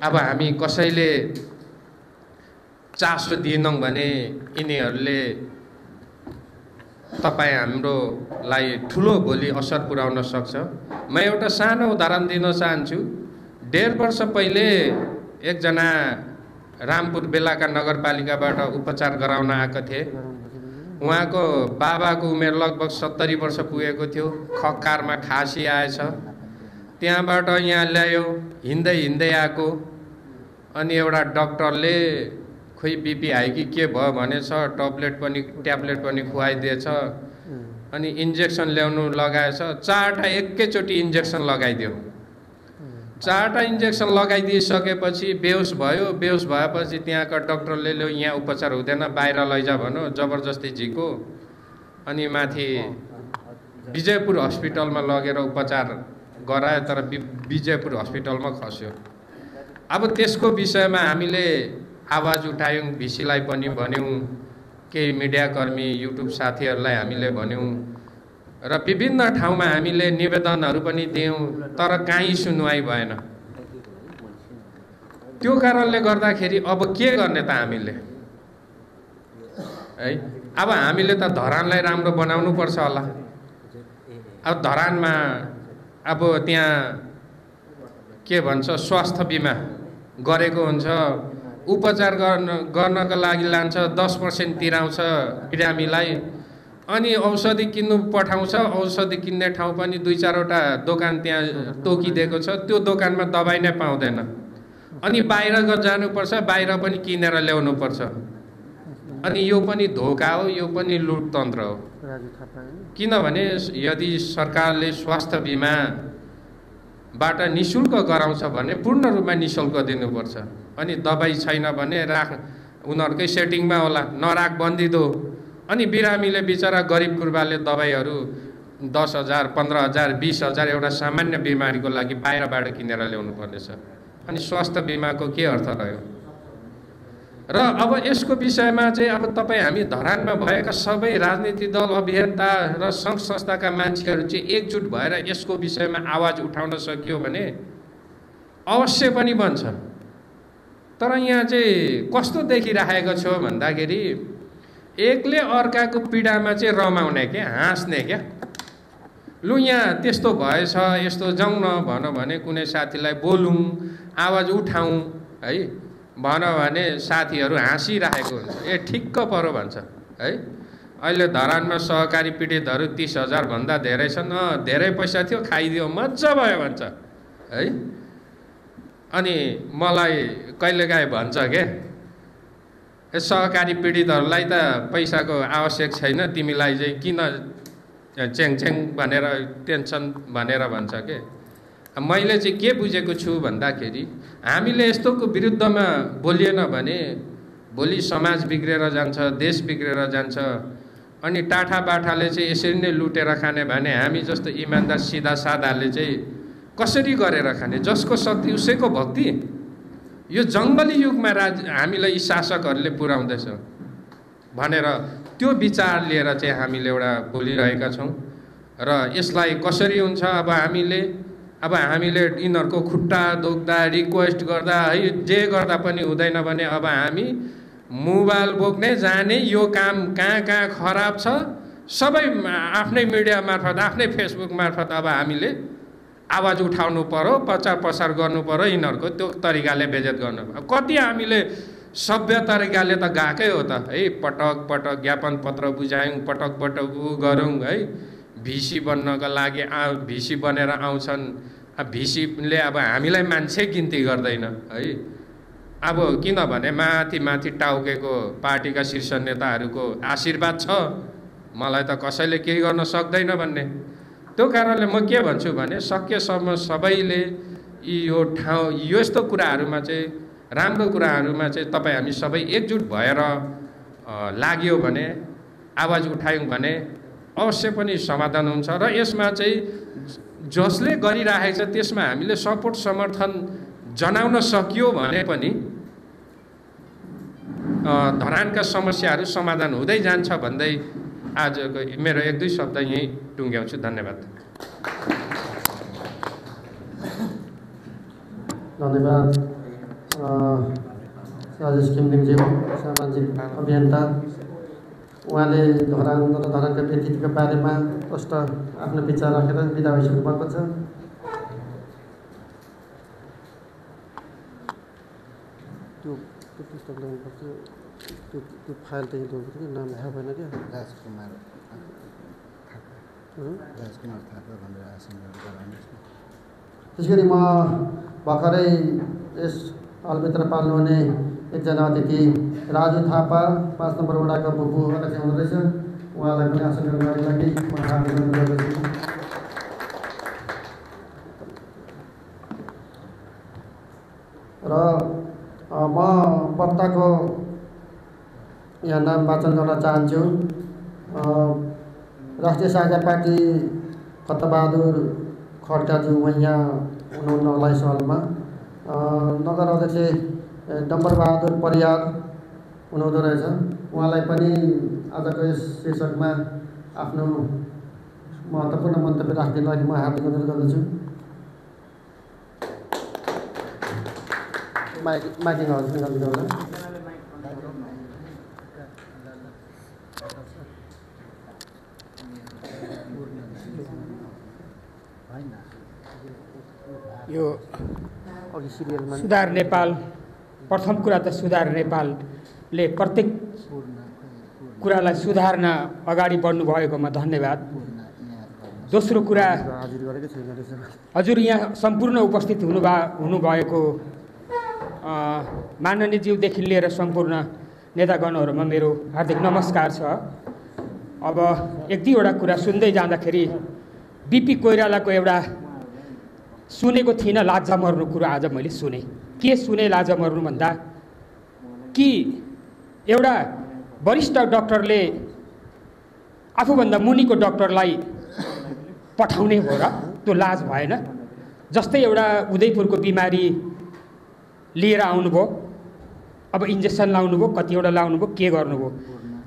अब हामी कसैले चासो दिएनौँ भने यिनीहरूले तपाईँ हाम्रोलाई ठुलो भोलि असर पुर्याउन सक्छ। म एउटा सानो उदाहरण दिन चाहन्छु। 1.5 वर्ष पहिले एकजना रामपुर बेलाका नगरपालिकाबाट उपचार गराउन आएका थिए। उहाँको बाबाको उमेर लगभग 70 वर्ष पुगेको थियो। खक्कारमा खासी आएछ। त्यहाँबाट यहाँ ल्यायो, हिँड्दै हिँड्दै आएको। अनि एउटा डाक्टरले खोइ बिपी हाई कि के भयो भनेछ, ट्याब्लेट पनि खुवाइदिएछ। अनि इन्जेक्सन ल्याउनु लगाएछ। 4टा एकैचोटि इन्जेक्सन लगाइदियो। 4टा इन्जेक्सन लगाइदिइसकेपछि बेहोस भयो। बेहोस भएपछि त्यहाँका डाक्टरले ल्यायो, यहाँ उपचार हुँदैन, बाहिर लैजा भन्यो, जबरजस्ती झिको। अनि माथि विजयपुर हस्पिटलमा लगेर उपचार गरायो, तर विजयपुर हस्पिटलमा खस्यो। अब त्यसको विषयमा हामीले आवाज उठायौँ, भिसीलाई पनि भन्यौँ, केही मिडियाकर्मी युट्युब साथीहरूलाई हामीले भन्यौँ र विभिन्न ठाउँमा हामीले निवेदनहरू पनि दियौँ, तर कहीँ सुनवाई भएन। त्यो कारणले गर्दाखेरि अब के गर्ने त हामीले है? अब हामीले त धरानलाई राम्रो बनाउनु पर्छ होला। अब धरानमा अब त्यहाँ के भन्छ स्वास्थ्य बिमा गरेको हुन्छ, उपचार गर्नको लागि लान्छ, 10% तिराउँछ बिरामीलाई। अनि औषधि किन्नु पठाउँछ। औषधि किन्ने ठाउँ पनि 2-4वटा दोकान त्यहाँ तोकिदिएको छ। त्यो दोकानमा दबाई नै पाउँदैन। अनि बाहिर जानुपर्छ, बाहिर पनि किनेर ल्याउनुपर्छ। अनि यो पनि धोका हो, यो पनि लुटतन्त्र हो। किनभने यदि सरकारले स्वास्थ्य बिमाबाट निःशुल्क गराउँछ भने पूर्ण रूपमा निःशुल्क दिनुपर्छ। अनि दबाई छैन भने उनीहरूकै सेटिङमा होला, नराख बन्दिदो। अनि बिरामीले बिचरा गरिब गुर्बाले दबाईहरू 10,000, 15,000, 20,000 एउटा सामान्य बिमारीको लागि बाहिरबाट किनेर ल्याउनु पर्नेछ। अनि स्वास्थ्य बिमाको के अर्थ रह्यो? र अब यसको विषयमा चाहिँ अब तपाईँ हामी धरानमा भएका सबै राजनीतिक दल, अभियन्ता र सङ्घ संस्थाका मान्छेहरू चाहिँ एकजुट भएर यसको विषयमा आवाज उठाउन सकियो भने अवश्य पनि बन्छ। तर यहाँ चाहिँ कस्तो देखिराखेको छ भन्दाखेरि एकले अर्काको पीडामा चाहिँ रमाउने क्या, हाँस्ने क्या। लु यहाँ त्यस्तो भएछ, यस्तो जाउँ न भन भने कुनै साथीलाई बोलौँ, आवाज उठाउँ है भन भने साथीहरू हाँसिराखेको हुन्छ। ए ठिक्क परो भन्छ है। अहिले धरानमा सहकारी पीडितहरू 30,000 भन्दा धेरै छन्। धेरै पैसा थियो, खाइदियो, मजा भयो भन्छ है। अनि मलाई कहिलेकाहीँ भन्छ के, सहकारी पीडितहरूलाई त पैसाको आवश्यक छैन, तिमीलाई चाहिँ किन च्याङ भनेर टेन्सन भनेर भन्छ के। मैले चाहिँ के बुझेको छु भन्दाखेरि हामीले यस्तोको विरुद्धमा बोलिएन भने भोलि समाज बिग्रेर जान्छ, देश बिग्रेर जान्छ। अनि टाठा बाठाले चाहिँ यसरी नै लुटेर खाने भने हामी जस्तो इमान्दार सिधा साधाले चाहिँ कसरी गरेर खाने? जसको शक्ति उसैको भक्ति। यो जङ्गली युगमा हामीलाई शासकहरूले पुर्याउँदैछ भनेर त्यो विचार लिएर चाहिँ हामीले एउटा बोलिरहेका छौँ। र यसलाई कसरी हुन्छ? अब हामीले यिनीहरूको खुट्टा दुख्दा, रिक्वेस्ट गर्दा है, जे गर्दा पनि हुँदैन भने अब हामी मोबाइल बोक्ने जाने, यो काम कहाँ कहाँ खराब छ सबै आफ्नै मिडिया मार्फत, आफ्नै फेसबुक मार्फत अब हामीले आवाज उठाउनु पर्यो, प्रचार प्रसार गर्नु पर्यो। यिनीहरूको त्यो तरिकाले बेइज्जत गर्नु। कति हामीले सभ्य तरिकाले त गएकै हो त है। पटक पटक ज्ञापन पत्र बुझायौँ, पटक पटक गरौँ है। भिसी बन्नको लागि भिसी बनेर आउँछन्। भिसीले अब हामीलाई मान्छे गिन्ती गर्दैन है। अब किनभने माथि माथि टाउकेको पार्टीका शीर्ष नेताहरूको आशीर्वाद छ, मलाई त कसैले केही गर्न सक्दैन भन्ने। त्यो कारणले म के भन्छु भने सकेसम्म सबैले यो ठाउँ यस्तो कुराहरूमा चाहिँ, राम्रो कुराहरूमा चाहिँ तपाईँ हामी सबै एकजुट भएर लाग्यो भने, आवाज उठायौँ भने अवश्य पनि समाधान हुन्छ। र यसमा चाहिँ जसले गरिरहेको छ त्यसमा हामीले सपोर्ट समर्थन जनाउन सकियो भने पनि धरानका समस्याहरू समाधान हुँदै जान्छ भन्दै आजको मेरो 1-2 शब्द यहीँ टुङ्ग्याउँछु। धन्यवाद। धन्यवाद। राजेश किमलिङज्यू सामाजिक अभियन्ता, उहाँले धरान र धरानका व्यक्तित्वको बारेमा प्रष्ट आफ्नो विचार राखेर बिदा भइसक्नु भएको छ। त्यो पुस्तक ल्याउनुपर्छ, त्यो फाइल चाहिँ ल्याउनुपर्छ कि नाम थाहा भएन क्या। राजकुमार थापा भनेर आसन गराउनुहोस् न। त्यसै गरी म भर्खरै यस हलभित्र पाल्नुहुने एकजना अतिथि राजु थापा 5 नम्बर वडाको बुबु अध्यक्ष हुनुहुँदैछ, उहाँलाई पनि आसन गर्नको लागि म आग्रह गर्दछु। र म वक्ताको यहाँ नाम वाचन गर्न चाहन्छु। राष्ट्रिय साझा पार्टी खड्गबहादुर खड्काज्यू यहाँ हुनुहुन्न होला यस हलमा। नगर अध्यक्ष डम्बरबहादुर परियार हुनुहुँदो रहेछ, उहाँलाई पनि आजको यस शीर्षकमा आफ्नो महत्त्वपूर्ण मन्तव्य राखिदिनको लागि म हार्दिक अनुरोध गर्दछु। माइकिङ हजुर यो सुधार नेपाल, प्रथम कुरा त सुधार नेपालले प्रत्येक कुरालाई सुधार्न अगाडि बढ्नु भएकोमा धन्यवाद। दोस्रो कुरा, हजुर यहाँ सम्पूर्ण उपस्थित हुनुभएको माननीयज्यूदेखि लिएर सम्पूर्ण नेतागणहरूमा मेरो हार्दिक नमस्कार छ। अब एक दुईवटा कुरा सुन्दै जाँदाखेरि बिपी कोइरालाको एउटा सुनेको थिइनँ लाजा मर्नु कुरो आज मैले सुने। के सुने लाजा मर्नु भन्दा कि एउटा वरिष्ठ डाक्टरले आफूभन्दा मुनिको डाक्टरलाई पठाउने हो र त्यो लाज भएन। जस्तै एउटा उदयपुरको बिमारी लिएर आउनुभयो, अब इन्जेक्सन लाउनुभयो, कतिवटा लाउनुभयो, के गर्नुभयो,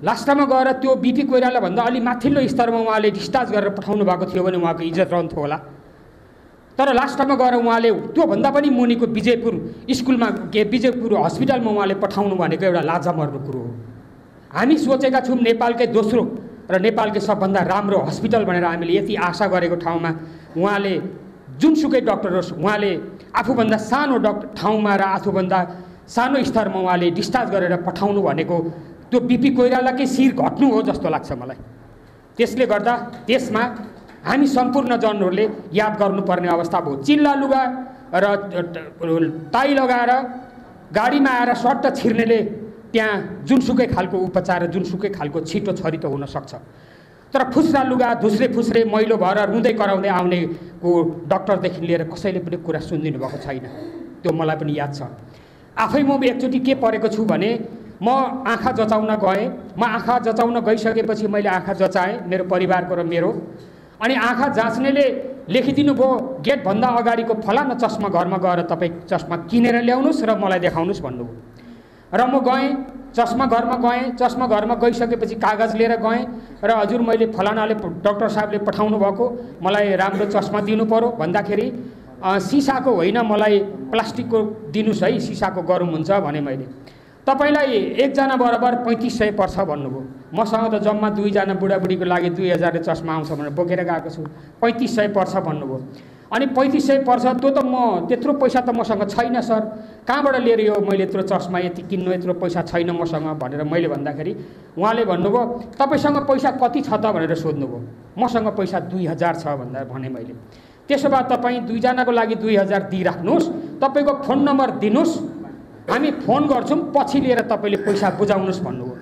लास्टमा गएर त्यो बिपी कोइरालाभन्दा अलि माथिल्लो स्तरमा उहाँले डिस्चार्ज गरेर पठाउनु भएको थियो भने उहाँको इज्जत रहन्थ्यो होला। तर लास्टमा गएर उहाँले त्योभन्दा पनि मुनिको विजयपुर स्कुलमा विजयपुर हस्पिटलमा उहाँले पठाउनु भनेको एउटा लाजा मर्नु कुरो हो। हामी सोचेका छौँ नेपालकै दोस्रो र नेपालकै सबभन्दा राम्रो हस्पिटल भनेर हामीले यति आशा गरेको ठाउँमा उहाँले जुनसुकै डक्टर होस्, उहाँले आफूभन्दा सानो ठाउँमा र आफूभन्दा सानो स्तरमा उहाँले डिस्चार्ज गरेर पठाउनु भनेको त्यो बिपी कोइरालाकै शिर घट्नु हो जस्तो लाग्छ मलाई। त्यसले गर्दा त्यसमा हामी सम्पूर्ण जनहरूले याद गर्नुपर्ने अवस्था भयो। चिल्ला लुगा र टाई लगाएर गाडीमा आएर सट्ट छिर्नेले त्यहाँ जुनसुकै खालको उपचार, जुनसुकै खालको छिटो छरितो हुन सक्छ। तर फुस्रा लुगा धुस्रे फुस्रे मैलो भएर रुँदै कराउँदै आउनेको डक्टरदेखि लिएर कसैले पनि कुरा सुनिदिनु भएको छैन। त्यो मलाई पनि याद छ। आफै म एकचोटि के परेको छु भने म आँखा जचाउन गएँ। म आँखा जचाउन गइसकेपछि मैले आँखा जचाएँ, मेरो परिवारको र मेरो। अनि आँखा जाँच्नेले लेखिदिनु भयो गेटभन्दा अगाडिको फलाना चस्मा घरमा गएर तपाईँ चस्मा किनेर ल्याउनुहोस् र मलाई देखाउनुहोस् भन्नुभयो। र म गएँ, चस्मा घरमा गएँ। चस्मा घरमा गइसकेपछि कागज लिएर गएँ र हजुर मैले फलानाले डाक्टर साहबले पठाउनु भएको मलाई राम्रो चस्मा दिनु पर्यो भन्दाखेरि सिसाको होइन मलाई प्लास्टिकको दिनुहोस् है, सिसाको गरौँ हुन्छ भने मैले। तपाईलाई एकजना बराबर 3500 पर्छ भन्नुभयो। मसँग त जम्मा दुईजना बुढाबुढीको लागि 2000 चस्मा आउँछ भनेर बोकेर गएको छु। 3500 पर्छ भन्नुभयो। अनि 3500 पर्छ, त्यो त म त्यत्रो पैसा त मसँग छैन सर, कहाँबाट लिएर यो मैले यत्रो चस्मा यति किन्नु, यत्रो पैसा छैन मसँग भनेर मैले भन्दाखेरि उहाँले भन्नुभयो तपाईसँग पैसा कति छ त भनेर सोध्नुभयो। मसँग पैसा 2000 छ भन्दा भने मैले। त्यसो भए तपाईँ दुईजनाको लागि 2000 दिइराख्नुहोस्, तपाईँको फोन नम्बर दिनुहोस्, हामी फोन गर्छौँ, पछि लिएर तपाईँले पैसा बुझाउनुहोस् भन्नुभयो।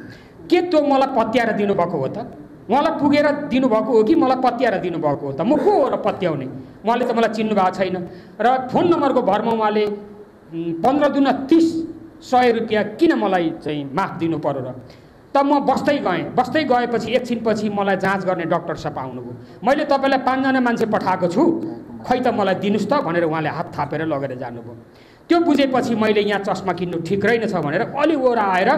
के त्यो मलाई पत्याएर दिनुभएको हो त? उहाँलाई पुगेर दिनुभएको हो कि मलाई पत्याएर दिनुभएको हो त? म को हो र पत्याउने? उहाँले त मलाई चिन्नु भएको छैन। र फोन नम्बरको भरमा उहाँले 15 दुना 30 100 रुपियाँ किन मलाई चाहिँ माफ दिनु पर्यो र? त म बस्दै गएपछि एकछिनपछि मलाई जाँच गर्ने डाक्टर साहब आउनुभयो। मैले तपाईँलाई 5 जना मान्छे पठाएको छु, खै त मलाई दिनुहोस् त भनेर उहाँले हात थापेर लगेर जानुभयो। त्यो बुझेपछि मैले यहाँ चस्मा किन्नु ठिक रहेनछ भनेर अलि ओर आएर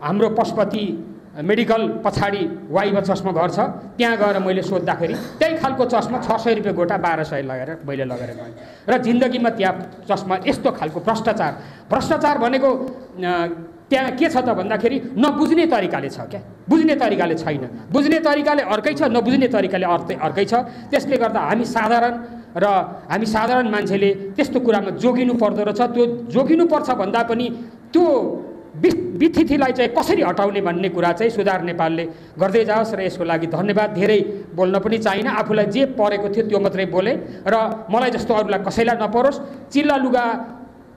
हाम्रो पशुपति मेडिकल पछाडि वाइबा चस्मा घर छ, त्यहाँ गएर मैले सोद्धाखेरि त्यही खालको चस्मा 600 रुपियाँ गोटा 1200 लगाएर मैले लगेर गएँ। र जिन्दगीमा त्यहाँ चस्मा यस्तो खालको भ्रष्टाचार भनेको त्यहाँ के छ त भन्दाखेरि नबुझ्ने तरिकाले छ क्या, बुझ्ने तरिकाले छैन, बुझ्ने तरिकाले अर्कै छ, नबुझ्ने तरिकाले अर्कै छ। त्यसले गर्दा हामी साधारण मान्छेले त्यस्तो कुरामा जोगिनु पर्दो रहेछ। त्यो जोगिनु पर्छ भन्दा पनि त्यो विथितिलाई चाहिँ कसरी हटाउने भन्ने कुरा चाहिँ सुधार नेपालले गर्दै जाओस्। र यसको लागि धन्यवाद। धेरै बोल्न पनि चाहिन, आफूलाई जे परेको थियो त्यो मात्रै बोले र मलाई जस्तो अरूलाई कसैलाई नपरोस्।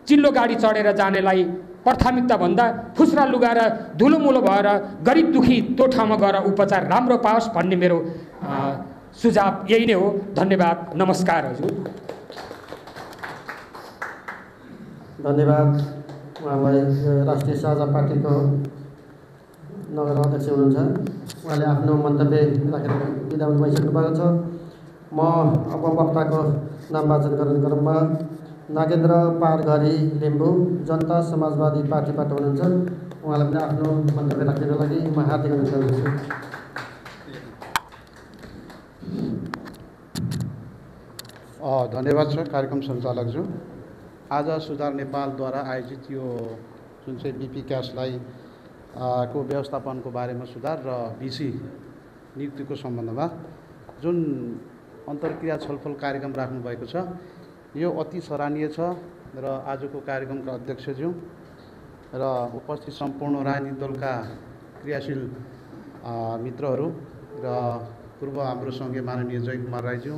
चिल्लो गाडी चढेर जानेलाई प्राथमिकता भन्दा फुस्रा लुगा र धुलोमुलो भएर गरिब दुखी त्यो ठाउँमा गएर उपचार राम्रो पाओस् भन्ने मेरो सुझाव यही नै हो। धन्यवाद, नमस्कार हजुर। धन्यवाद उहाँलाई। राष्ट्रिय साझा पार्टीको नगर अध्यक्ष हुनुहुन्छ, उहाँले आफ्नो मन्तव्य राखेर बिदा भइसक्नु भएको छ। म अब वक्ताको नाम वाचन गर्ने क्रममा नागेन्द्र पारघरी लिम्बू जनता समाजवादी पार्टीबाट हुनुहुन्छ, उहाँलाई पनि आफ्नो मन्तव्य राख्नको लागि म हार्दिक अनुरोध गर्छु। धन्यवाद छ कार्यक्रम सञ्चालकज्यू। आज सुधार नेपालद्वारा आयोजित यो जुन चाहिँ बिपी क्यासलाई को व्यवस्थापनको बारेमा सुधार र भिसी नियुक्तिको सम्बन्धमा जुन अन्तर्क्रिया छलफल कार्यक्रम राख्नुभएको छ, यो अति सराहनीय छ। र आजको कार्यक्रमका अध्यक्षज्यू र उपस्थित सम्पूर्ण राजनीतिक दलका क्रियाशील मित्रहरू र पूर्व हाम्रो सँगै माननीय जय कुमार राईज्यू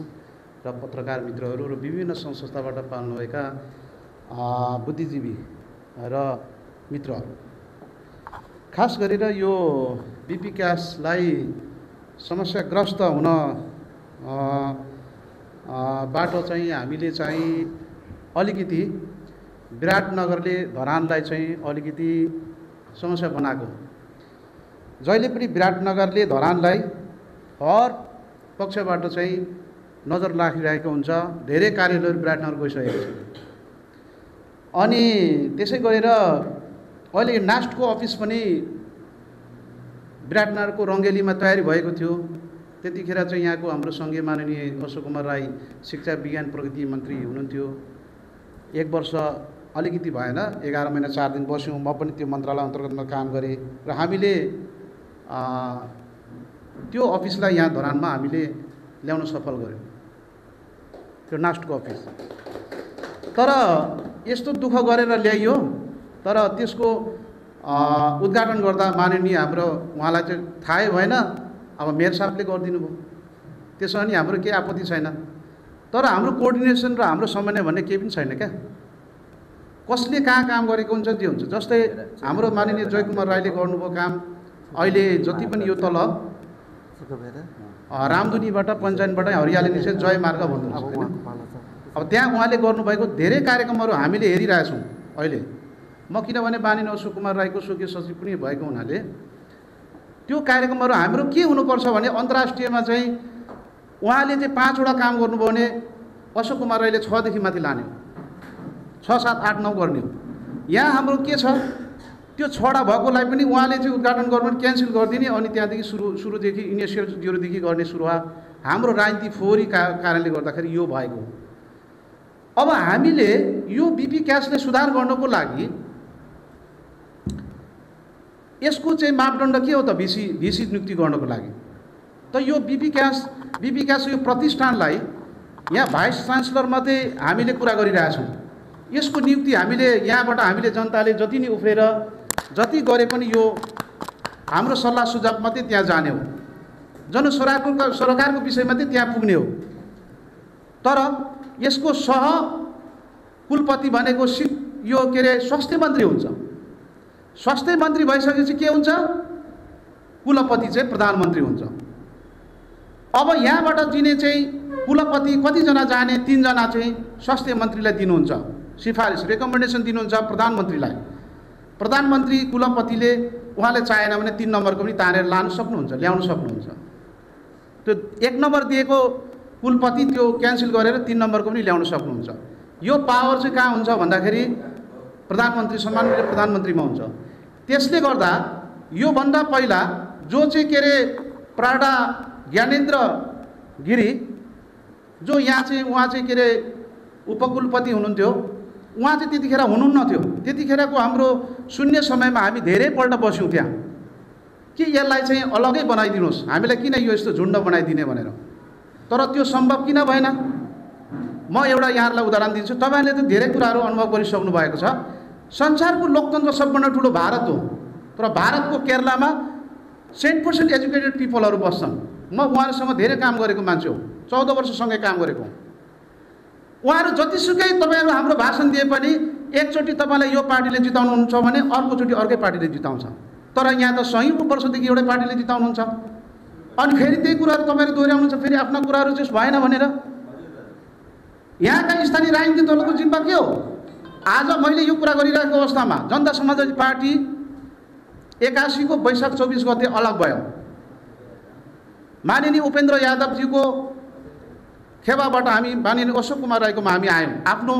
र पत्रकार मित्रहरू र विभिन्न संस्थाबाट पाल्नुभएका बुद्धिजीवी र मित्रहरू, खास गरेर यो बिपी क्यासलाई समस्याग्रस्त हुन बाटो चाहिँ हामीले चाहिँ अलिकति विराटनगरले धरानलाई चाहिँ अलिकति समस्या बनाएको। जहिले पनि विराटनगरले धरानलाई हर पक्षबाट चाहिँ नजर राखिरहेको हुन्छ। धेरै कार्यालयहरू विराटनगर गइसकेको छ। अनि त्यसै गरेर अहिले नास्टको अफिस पनि विराटनगरको रङ्गेलीमा तयारी भएको थियो। त्यतिखेर चाहिँ यहाँको हाम्रो सङ्घीय माननीय अशोक कुमार राई शिक्षा विज्ञान प्रगति मन्त्री हुनुहुन्थ्यो। 1 वर्ष अलिकति भएन, 11 महिना 4 दिन बस्यौँ। म पनि त्यो मन्त्रालय अन्तर्गतमा काम गरेँ र हामीले त्यो अफिसलाई यहाँ धरानमा हामीले ल्याउन सफल गऱ्यौँ, त्यो नास्टको अफिस। तर यस्तो दुःख गरेर ल्याइयो, तर त्यसको उद्घाटन गर्दा माननीय हाम्रो उहाँलाई चाहिँ थाहै भएन। अब मेयर साहबले गरिदिनु भयो। त्यसो भने हाम्रो केही आपत्ति छैन, तर हाम्रो कोअर्डिनेसन र हाम्रो समन्वय भन्ने केही पनि छैन क्या। कसले कहाँ काम गरेको हुन्छ त्यो हुन्छ। जस्तै हाम्रो माननीय जय कुमार राईले गर्नुभयो काम। अहिले जति पनि यो तल रामधुनीबाट पञ्चायतबाट हरियाली निस्के जय मार्ग भन्नुहुन्छ हैन, अब त्यहाँ उहाँले गर्नुभएको धेरै कार्यक्रमहरू हामीले हेरिरहेछौँ अहिले। म किनभने माननीय अशोक कुमार राईको स्वकीय सचिव पनि भएको हुनाले त्यो कार्यक्रमहरू हाम्रो के हुनुपर्छ भने अन्तर्राष्ट्रियमा चाहिँ उहाँले चाहिँ 5 वटा काम गर्नुभयो भने अशोक कुमार राईले 6 देखि माथि लाने हो, 6, 7, 8, 9 गर्ने हो। यहाँ हाम्रो के छ, त्यो 6वटा भएकोलाई पनि उहाँले चाहिँ उद्घाटन गर्नु क्यान्सल गरिदिने, अनि त्यहाँदेखि सुरुदेखि इनिसियल 0 देखि गर्ने सुरुवात। हाम्रो राजनीति फोहोरी कारणले गर्दाखेरि यो भएको हो। अब हामीले यो बिपी क्यासले सुधार गर्नको लागि यसको चाहिँ मापदण्ड के हो त, भिसी नियुक्ति गर्नको लागि त यो बिपी क्यास यो प्रतिष्ठानलाई यहाँ भाइस च्यान्सलर मात्रै हामीले कुरा गरिरहेछौँ। यसको नियुक्ति हामीले यहाँबाट हामीले जनताले जति नै उफ्रेर जति गरे पनि यो हाम्रो सल्लाह सुझाव मात्रै त्यहाँ जाने हो, सरकारको विषयमा चाहिँ त्यहाँ पुग्ने हो। तर यसको सह कुलपति भनेको यो के अरे स्वास्थ्य मन्त्री हुन्छ। स्वास्थ्य मन्त्री भइसकेपछि के हुन्छ, कुलपति चाहिँ प्रधानमन्त्री हुन्छ। अब यहाँबाट दिने चाहिँ कुलपति कतिजना जाने, 3 जना चाहिँ स्वास्थ्य मन्त्रीलाई दिनुहुन्छ, सिफारिस रेकमेन्डेसन दिनुहुन्छ प्रधानमन्त्रीलाई। प्रधानमन्त्री कुलपतिले उहाँले चाहेन भने 3 नम्बरको पनि तानेर ल्याउन सक्नुहुन्छ। त्यो 1 नम्बर दिएको कुलपति त्यो क्यान्सल गरेर 3 नम्बरको पनि ल्याउन सक्नुहुन्छ। यो पावर चाहिँ कहाँ हुन्छ भन्दाखेरि प्रधानमन्त्री सम्माननीय प्रधानमन्त्रीमा हुन्छ। त्यसले गर्दा यो भन्दा पहिला जो चाहिँ के अरे प्राडा ज्ञानेन्द्र गिरी जो यहाँ चाहिँ उहाँ चाहिँ के अरे उपकुलपति हुनुहुन्थ्यो, उहाँ चाहिँ त्यतिखेर हुनुहुन्न थियो। त्यतिखेरको हाम्रो शून्य समयमा हामी धेरैपल्ट बस्यौँ त्यहाँ कि यसलाई चाहिँ अलगै बनाइदिनुहोस्, हामीलाई किन यो यस्तो झुन्ड बनाइदिने भनेर। तर त्यो सम्भव किन भएन? म एउटा यहाँहरूलाई उदाहरण दिन्छु। तपाईँले त धेरै कुराहरू अनुभव गरिसक्नु भएको छ। संसारको लोकतन्त्र सबभन्दा ठुलो भारत हो, तर भारतको केरलामा 100% एजुकेटेड पिपलहरू बस्छन्। म उहाँहरूसँग धेरै काम गरेको मान्छे हो, 14 वर्षसँगै काम गरेको। उहाँहरू जतिसुकै तपाईँहरू हाम्रो भाषण दिए पनि एकचोटि तपाईँलाई यो पार्टीले जिताउनुहुन्छ भने अर्कोचोटि अर्कै पार्टीले जिताउँछ। तर यहाँ त सयौं वर्षदेखि एउटै पार्टीले जिताउनुहुन्छ। अनि फेरि त्यही कुराहरू तपाईँहरू दोहोऱ्याउनुहुन्छ, फेरि आफ्ना कुराहरू चाहिँ भएन भनेर। यहाँका स्थानीय राजनीतिक दलको जिम्मा के हो? आज मैले यो कुरा गरिरहेको अवस्थामा जनता समाजवादी पार्टी 81 को वैशाख 24 गते अलग भयो। माननीय उपेन्द्र यादवजीको खेवाबाट हामी माननीय अशोक कुमार राईकोमा हामी आयौँ। आफ्नो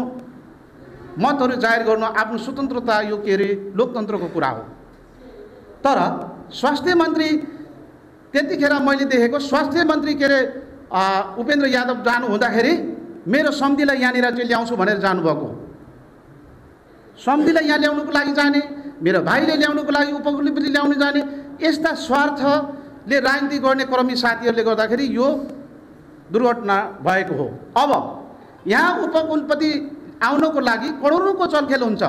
मतहरू जाहेर गर्नु, आफ्नो स्वतन्त्रता यो के अरे लोकतन्त्रको कुरा हो। तर स्वास्थ्य मन्त्री त्यतिखेर मैले देखेको स्वास्थ्य मन्त्री के अरे उपेन्द्र यादव जानु हुँदाखेरि मेरो सम्धिलाई यहाँनिर चाहिँ ल्याउँछु भनेर जानुभएको। सम्धिलाई यहाँ ल्याउनुको लागि जाने, मेरो भाइले ल्याउनुको लागि उपकुलपति ल्याउनु जाने, यस्ता स्वार्थले राजनीति गर्ने क्रमी साथीहरूले गर्दाखेरि यो दुर्घटना भएको हो। अब यहाँ उपकुलपति आउनको लागि करोडौँको चलखेल हुन्छ।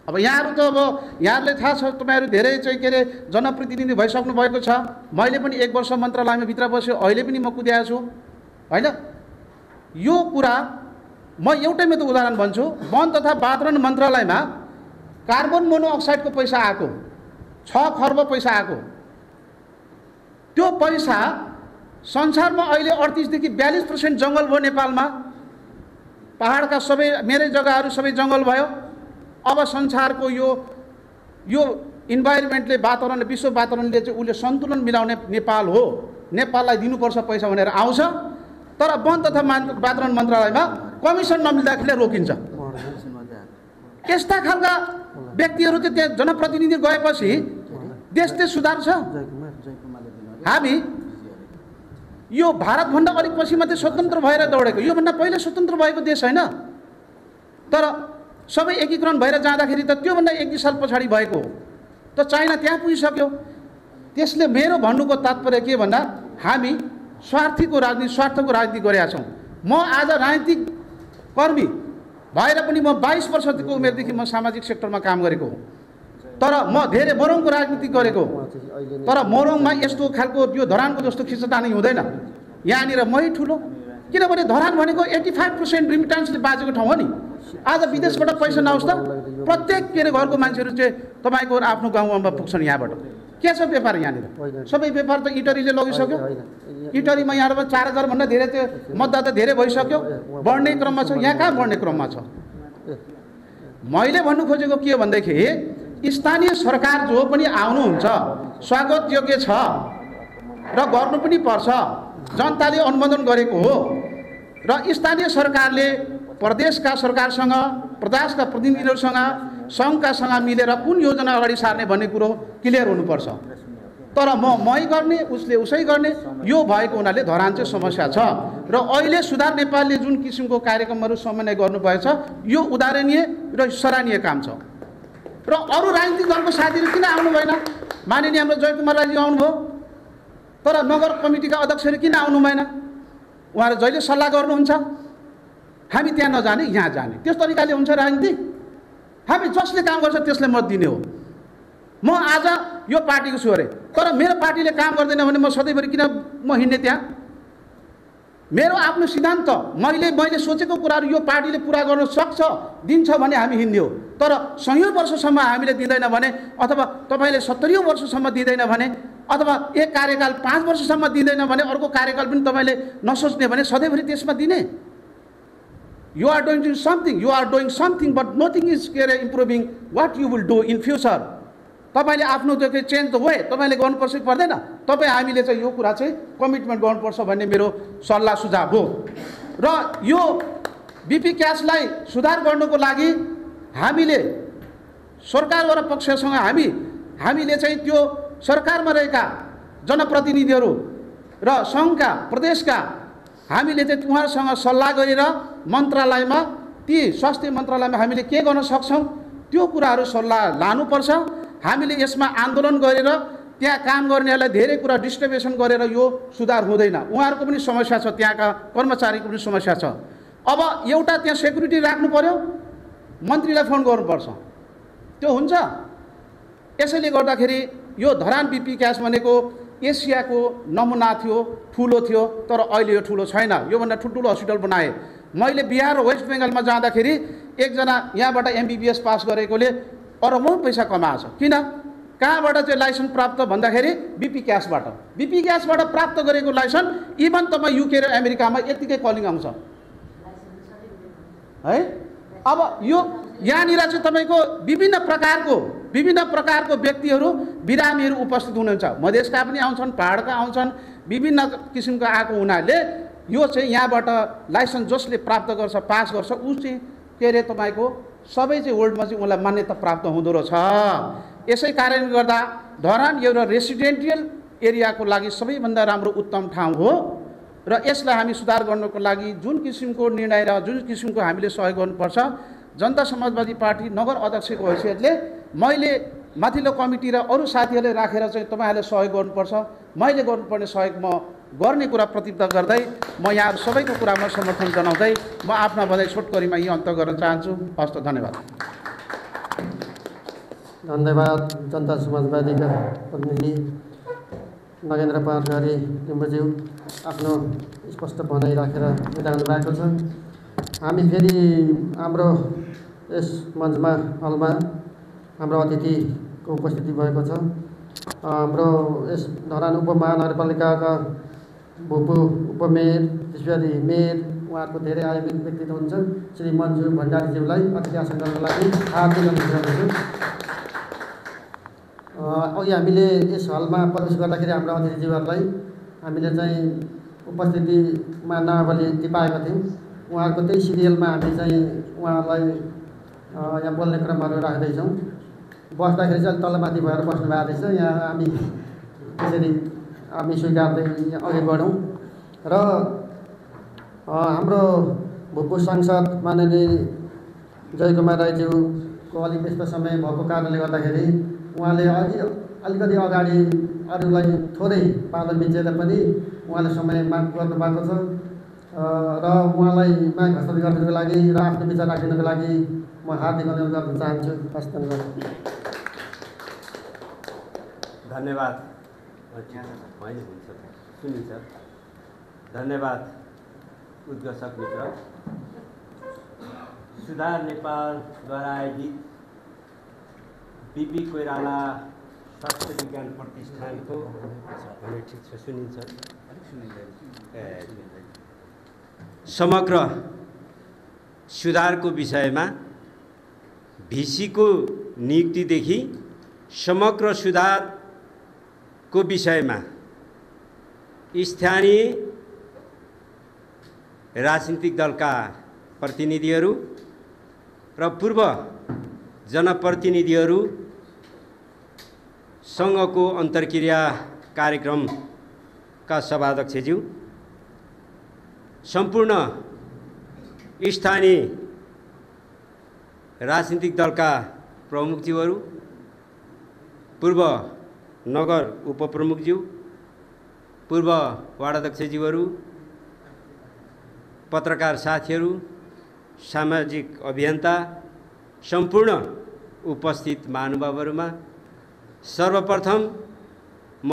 अब यहाँहरू त अब यहाँहरूले थाहा छ, तपाईँहरू धेरै चाहिँ के अरे जनप्रतिनिधि भइसक्नु भएको छ। मैले पनि 1 वर्ष मन्त्रालयमा भित्र बस्यो, अहिले पनि म कुद्याएको छु होइन। यो कुरा म एउटै मात्र उदाहरण भन्छु। वन तथा वातावरण मन्त्रालयमा कार्बन मोनोअक्साइडको पैसा आएको 6 खर्ब पैसा आएको। त्यो पैसा संसारमा अहिले 38 देखि 42% जङ्गल भयो नेपालमा। पहाडका सबै मेरै जग्गाहरू सबै जङ्गल भयो। अब संसारको यो इन्भाइरोमेन्टले वातावरण विश्व वातावरणले चाहिँ उसले सन्तुलन मिलाउने नेपाल हो, नेपाललाई दिनुपर्छ पैसा भनेर आउँछ। तर वन तथा वातावरण मन्त्रालयमा कमिसन नमिल्दाखेरि रोकिन्छ। यस्ता खालका व्यक्तिहरू चाहिँ त्यहाँ जनप्रतिनिधि गएपछि देश सुधार्छ। हामी यो भारतभन्दा अलिक पछि मात्रै स्वतन्त्र भएर दौडेको, योभन्दा पहिले स्वतन्त्र भएको देश होइन। तर सबै एकीकरण भएर जाँदाखेरि त त्योभन्दा 1-2 साल पछाडि भएको हो। त चाइना त्यहाँ पुगिसक्यो। त्यसले मेरो भन्नुको तात्पर्य के भन्दा हामी स्वार्थको राजनीति गरेका छौँ। म आज राजनीतिक कर्मी भएर पनि म 22 वर्षको उमेरदेखि म सामाजिक सेक्टरमा काम गरेको हो। तर म धेरै मोरङको राजनीति गरेको। तर मोरङमा यस्तो खालको यो धरानको जस्तो खिचतानी हुँदैन। यहाँनिर मै ठुलो, किनभने धरान भनेको 85% रिमिटान्सले बाँचेको ठाउँ हो नि। आज विदेशबाट पैसा नआओस् त प्रत्येक के अरे घरको मान्छेहरू चाहिँ तपाईँको आफ्नो गाउँमा पुग्छन्। यहाँबाट के छ व्यापार? यहाँनिर सबै व्यापार त इटरीले लगिसक्यो। इटरीमा यहाँबाट 4000 भन्दा धेरै त्यो मतदाता धेरै भइसक्यो, बढ्ने क्रममा छ। यहाँ कहाँ बढ्ने क्रममा छ? मैले भन्नु खोजेको के हो भनेदेखि स्थानीय सरकार जो पनि आउनुहुन्छ स्वागत योग्य छ र गर्नु पनि पर्छ। जनताले अनुमोदन गरेको हो र स्थानीय सरकारले प्रदेशका सरकारसँग, प्रदेशका प्रतिनिधिहरूसँग, सङ्घकासँग मिलेर कुन योजना अगाडि सार्ने भन्ने कुरो क्लियर हुनुपर्छ। तर मै गर्ने उसले उसै गर्ने यो भएको हुनाले धरान चाहिँ समस्या छ। र अहिले सुधार नेपालले जुन किसिमको कार्यक्रमहरू समन्वय गर्नुभएछ यो उदाहरणीय र सराहनीय काम छ। र अरू राजनीतिक दलको साथीहरू किन आउनु भएन? माननीय हाम्रो जयकुमार राईजी आउनुभयो, तर नगर कमिटीका अध्यक्षहरू किन आउनु भएन? उहाँहरू जहिले सल्लाह गर्नुहुन्छ, हामी त्यहाँ नजाने यहाँ जाने, त्यस तरिकाले हुन्छ राजनीति। हामी जसले काम गर्छ त्यसले मत दिने हो। म आज यो पार्टीको छु अरे, तर मेरो पार्टीले काम गर्दैन भने म सधैँभरि किन म हिँड्ने त्यहाँ? मेरो आफ्नो सिद्धान्त, मैले सोचेको कुराहरू यो पार्टीले पुरा गर्न सक्छ, दिन्छ भने हामी हिँड्ने हो। तर 100 वर्षसम्म हामीले दिँदैन भने, अथवा तपाईँले 70 वर्षसम्म दिँदैन भने, अथवा एक कार्यकाल 5 वर्षसम्म दिँदैन भने अर्को कार्यकाल पनि तपाईँले नसोच्ने भने सधैँभरि त्यसमा दिने? You are doing something, but nothing is improving what you will do in future. तपाईँले आफ्नो त्यो चेन्ज द वे तपाईँले गर्नुपर्छ पर्दैन? तपाईँ हामीले चाहिँ यो कुरा चाहिँ कमिटमेन्ट गर्नुपर्छ भन्ने मेरो सल्लाह सुझाव हो। र यो बीपी क्यासलाई सुधार गर्नको लागि हामीले सरकारबाट पक्षसँग हामीले चाहिँ त्यो सरकारमा रहेका जनप्रतिनिधिहरू र सङ्घका प्रदेशका हामीले चाहिँ उहाँहरूसँग सल्लाह गरेर मन्त्रालयमा ती स्वास्थ्य मन्त्रालयमा हामीले के गर्न सक्छौँ त्यो कुराहरू सल्लाह लानुपर्छ। हामीले यसमा आन्दोलन गरेर त्यहाँ काम गर्नेहरूलाई धेरै कुरा डिस्ट्रिब्युसन गरेर यो सुधार हुँदैन। उहाँहरूको पनि समस्या छ, त्यहाँका कर्मचारीको पनि समस्या छ। अब एउटा त्यहाँ सेक्युरिटी राख्नु पर्यो, मन्त्रीलाई फोन गर्नुपर्छ, त्यो हुन्छ? यसैले गर्दाखेरि यो धरान बिपी क्यास भनेको एसियाको नमुना थियो, ठुलो थियो, तर अहिले यो ठुलो छैन। योभन्दा ठुल्ठुलो हस्पिटल बनाए। मैले बिहार र वेस्ट बेङ्गलमा जाँदाखेरि एकजना यहाँबाट MBBS पास गरेकोले अरबौँ पैसा कमाएछ। किन? कहाँबाट चाहिँ लाइसेन्स प्राप्त भन्दाखेरि बिपी क्यासबाट। बिपी क्यासबाट प्राप्त गरेको लाइसेन्स इभन तपाईँ UK र अमेरिकामा यतिकै कलिङ आउँछ है। अब यो यहाँनिर चाहिँ तपाईँको विभिन्न प्रकारको व्यक्तिहरू बिरामीहरू उपस्थित हुनुहुन्छ। मधेसका पनि आउँछन्, पहाडका आउँछन्, विभिन्न किसिमका आएको हुनाले यो चाहिँ यहाँबाट लाइसेन्स जसले प्राप्त गर्छ, पास गर्छ, ऊ चाहिँ के अरे तपाईँको सबै चाहिँ वर्ल्डमा चाहिँ उनलाई मान्यता प्राप्त हुँदो रहेछ। यसै कारणले गर्दा धरान एउटा रेसिडेन्टियल एरियाको लागि सबैभन्दा राम्रो उत्तम ठाउँ हो र यसलाई हामी सुधार गर्नको लागि जुन किसिमको निर्णय र जुन किसिमको हामीले सहयोग गर्नुपर्छ, जनता समाजवादी पार्टी नगर अध्यक्षको हैसियतले मैले माथिल्लो कमिटी र अरू साथीहरूले राखेर चाहिँ तपाईँहरूले सहयोग गर्नुपर्छ। मैले गर्नुपर्ने सहयोग म गर्ने कुरा प्रतिबद्ध गर्दै म यहाँ सबैको कुरामा समर्थन जनाउँदै म आफ्ना भनाइ छोटकरीमा यही अन्त गर्न चाहन्छु। हस्त, धन्यवाद। धन्यवाद। जनता समाजवादीका प्रतिनिधि नगेन्द्र पारघरी लिम्बुज्यू आफ्नो स्पष्ट भनाइ राखेर बिताउनु भएको छ। हामी फेरि हाम्रो यस मञ्चमा हलमा हाम्रो अतिथिको उपस्थिति भएको छ। हाम्रो यस धरान उपमहानगरपालिकाका भूपू उपमेयर, त्यसपछि मेयर, उहाँहरूको धेरै आयोजित व्यक्तित्व हुन्छन्। श्री मन्जु भण्डारीज्यूलाई अतिथि आसन गर्नको लागि हार्दिक अनुरोध गर्दछु। अघि हामीले यस हलमा प्रवेश गर्दाखेरि हाम्रो अतिथिज्यूहरूलाई हामीले चाहिँ उपस्थितिमा नामावली टिपाएका थियौँ। उहाँहरूको त्यही सिरियलमा हामी चाहिँ उहाँहरूलाई यहाँ बोल्ने क्रमहरू राख्दैछौँ। बस्दाखेरि चाहिँ तलमाथि भएर बस्नु भएको रहेछ। यहाँ हामी त्यसरी हामी स्वीकार्दै अघि बढौँ र हाम्रो भूपू सांसद माननीय जयकुमार राईज्यूको अलिक व्यस्त समय भएको कारणले गर्दाखेरि उहाँले अलिकति अगाडि अरूलाई थोरै पालो मिचेर पनि उहाँले समय माग गर्नुभएको छ र उहाँलाई माग हस्तान्तरण गर्नको लागि र आफ्नो विचार राखिदिनको लागि म हार्दिक अनुरोध गर्न चाहन्छु। हस्तान्तरण। धन्यवाद। सुनिन्छ। धन्यवाद उद्घोषक मित्र। सुधार नेपालद्वारा आयोजित बिपी कोइराला स्वास्थ्य विज्ञान प्रतिष्ठानको ठिक छ, सुनिन्छ, समग्र सुधारको विषयमा भिसीको नियुक्तिदेखि समग्र सुधारको विषयमा स्थानीय राजनीतिक दलका प्रतिनिधिहरू र पूर्व जनप्रतिनिधिहरू सँगको अन्तर्क्रिया कार्यक्रमका सभाध्यक्षज्यू, सम्पूर्ण स्थानीय राजनीतिक दलका प्रमुखज्यूहरू, पूर्व नगर उपप्रमुखज्यू, पूर्व वार्ड अध्यक्षज्यूहरू, पत्रकार साथीहरू, सामाजिक अभियन्ता, सम्पूर्ण उपस्थित महानुभावहरूमा सर्वप्रथम म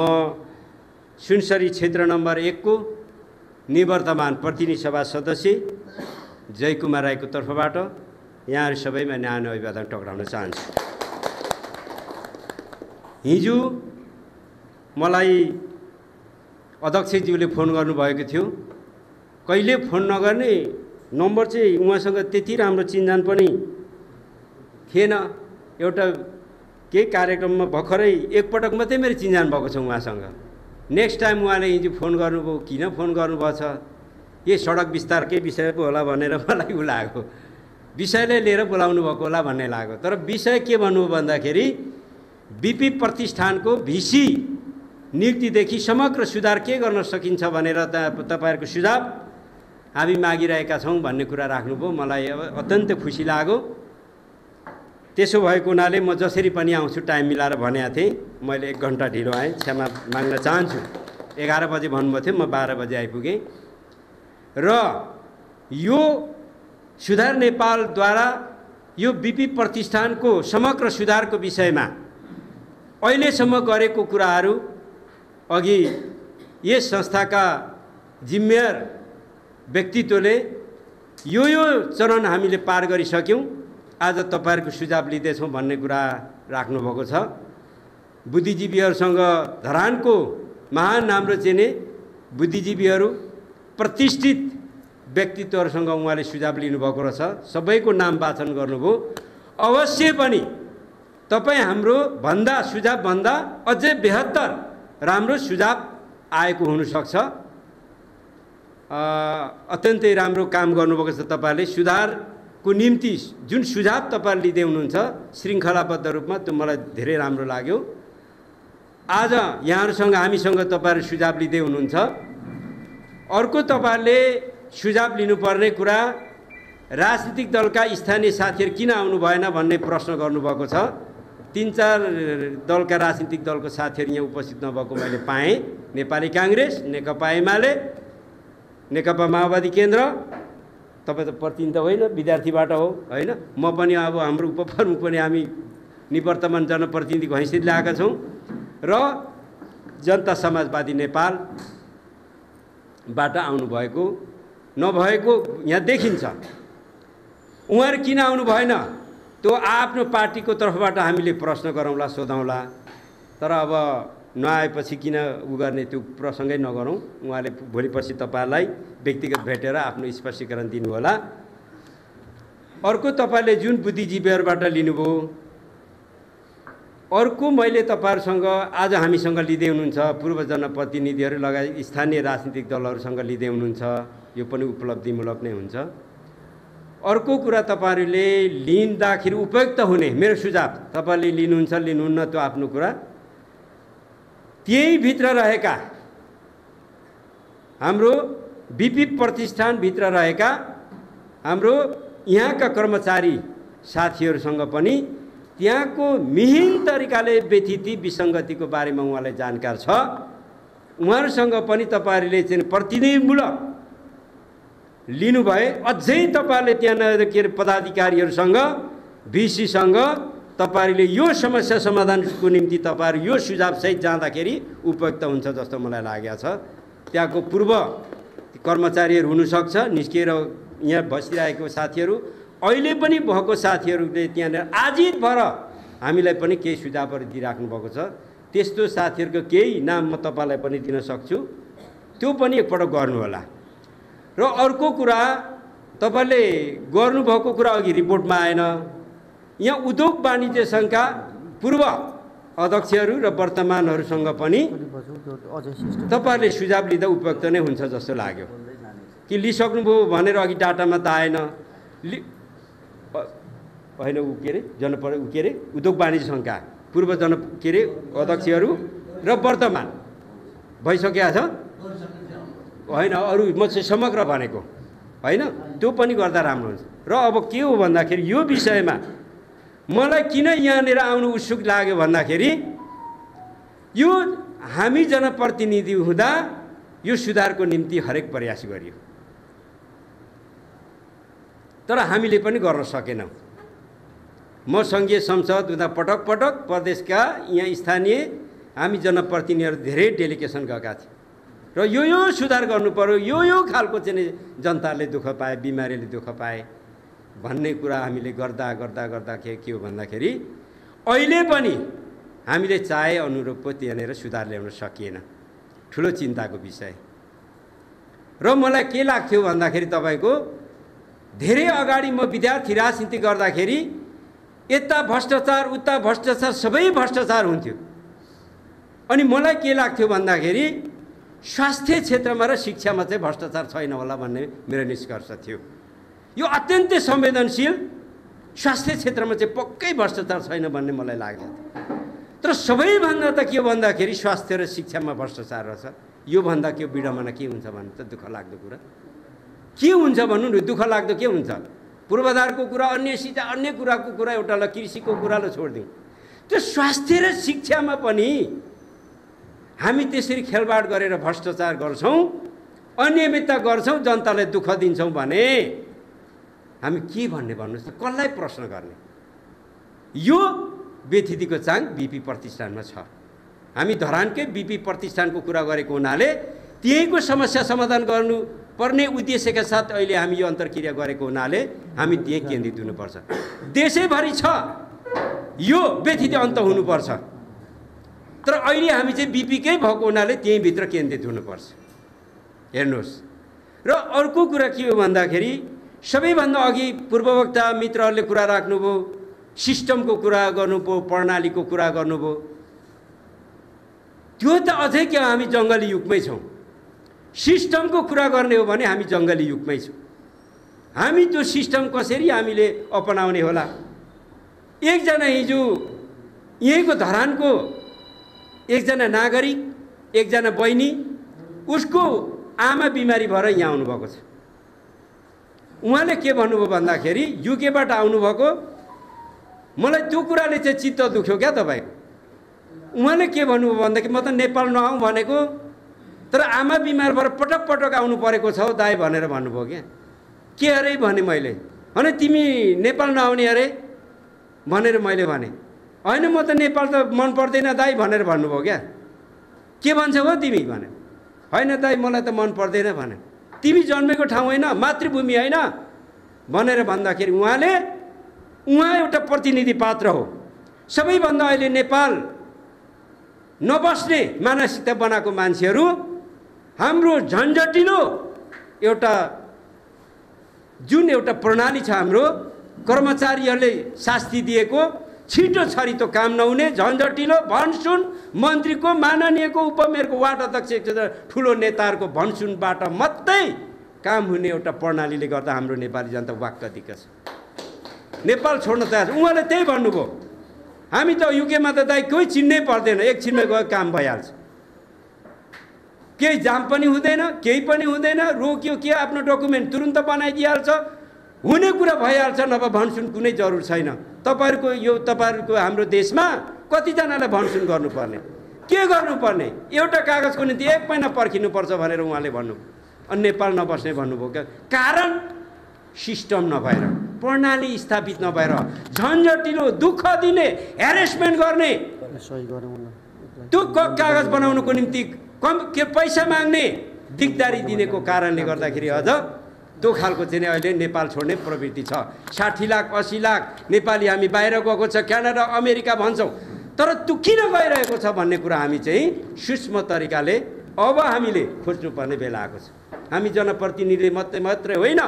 सुनसरी क्षेत्र नम्बर 1 को निवर्तमान प्रतिनिधि सभा सदस्य जयकुमार राईको तर्फबाट यहाँहरू सबैमा न्यानो अभिवादन टक्राउन चाहन्छु। हिजो मलाई अध्यक्षज्यूले फोन गर्नुभएको थियो। कहिले फोन नगर्ने नम्बर चाहिँ उहाँसँग त्यति राम्रो चिन्जान पनि थिएन। एउटा केही कार्यक्रममा भर्खरै एकपटक मात्रै मेरो चिन्जान भएको छ उहाँसँग। नेक्स्ट टाइम उहाँले हिजो फोन गर्नुभयो। किन फोन गर्नुभएको छ? यही सडक विस्तारकै विषय पो होला भनेर मलाई उ लाग्यो। विषयलाई लिएर बोलाउनु भएको होला भन्ने लाग्यो। तर विषय के भन्नुभयो भन्दाखेरि बीपी प्रतिष्ठानको भिसी नियुक्तिदेखि समग्र सुधार के गर्न सकिन्छ भनेर तपाईहरुको सुझाव हामी मागिरहेका छौं भन्ने कुरा राख्नुभयो। मलाई अत्यन्त खुसी लाग्यो। त्यसो भएको हुनाले म जसरी पनि आउँछु टाइम मिलाएर भनेको थिएँ, मैले 1 घण्टा ढिलो आएँ, क्षमा माग्न चाहन्छु। 11 बजे भन्नुभएको थियो, म 12 बजे आइपुगेँ। र यो सुधार नेपालद्वारा यो बीपी प्रतिष्ठानको समग्र सुधारको विषयमा अहिलेसम्म गरेको कुराहरू अघि यस संस्थाका जिम्मेवार व्यक्तित्वले यो चरण हामीले पार गरिसक्यौं, आज तपाईहरुको सुझाव लिँदैछौं भन्ने कुरा राख्नुभएको छ। बुद्धिजीवीहरूसँग धरानको महान नाम्रो चिने बुद्धिजीवीहरू प्रतिष्ठित व्यक्तित्वहरूसँग उहाँले सुझाव लिनुभएको रहेछ। सबैको नाम वाचन गर्नुभयो। अवश्य पनि तपाई हाम्रो भन्दा सुझाव भन्दा अझै बेहतर राम्रो सुझाव आएको हुन सक्छ। अत्यन्तै राम्रो काम गर्नुभएको छ तपाईहरुले। सुधारको निम्ति जुन सुझाव तपाईहरुले लिँदै हुनुहुन्छ श्रृंखलाबद्ध रूपमा, त्यो मलाई धेरै राम्रो लाग्यो। आज यहाँहरुसँग हामीसँग तपाईहरु सुझाव लिँदै हुनुहुन्छ। अर्को तपाईहरुले सुझाव लिनुपर्ने कुरा, राजनीतिक दलका स्थानीय साथीहरु किन आउनु भएन भन्ने प्रश्न गर्नुभएको छ। 3-4 दलका राजनीतिक दलको साथीहरु यहाँ उपस्थित नभएको मैले पाएँ। नेपाली कांग्रेस, नेकपा एमाले, नेकपा माओवादी केन्द्र, तपाई त प्रतिनिधि होइन, विद्यार्थीबाट हो हैन। म पनि अब हाम्रो उपप्रमुख पनि हामी निवर्तमान जनप्रतिनिधिको हैसियत ल्याएका छौं र जनता समाजवादी नेपालबाट आउनु भएको नभएको यहाँ देखिन्छ। उहाँहरु किन आउनु भएन त्यो आफ्नो पार्टीको तर्फबाट हामीले प्रश्न गरौँला, सोधौँला। तर अब नआएपछि किन उ गर्ने त्यो प्रसङ्गै नगरौँ। उहाँले भोलिपछि तपाईहरुलाई व्यक्तिगत भेटेर आफ्नो स्पष्टीकरण दिनुहोला। अर्को तपाईले जुन बुद्धिजीवीहरूबाट लिनुभयो, अर्को मैले तपाईहरुसँग आज हामीसँग लिँदै हुनुहुन्छ पूर्व जनप्रतिनिधिहरू लगायत स्थानीय राजनीतिक दलहरूसँग लिँदै हुनुहुन्छ, यो पनि उपलब्धिमूलक नै हुन्छ। अर्को कुरा तपाईहरुले लिँदाखेरि उपयुक्त हुने मेरो सुझाव, तपाईले लिनुहुन्छ लिनुहुन्न त्यो आफ्नो कुरा, त्यही भित्र रहेका हाम्रो बीपी प्रतिष्ठान भित्र रहेका हाम्रो यहाँका कर्मचारी साथीहरूसँग पनि त्यहाँको मिहिन तरिकाले व्यथिति विसङ्गतिको बारेमा उहाँलाई जानकार छ। उहाँहरूसँग पनि तपाईहरुले चाहिँ प्रतिनिधिमूलक लिनुभए अझै तपाईहरुले त्यहाँ के पदाधिकारीहरूसँग भिसीसँग तपाईहरुले यो समस्या समाधानको निम्ति तपाईहरु यो सुझाव सहित जाँदाखेरि उपयुक्त हुन्छ जस्तो मलाई लागेको छ। त्यहाँको पूर्व कर्मचारीहरू हुन सक्छ, निस्किएर यहाँ बसिरहेको साथीहरू, अहिले पनि भएको साथीहरूले त्यहाँ आजित भएर हामीलाई पनि केही सुझावहरू दिइराख्नु भएको छ। त्यस्तो साथीहरूको केही नाम म तपाईलाई पनि दिन सक्छु, त्यो पनि एकपटक गर्नु होला। र अर्को कुरा, तपाईले गर्नुभएको कुरा अघि रिपोर्टमा आएन। यहाँ उद्योग वाणिज्य संघका पूर्व अध्यक्षहरू र वर्तमानहरूसँग पनि तपाईहरुले सुझाव लिँदा उपयुक्त नै हुन्छ जस्तो लाग्यो। कि लिइसक्नुभयो भनेर अघि डाटामा त आएन। होइन उ के अरे उद्योग वाणिज्य संघका पूर्व अध्यक्षहरू र वर्तमान भइसकेको छ होइन। अरू म चाहिँ समग्र भनेको होइन, त्यो पनि गर्दा राम्रो हुन्छ। र अब के हो भन्दाखेरि यो विषयमा मलाई किन यहाँनिर आउनु उत्सुक लाग्यो भन्दाखेरि यो हामी जनप्रतिनिधि हुँदा यो सुधारको निम्ति हरेक प्रयास गरियो, तर हामीले पनि गर्न सकेनौँ। म सङ्घीय संसद हुँदा पटक पटक प्रदेशका यहाँ स्थानीय हामी जनप्रतिनिधिहरू धेरै डेलिगेसन गएका थियौँ र यो सुधार गर्नु पर्यो, यो खालको चाहिँ जनताले दुःख पाए, बिमारीले दुःख पाए भन्ने कुरा हामीले गर्दा के हो भन्दाखेरि अहिले पनि हामीले चाहे अनुरूपको त्यहाँनिर सुधार ल्याउन सकिएन। ठुलो चिन्ताको विषय। र मलाई के लाग्थ्यो भन्दाखेरि तपाईको धेरै अगाडि म विद्यार्थी राजनीति गर्दाखेरि यता भ्रष्टाचार उता भ्रष्टाचार सबै भ्रष्टाचार हुन्थ्यो। अनि मलाई के लाग्थ्यो भन्दाखेरि स्वास्थ्य क्षेत्रमा र शिक्षामा चाहिँ भ्रष्टाचार छैन होला भन्ने मेरो निष्कर्ष थियो। यो अत्यन्तै संवेदनशील, स्वास्थ्य क्षेत्रमा चाहिँ पक्कै भ्रष्टाचार छैन भन्ने मलाई लाग्थ्यो। तर तर सबैभन्दा त के भन्दाखेरि स्वास्थ्य र शिक्षामा भ्रष्टाचार रहेछ। यो भन्दा के विडम्बना के हुन्छ भन्नु त दुःख लाग्दो कुरा के हुन्छ भन्नु न। दुःख लाग्दो के हुन्छ? पूर्वाधारको कुरा, अन्य सिधा अन्य कुराको कुरा, एउटालाई कृषिको कुरालाई छोडिदिउँ, त्यो स्वास्थ्य र शिक्षामा पनि हामी त्यसरी खेलबाड गरेर भ्रष्टाचार गर्छौँ, अनियमितता गर्छौँ, जनतालाई दुःख दिन्छौँ भने हामी के भन्ने भन्नुहोस् त? कसलाई प्रश्न गर्ने? यो बेथितीको चाङ बिपी प्रतिष्ठानमा छ। हामी धरानकै बिपी प्रतिष्ठानको कुरा गरेको हुनाले त्यहीको समस्या समाधान गर्नुपर्ने उद्देश्यका साथ अहिले हामी यो अन्तर्क्रिया गरेको हुनाले हामी त्यही केन्द्रित हुनुपर्छ। देशैभरि छ यो बेथिती अन्त हुनुपर्छ, तर अहिले हामी चाहिँ बिपीकै भएको हुनाले त्यहीँभित्र केन्द्रित हुनुपर्छ। हेर्नुहोस्, र अर्को कुरा के हो भन्दाखेरि सबैभन्दा अघि पूर्ववक्ता मित्रहरूले कुरा राख्नुभयो, सिस्टमको कुरा गर्नुभयो, प्रणालीको कुरा गर्नुभयो। त्यो त अझै के हामी जङ्गली युगमै छौँ। सिस्टमको कुरा गर्ने हो भने हामी जङ्गली युगमै छौँ। हामी त्यो सिस्टम कसरी हामीले अपनाउने होला? एकजना हिजो यहीँको धरानको एकजना नागरिक, एकजना बहिनी, उसको आमा बिमारी भएर यहाँ आउनुभएको छ। उहाँले के भन्नुभयो भन्दाखेरि युकेबाट आउनुभएको, मलाई त्यो कुराले चाहिँ चित्त दुख्यो क्या तपाईँको। उहाँले के भन्नुभयो भन्दाखेरि म त नेपाल नआउँ भनेको, तर आमा बिमार भएर पटक पटक आउनु परेको छ दाइ भनेर भन्नुभयो क्या। के अरे भने मैले, अनि तिमी नेपाल नआउने अरे भनेर मैले भने, होइन म त नेपाल त मन पर्दैन दाइ भनेर भन्नुभयो क्या। के भन्छौ हो तिमी भने, होइन दाइ मलाई त मन पर्दैन भने। तिमी जन्मेको ठाउँ होइन, मातृभूमि होइन भनेर भन्दाखेरि उहाँ एउटा प्रतिनिधि पात्र हो। सबैभन्दा अहिले नेपाल नबस्ने मानसिकता बनाएको मान्छेहरू हाम्रो झन्झटिलो एउटा जुन एउटा प्रणाली छ, हाम्रो कर्मचारीहरूले शास्ति दिएको छिटो छरितो काम नहुने झन्झटिलो भनसुन, मन्त्रीको, माननीयको, उपमेयरको, वार्ड अध्यक्ष, ठुलो नेताहरूको भनसुनबाट मात्रै काम हुने एउटा प्रणालीले गर्दा हाम्रो नेपाली जनता वाक्क दिक्क छ। नेपाल छोड्न तयार। उहाँले त्यही भन्नुभयो, हामी त युकेमा त दाइ कोही चिन्नै पर्दैन, एकछिनमै गयो काम भइहाल्छ, केही जाम पनि हुँदैन, केही पनि हुँदैन, रोक्यो के आफ्नो डकुमेन्ट तुरुन्त बनाइदिइहाल्छ, हुने कुरा भइहाल्छ, नभए भनसुन कुनै जरुर छैन। तपाईँहरूको हाम्रो देशमा कतिजनालाई भनसुन गर्नुपर्ने, के गर्नुपर्ने, एउटा कागजको निम्ति 1 महिना पर्खिनुपर्छ भनेर उहाँले भन्नुभयो। अनि नेपाल नबस्ने भन्नुभयो क्या। कारण सिस्टम नभएर, प्रणाली स्थापित नभएर, झन्झटिलो दुःख दिने, ह्यारेसमेन्ट गर्ने, त्यो कागज बनाउनको निम्ति के पैसा माग्ने, दिगदारी दिनेको कारणले गर्दाखेरि अझ त्यो खालको चाहिँ अहिले नेपाल छोड्ने प्रवृत्ति छ। 60 लाख 80 लाख नेपाली हामी बाहिर गएको छ, क्यानाडा, अमेरिका भन्छौँ, तर त्यो किन गइरहेको छ भन्ने कुरा हामी चाहिँ सूक्ष्म तरिकाले अब हामीले खोज्नुपर्ने बेला आएको छ। हामी जनप्रतिनिधिले मात्रै होइन,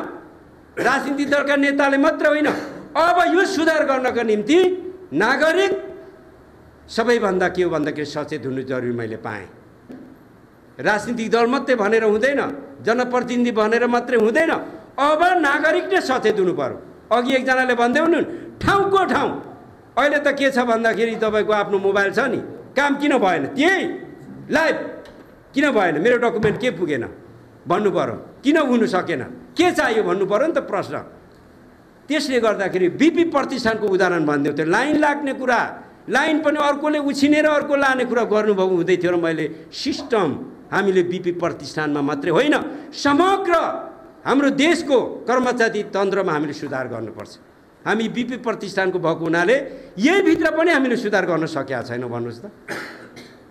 राजनीतिक दलका नेताले मात्र होइन, अब यो सुधार गर्नको निम्ति नागरिक सबैभन्दा के हो भन्दाखेरि सचेत हुनु जरुरी मैले पाएँ। राजनीतिक दल मात्रै भनेर हुँदैन, जनप्रतिनिधि भनेर मात्रै हुँदैन, अब नागरिक नै सचेत हुनु पर्यो। अघि एकजनाले भन्दै हुनु ठाउँको ठाउँ अहिले त के छ भन्दाखेरि तपाईँको आफ्नो मोबाइल छ नि, काम किन भएन, त्यही लाइभ किन भएन, मेरो डकुमेन्ट के पुगेन भन्नु पर्यो, किन हुनु सकेन, के चाहियो भन्नु पर्यो नि त प्रश्न। त्यसले गर्दाखेरि बिपी प्रतिष्ठानको उदाहरण भनिदिउँ, त्यो लाइन लाग्ने कुरा, लाइन पनि अर्कोले उछिनेर अर्को लाने कुरा गर्नुभएको हुँदै थियो र मैले सिस्टम हामीले बिपी प्रतिष्ठानमा मात्रै होइन समग्र हाम्रो देशको कर्मचारी तन्त्रमा हामीले सुधार गर्नुपर्छ। हामी बिपी प्रतिष्ठानको भएको हुनाले यही भित्र पनि हामीले सुधार गर्न सकेका छैनौँ भन्नुहोस् त।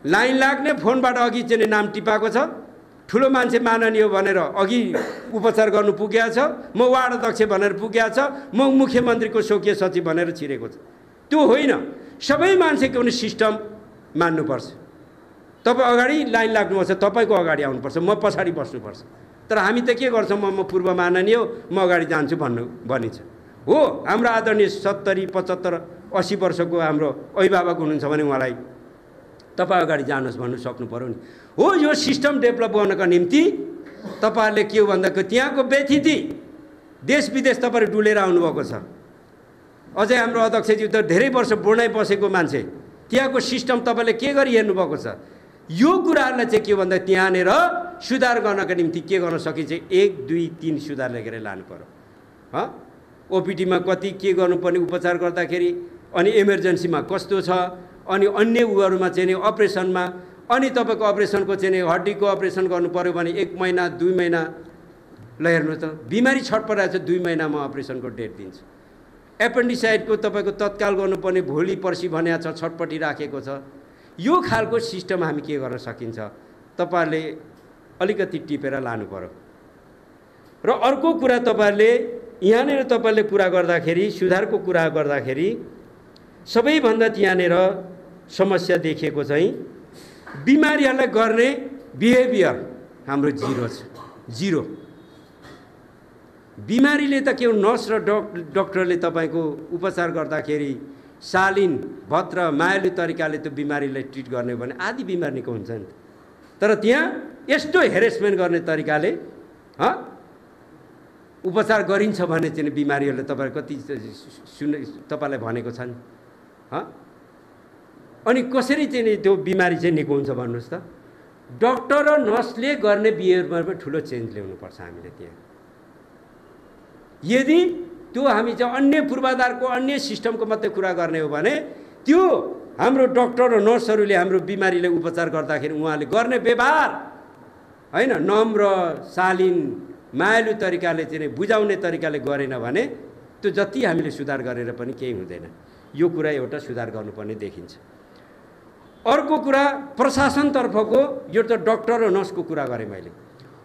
लाइन लाग्ने, फोनबाट अघि चाहिँ नाम टिपाएको छ, ठुलो मान्छे माननीय भनेर अघि उपचार गर्नु पुगेको छ, म वार्ड अध्यक्ष भनेर पुगेको छ, म मुख्यमन्त्रीको स्वकीय सचिव भनेर छिरेको छ। त्यो होइन, सबै मान्छेको पनि सिस्टम मान्नुपर्छ। तपाईँ अगाडि लाइन लाग्नुपर्छ, तपाईँको अगाडि आउनुपर्छ, म पछाडि बस्नुपर्छ। तर हामी त के गर्छौँ, म पूर्व माननीय हो, म अगाडि जान्छु भनिन्छ। हो, हाम्रो आदरणीय 70, 75, 80 वर्षको हाम्रो अभिभावक हुनुहुन्छ भने उहाँलाई तपाईँ अगाडि जानुहोस् भन्नु सक्नु पऱ्यो नि। हो, यो सिस्टम डेभलप गर्नको निम्ति तपाईँहरूले के हो भन्दाखेरि त्यहाँको व्यथिति देश विदेश तपाईँहरू डुलेर आउनुभएको छ। अझै हाम्रो अध्यक्षज्यू त धेरै वर्ष बोर्डमै बसेको मान्छे, त्यहाँको सिस्टम तपाईँले के गरी हेर्नुभएको छ? यो कुराहरूलाई चाहिँ के भन्दा त्यहाँनिर सुधार गर्नका निम्ति के गर्न सकिन्छ? 1, 2, 3 सुधार लेखेर लानु पर्यो। ओपिडीमा कति के गर्नुपर्ने उपचार गर्दाखेरि, अनि इमर्जेन्सीमा कस्तो छ, अनि अन्य उहरूमा चाहिँ अपरेसनमा, अनि तपाईँको अपरेसनको चाहिँ हड्डीको अपरेसन गर्नु पर्यो भने 1 महिना 2 महिना ल हेर्नु त, बिमारी छटपटाएको छ 2 महिनामा अपरेसनको डेट दिन्छ। एपेन्डिसाइडको तपाईँको तत्काल गर्नुपर्ने भोलि पर्सि भनेको छ, छटपटी राखेको छ। यो खालको सिस्टम हामी के गर्न सकिन्छ? तपाईँहरूले अलिकति टिपेर लानु पर्यो। र अर्को कुरा तपाईँहरूले यहाँनिर तपाईँले कुरा गर्दाखेरि, सुधारको कुरा गर्दाखेरि सबैभन्दा त्यहाँनिर समस्या देखिएको चाहिँ बिमारीहरूलाई गर्ने बिहेभियर हाम्रो जिरो छ। जिरो। बिमारीले त के हो, नर्स र डक्टरले तपाईँको उपचार गर्दाखेरि शालीन भद्र मायालु तरिकाले त्यो बिमारीलाई ट्रिट गर्ने भने आदि बिमार निको हुन्छ नि। तर त्यहाँ यस्तो हेरेसमेन्ट गर्ने तरिकाले उपचार गरिन्छ भने चाहिँ बिमारीहरूले तपाईँ कति तपाईँलाई भनेको छ नि। अनि कसरी चाहिँ त्यो बिमारी चाहिँ निको हुन्छ भन्नुहोस् त? डक्टर र नर्सले गर्ने बिहेभियरमा पनि ठुलो चेन्ज ल्याउनुपर्छ हामीले त्यहाँ। यदि त्यो हामी चाहिँ अन्य पूर्वाधारको अन्य सिस्टमको मात्रै कुरा गर्ने हो भने त्यो हाम्रो डक्टर र नर्सहरूले हाम्रो बिमारीलाई उपचार गर्दाखेरि उहाँले गर्ने व्यवहार हैन नम्र शालीन मायालु तरिकाले चाहिँ बुझाउने तरिकाले गरेन भने त्यो जति हामीले सुधार गरेर पनि केही हुँदैन। यो कुरा एउटा सुधार गर्नुपर्ने देखिन्छ। अर्को कुरा प्रशासनतर्फको, यो त डक्टर र नर्सको कुरा गरेँ मैले।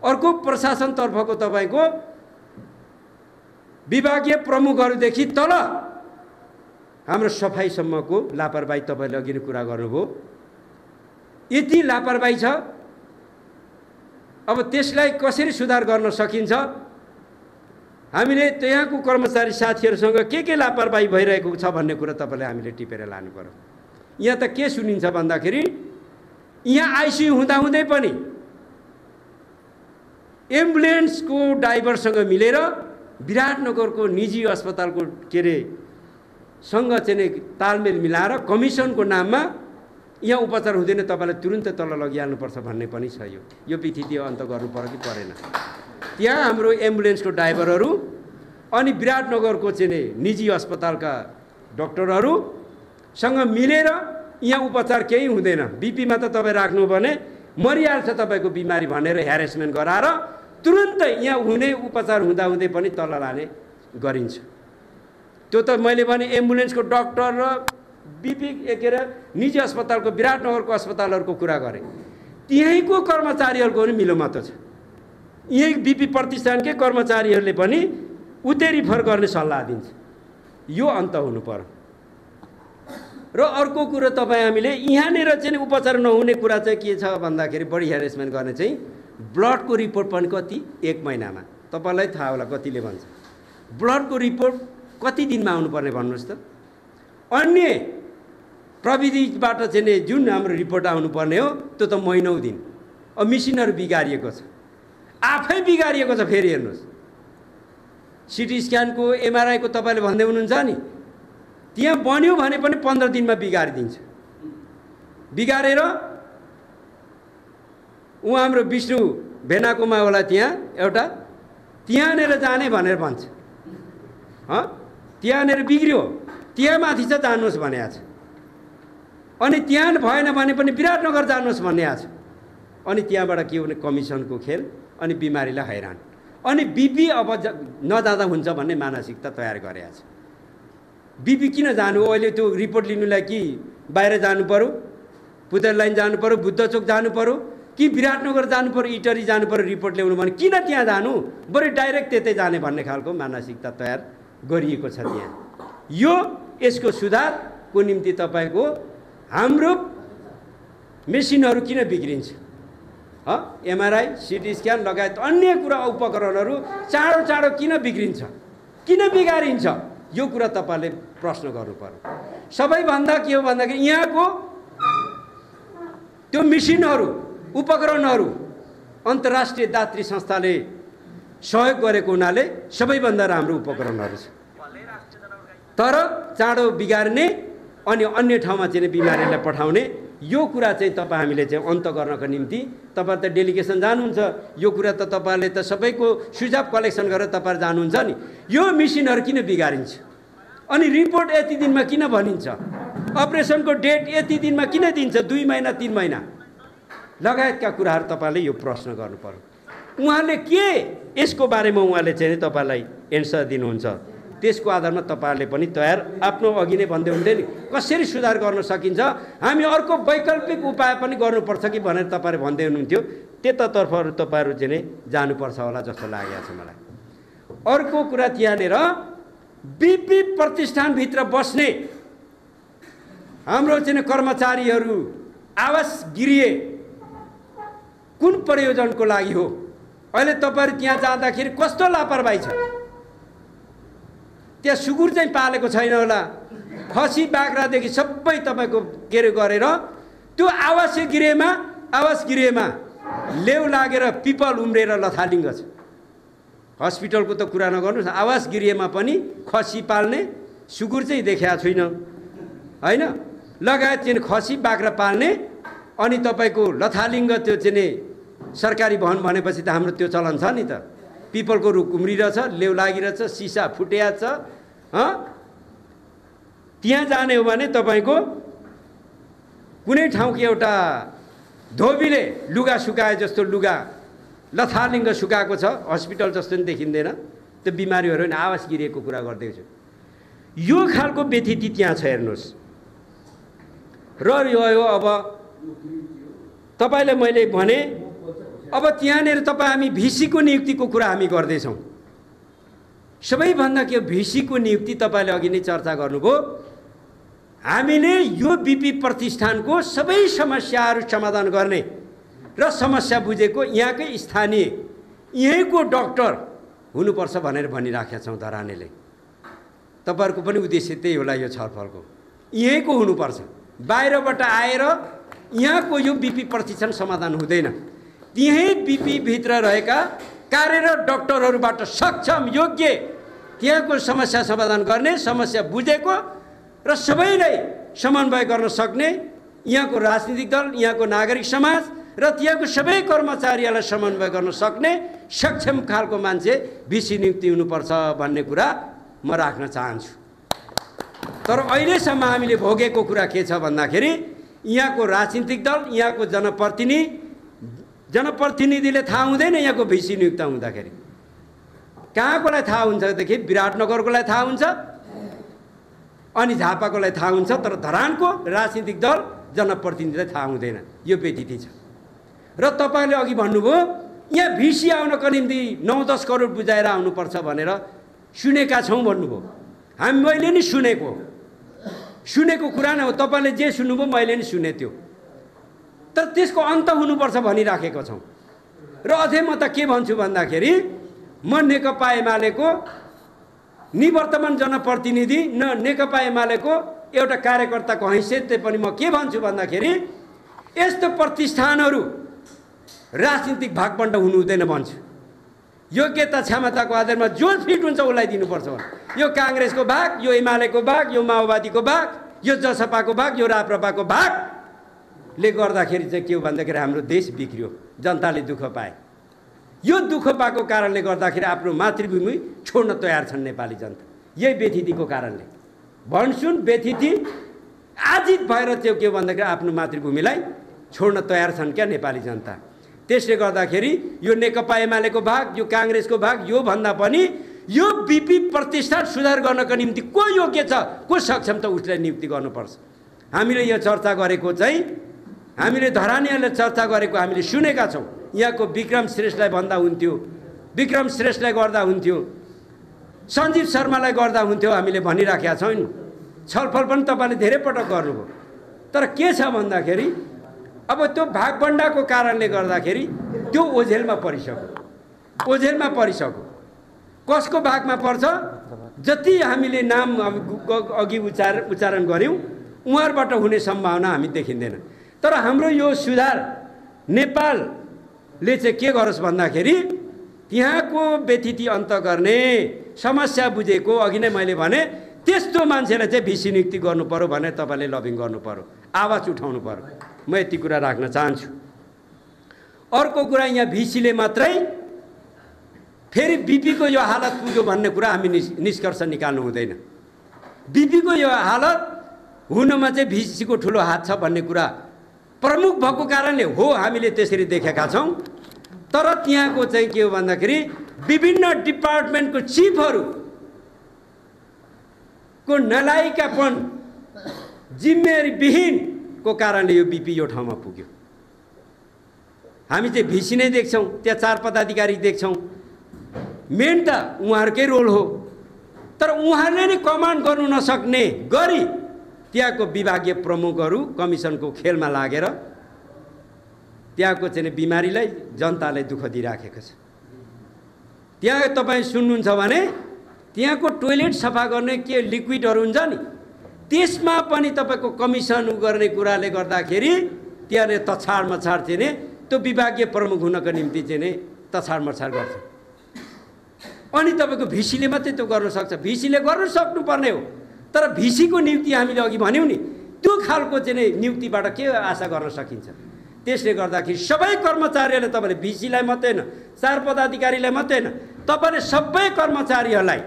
अर्को प्रशासनतर्फको तपाईँको विभागीय प्रमुखहरूदेखि तल हाम्रो सफाइसम्मको लापरवाही तपाईँले अघि नै कुरा गर्नुभयो। यति लापरवाही छ। अब त्यसलाई कसरी सुधार गर्न सकिन्छ? हामीले त्यहाँको कर्मचारी साथीहरूसँग के लापरवाही भइरहेको छ भन्ने कुरा तपाईँले हामीले टिपेर लानु पर्यो। यहाँ त के सुनिन्छ भन्दाखेरि यहाँ आइसियु हुँदाहुँदै पनि एम्बुलेन्सको ड्राइभरसँग मिलेर विराटनगरको निजी अस्पतालको के अरे सँग चाहिँ तालमेल मिलाएर कमिसनको नाममा यहाँ उपचार हुँदैन, तपाईँलाई तुरुन्तै तल लगिहाल्नुपर्छ भन्ने पनि छ। यो विधिति अन्त गर्नु पर्यो कि परेन? त्यहाँ हाम्रो एम्बुलेन्सको ड्राइभरहरू अनि विराटनगरको चाहिँ निजी अस्पतालका डक्टरहरूसँग मिलेर यहाँ उपचार केही हुँदैन, बिपीमा त तपाईँ राख्नु भने मरिहाल्छ तपाईँको बिमारी भनेर ह्यारेसमेन्ट गराएर तुरुन्तै यहाँ हुने उपचार हुँदाहुँदै पनि तल लाने गरिन्छ। त्यो त मैले भने एम्बुलेन्सको डक्टर र बिपी के अरे निजी अस्पतालको विराटनगरको अस्पतालहरूको कुरा गरेँ। त्यहीँको कर्मचारीहरूको पनि मिलोमतो छ। यही बिपी प्रतिष्ठानकै कर्मचारीहरूले पनि उतै रिफर गर्ने सल्लाह दिन्छ। यो अन्त हुनु पर्यो। र अर्को कुरो तपाईँ हामीले यहाँनिर चाहिँ उपचार नहुने कुरा चाहिँ के छ भन्दाखेरि बढी ह्यारेसमेन्ट गर्ने चाहिँ ब्लडको रिपोर्ट पनि कति 1 महिनामा, तपाईँलाई थाहा होला कतिले भन्छ। ब्लडको रिपोर्ट कति दिनमा आउनुपर्ने भन्नुहोस् त? अन्य प्रविधिबाट चाहिँ जुन हाम्रो रिपोर्ट आउनुपर्ने हो त्यो त महिनौँ दिन। अब मेसिनहरू बिगारिएको छ, आफै बिगारिएको छ। फेरि हेर्नुहोस्, सिटी स्क्यानको एमआरआईको तपाईँले भन्दै हुनुहुन्छ नि, त्यहाँ बन्यो भने पनि 15 दिनमा बिगारिदिन्छ। बिगारेर उहाँ हाम्रो विष्णु भेनाकोमा होला त्यहाँ एउटा, त्यहाँनिर जाने भनेर भन्छ। त्यहाँनिर बिग्रियो, त्यहाँ माथि चाहिँ जानुहोस् भनेको छ। अनि त्यहाँ भएन भने पनि विराटनगर जानुहोस् भन्ने आएको छ। अनि त्यहाँबाट के हुने, कमिसनको खेल, अनि बिमारीलाई हैरान। अनि बिपी अब नजाँदा हुन्छ भन्ने मानसिकता तयार गरेको छ। बिपी किन जानु? अहिले त्यो रिपोर्ट लिनुलाई कि बाहिर जानु पर्यो, पुतल लाइन जानु पर्यो, बुद्ध चोक जानु पर्यो, कि विराटनगर जानु पर्यो, इटरी जानु पर्यो रिपोर्ट ल्याउनु भने किन त्यहाँ जानु, बरु डाइरेक्ट त्यतै जाने भन्ने खालको मानसिकता तयार गरिएको छ त्यहाँ। यो यसको सुधारको निम्ति तपाईँको हाम्रो मेसिनहरू किन बिग्रिन्छ? एमआरआई, सिटी स्क्यान लगायत अन्य कुरा उपकरणहरू चाँडो चाँडो किन बिग्रिन्छ, किन बिगारिन्छ? यो कुरा तपाईँले प्रश्न गर्नु पर्यो। सबैभन्दा के हो भन्दाखेरि यहाँको त्यो मेसिनहरू उपकरणहरू अन्तर्राष्ट्रिय दात्री संस्थाले सहयोग गरेको हुनाले सबैभन्दा राम्रो उपकरणहरू छ। तर चाँडो बिगार्ने अनि अन्य ठाउँमा चाहिँ बिमारीलाई पठाउने यो कुरा चाहिँ तपाईँ हामीले चाहिँ अन्त गर्नको निम्ति तपाईँ त डेलिगेसन जानुहुन्छ, यो कुरा त तपाईँहरूले त सबैको सुझाव कलेक्सन गरेर तपाईँ जानुहुन्छ नि। यो मिसिनहरू किन बिगारिन्छ? अनि रिपोर्ट यति दिनमा किन भनिन्छ? अपरेसनको डेट यति दिनमा किन दिन्छ? 2 महिना 3 महिना लगायतका कुराहरू तपाईँले यो प्रश्न गर्नु पर्यो। उहाँले के यसको बारेमा उहाँले चाहिँ तपाईँलाई एन्सर दिनुहुन्छ, त्यसको आधारमा तपाईँहरूले पनि तयार आफ्नो अघि नै भन्दै हुँदै नि कसरी सुधार गर्न सकिन्छ, हामी अर्को वैकल्पिक उपाय पनि गर्नुपर्छ कि भनेर तपाईँहरू भन्दै हुनुहुन्थ्यो। त्यतातर्फ तपाईँहरू चाहिँ नै जानुपर्छ होला जस्तो लागेको छ मलाई। अर्को कुरा त्यहाँनिर बिपी प्रतिष्ठानभित्र बस्ने हाम्रो चाहिँ कर्मचारीहरू आवास गृह कुन प्रयोजनको लागि हो? अहिले तपाईँहरू त्यहाँ जाँदाखेरि कस्तो लापरवाही छ? त्यहाँ सुँगुर चाहिँ पालेको छैन होला, खसी बाख्रादेखि सबै तपाईँको के अरे गरेर त्यो आवास गृहमा लेउ लागेर पिपल उम्रेर लथालिङ्ग छ। हस्पिटलको त कुरा नगर्नुहोस्, आवास गृहमा पनि खसी पाल्ने सुँगुर चाहिँ देखेको छुइनँ होइन, लगायत चाहिँ खसी बाख्रा पाल्ने अनि तपाईँको लथालिङ्ग त्यो चाहिँ सरकारी भवन भनेपछि त हाम्रो त्यो चलन छ नि त। पिपलको रुख उम्रिरहेछ, लेउ लागिरहेछ, सिसा फुटेको छ। त्यहाँ जाने हो भने तपाईँको कुनै ठाउँको एउटा धोबीले लुगा सुकाए जस्तो लुगा लथालिङ्ग सुकाएको छ, हस्पिटल जस्तो नि देखिँदैन। त्यो बिमारीहरू नि आवास गृहको कुरा गर्दैछु। यो खालको व्यथिति त्यहाँ छ हेर्नुहोस्। र यो अब तपाईँले मैले भने अब त्यहाँनिर तपाईँ हामी भिसीको नियुक्तिको कुरा हामी गर्दैछौँ। सबैभन्दा के भिसीको नियुक्ति तपाईँले अघि नै चर्चा गर्नुभयो। हामीले यो बिपी प्रतिष्ठानको सबै समस्याहरू समाधान गर्ने र समस्या बुझेको यहाँकै स्थानीय यहीँको डाक्टर हुनुपर्छ भनेर भनिराखेका छौँ धरानेले। तपाईँहरूको पनि उद्देश्य त्यही होला यो छलफलको, यहीँको हुनुपर्छ। बाहिरबाट आएर यहाँको यो बिपी प्रतिष्ठान समाधान हुँदैन। त्यही बिपीभित्र रहेका कार्यरत डाक्टरहरूबाट सक्षम योग्य त्यहाँको समस्या समाधान गर्ने, समस्या बुझेको र सबैलाई समन्वय गर्न सक्ने यहाँको राजनीतिक दल, यहाँको नागरिक समाज र त्यहाँको सबै कर्मचारीहरूलाई समन्वय गर्न सक्ने सक्षम खालको मान्छे भिसी नियुक्ति हुनुपर्छ भन्ने कुरा म राख्न चाहन्छु। तर अहिलेसम्म हामीले भोगेको कुरा के छ भन्दाखेरि यहाँको राजनीतिक दल, यहाँको जनप्रतिनिधिले थाहा हुँदैन यहाँको भिसी नियुक्त हुँदाखेरि। कहाँकोलाई थाहा हुन्छदेखि विराटनगरकोलाई थाहा हुन्छ अनि झापाकोलाई थाहा हुन्छ, तर धरानको राजनीतिक दल जनप्रतिनिधिलाई थाहा हुँदैन। यो व्यथिति छ। र तपाईँले अघि भन्नुभयो यहाँ भिसी आउनको निम्ति 9-10 करोड बुझाएर आउनुपर्छ भनेर सुनेका छौँ भन्नुभयो। मैले नि सुनेको कुरा नै हो। तपाईँले जे सुन्नुभयो मैले नि सुने त्यो, तर त्यसको अन्त हुनुपर्छ भनिराखेको छौँ। र अझै म त के भन्छु भन्दाखेरि म नेकपा एमालेको निवर्तमान जनप्रतिनिधि न नेकपा एमालेको एउटा कार्यकर्ताको हैसियतले पनि म के भन्छु भन्दाखेरि यस्तो प्रतिष्ठानहरू राजनीतिक भागबण्ड हुनु हुँदैन भन्छु। योग्यता क्षमताको आधारमा जो फिट हुन्छ उसलाई दिनुपर्छ। यो काङ्ग्रेसको भाग, यो एमालेको भाग, यो माओवादीको भाग, यो जसपाको भाग, यो राप्रपाको भागले गर्दाखेरि चाहिँ के हो भन्दाखेरि हाम्रो देश बिग्रियो, जनताले दुःख पाए। यो दुःख पाएको कारणले गर्दाखेरि आफ्नो मातृभूमि छोड्न तयार छन् नेपाली जनता। यही व्यथितिको कारणले भन्छुन्, व्यथिति आजित भएर त्यो के भन्दाखेरि आफ्नो मातृभूमिलाई छोड्न तयार छन् क्या नेपाली जनता। त्यसले गर्दाखेरि यो नेकपा एमालेको भाग, यो काङ्ग्रेसको भाग, यो भन्दा पनि यो बिपी प्रतिष्ठान सुधार गर्नको निम्ति को योग्य छ, को सक्षम त उसलाई नियुक्ति गर्नुपर्छ। हामीले यो चर्चा गरेको चाहिँ हामीले धरानीहरूले चर्चा गरेको हामीले सुनेका छौँ। यहाँको विक्रम श्रेष्ठलाई भन्दा हुन्थ्यो, विक्रम श्रेष्ठलाई गर्दा हुन्थ्यो, सञ्जीव शर्मालाई गर्दा हुन्थ्यो, हामीले भनिराखेका छौँ नि। छलफल पनि तपाईँले धेरै पटक गर्नुभयो। तर के छ भन्दाखेरि अब त्यो भागबण्डाको कारणले गर्दाखेरि त्यो ओझेलमा परिसक्यो। कसको भागमा पर्छ? जति हामीले नाम अघि उच्चारण गऱ्यौँ उहाँहरूबाट हुने सम्भावना हामी देखिँदैन। तर हाम्रो यो सुधार नेपालले चाहिँ के गरोस् भन्दाखेरि त्यहाँको व्यथिति अन्त गर्ने, समस्या बुझेको, अघि नै मैले भने त्यस्तो मान्छेलाई चाहिँ भिसी नियुक्ति गर्नु पर्यो भने तपाईँले लबिङ गर्नु पर्यो, आवाज उठाउनु पर्यो। म यति कुरा राख्न चाहन्छु। अर्को कुरा, यहाँ भिसीले मात्रै फेरि बिपीको यो हालत पुग्यो भन्ने कुरा हामी निष्कर्ष निकाल्नु हुँदैन। बिपीको यो हालत हुनमा चाहिँ भिसीको ठुलो हात छ भन्ने कुरा प्रमुख भएको कारणले हो हामीले त्यसरी देखेका छौँ। तर त्यहाँको चाहिँ के हो भन्दाखेरि विभिन्न डिपार्टमेन्टको चिफहरूको नलायिकापन, जिम्मेवारीविहीनको कारणले यो बिपी यो ठाउँमा पुग्यो। हामी चाहिँ भिसी नै देख्छौँ, त्यहाँ 4 पदाधिकारी देख्छौँ। मेन त उहाँहरूकै रोल हो, तर उहाँहरूले नै कमान्ड गर्नु नसक्ने गरी त्यहाँको विभागीय प्रमुखहरू कमिसनको खेलमा लागेर त्यहाँको चाहिँ बिमारीलाई, जनतालाई दुःख दिइराखेको छ। त्यहाँ तपाईँ सुन्नुहुन्छ भने त्यहाँको टोइलेट सफा गर्ने के लिक्विडहरू हुन्छ नि, त्यसमा पनि तपाईँको कमिसन गर्ने कुराले गर्दाखेरि त्यहाँले तछाड मछाड चाहिँ नि त्यो विभागीय प्रमुख हुनको निम्ति चाहिँ नि तछाड मछाड गर्छ। अनि तपाईँको भिसीले मात्रै त्यो गर्न सक्छ, भिसीले गर्न सक्नुपर्ने हो। तर भिसीको नियुक्ति हामीले अघि भन्यौँ नि, त्यो खालको चाहिँ नि नियुक्तिबाट के आशा गर्न सकिन्छ? त्यसले गर्दाखेरि सबै कर्मचारीहरूले तपाईँले भिसीलाई मात्रै होइन, 4 पदाधिकारीलाई मात्रै होइन, तपाईँले सबै कर्मचारीहरूलाई,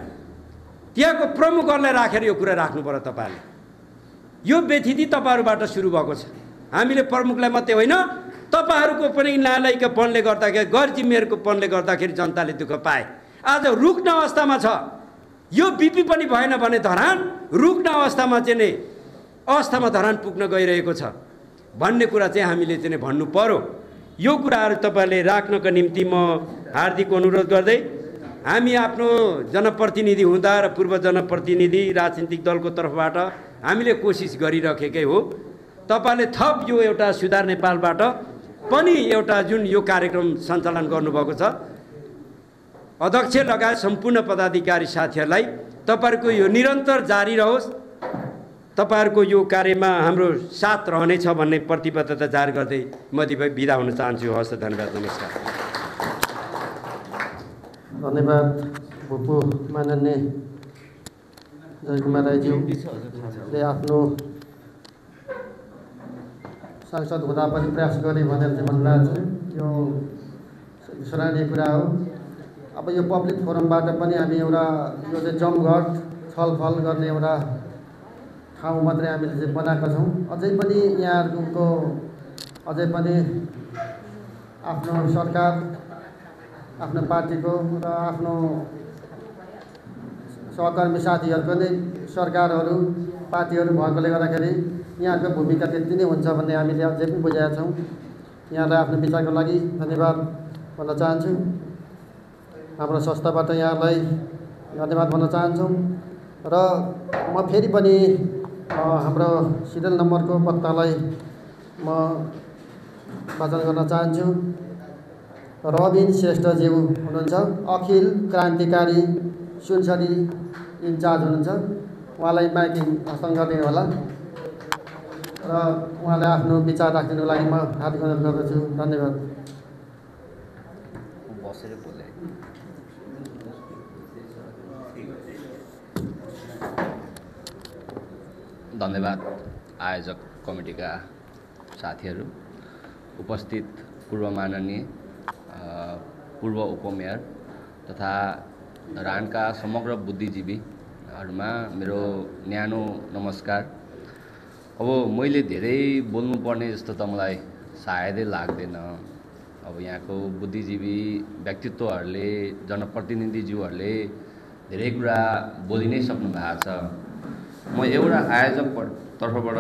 त्यहाँको प्रमुखहरूलाई राखेर यो कुरा राख्नु पर्यो। तपाईँहरूले यो व्यथिति तपाईँहरूबाट सुरु भएको छ। हामीले प्रमुखलाई मात्रै होइन, तपाईँहरूको पनि नालायिकपनले गर्दाखेरि, गैर जिम्मेवारीकोपनले गर्दाखेरि जनताले दुःख पाए। आज रुक्न अवस्थामा छ। यो बिपी पनि भएन भने धरान रुक्न अवस्थामा चाहिँ नै अवस्थामा धरान पुग्न गइरहेको छ भन्ने कुरा चाहिँ हामीले चाहिँ भन्नु पर्यो। यो कुराहरू तपाईँले राख्नको निम्ति म हार्दिक अनुरोध गर्दै, हामी आफ्नो जनप्रतिनिधि हुँदा र पूर्व जनप्रतिनिधि राजनीतिक दलको तर्फबाट हामीले कोसिस गरिराखेकै हो। तपाईँले थप यो एउटा सुधार नेपालबाट पनि एउटा जुन यो कार्यक्रम सञ्चालन गर्नुभएको छ, अध्यक्ष लगायत सम्पूर्ण पदाधिकारी साथीहरूलाई तपाईँहरूको यो निरन्तर जारी रहोस्। तपाईँहरूको यो कार्यमा हाम्रो साथ रहनेछ भन्ने प्रतिबद्धता जारी गर्दै म बिदा हुन चाहन्छु। हस्, धन्यवाद, नमस्कार। धन्यवाद भूपू माननीय जयकुमार राईज्यूले आफ्नो सांसद हुँदा पनि प्रयास गर्ने भनेर चाहिँ भन्नुभएको छ। यो सराहनीय कुरा हो। अब यो पब्लिक फोरमबाट पनि हामी एउटा यो चाहिँ जमघट छलफल गर्ने एउटा ठाउँ मात्रै हामीले चाहिँ बनाएका छौँ। अझै पनि यहाँहरूको अझै पनि आफ्नो सरकार, आफ्नो पार्टीको र आफ्नो सहकर्मी साथीहरूको नै सरकारहरू, पार्टीहरू भएकोले गर्दाखेरि यहाँको भूमिका त्यति नै हुन्छ भन्ने हामीले अझै पनि बुझेका छौँ। यहाँलाई आफ्नो विचारको लागि धन्यवाद भन्न चाहन्छु। हाम्रो संस्थाबाट यहाँलाई धन्यवाद भन्न चाहन्छौँ। र म फेरि पनि हाम्रो सिरियल नम्बरको वक्तालाई म वचन गर्न चाहन्छु। रबिन श्रेष्ठज्यू हुनुहुन्छ, अखिल क्रान्तिकारी सुनसरी इन्चार्ज हुनुहुन्छ। उहाँलाई माइक हस्तान्तरण गरिदिनु होला र उहाँलाई आफ्नो विचार राखिदिनुको लागि म हार्दिक अनुरोध गर्दछु। धन्यवाद। धन्यवाद आयोजक कमिटीका साथीहरू, उपस्थित पूर्व माननीय पूर्व उपमेयर तथा धरानका समग्र बुद्धिजीवीहरूमा मेरो न्यानो नमस्कार। अब मैले धेरै बोल्नुपर्ने जस्तो त मलाई सायदै लाग्दैन। अब यहाँको बुद्धिजीवी व्यक्तित्वहरूले, जनप्रतिनिधिज्यूहरूले धेरै कुरा बोलि नै सक्नु भएको छ। म एउटा आयोजक तर्फबाट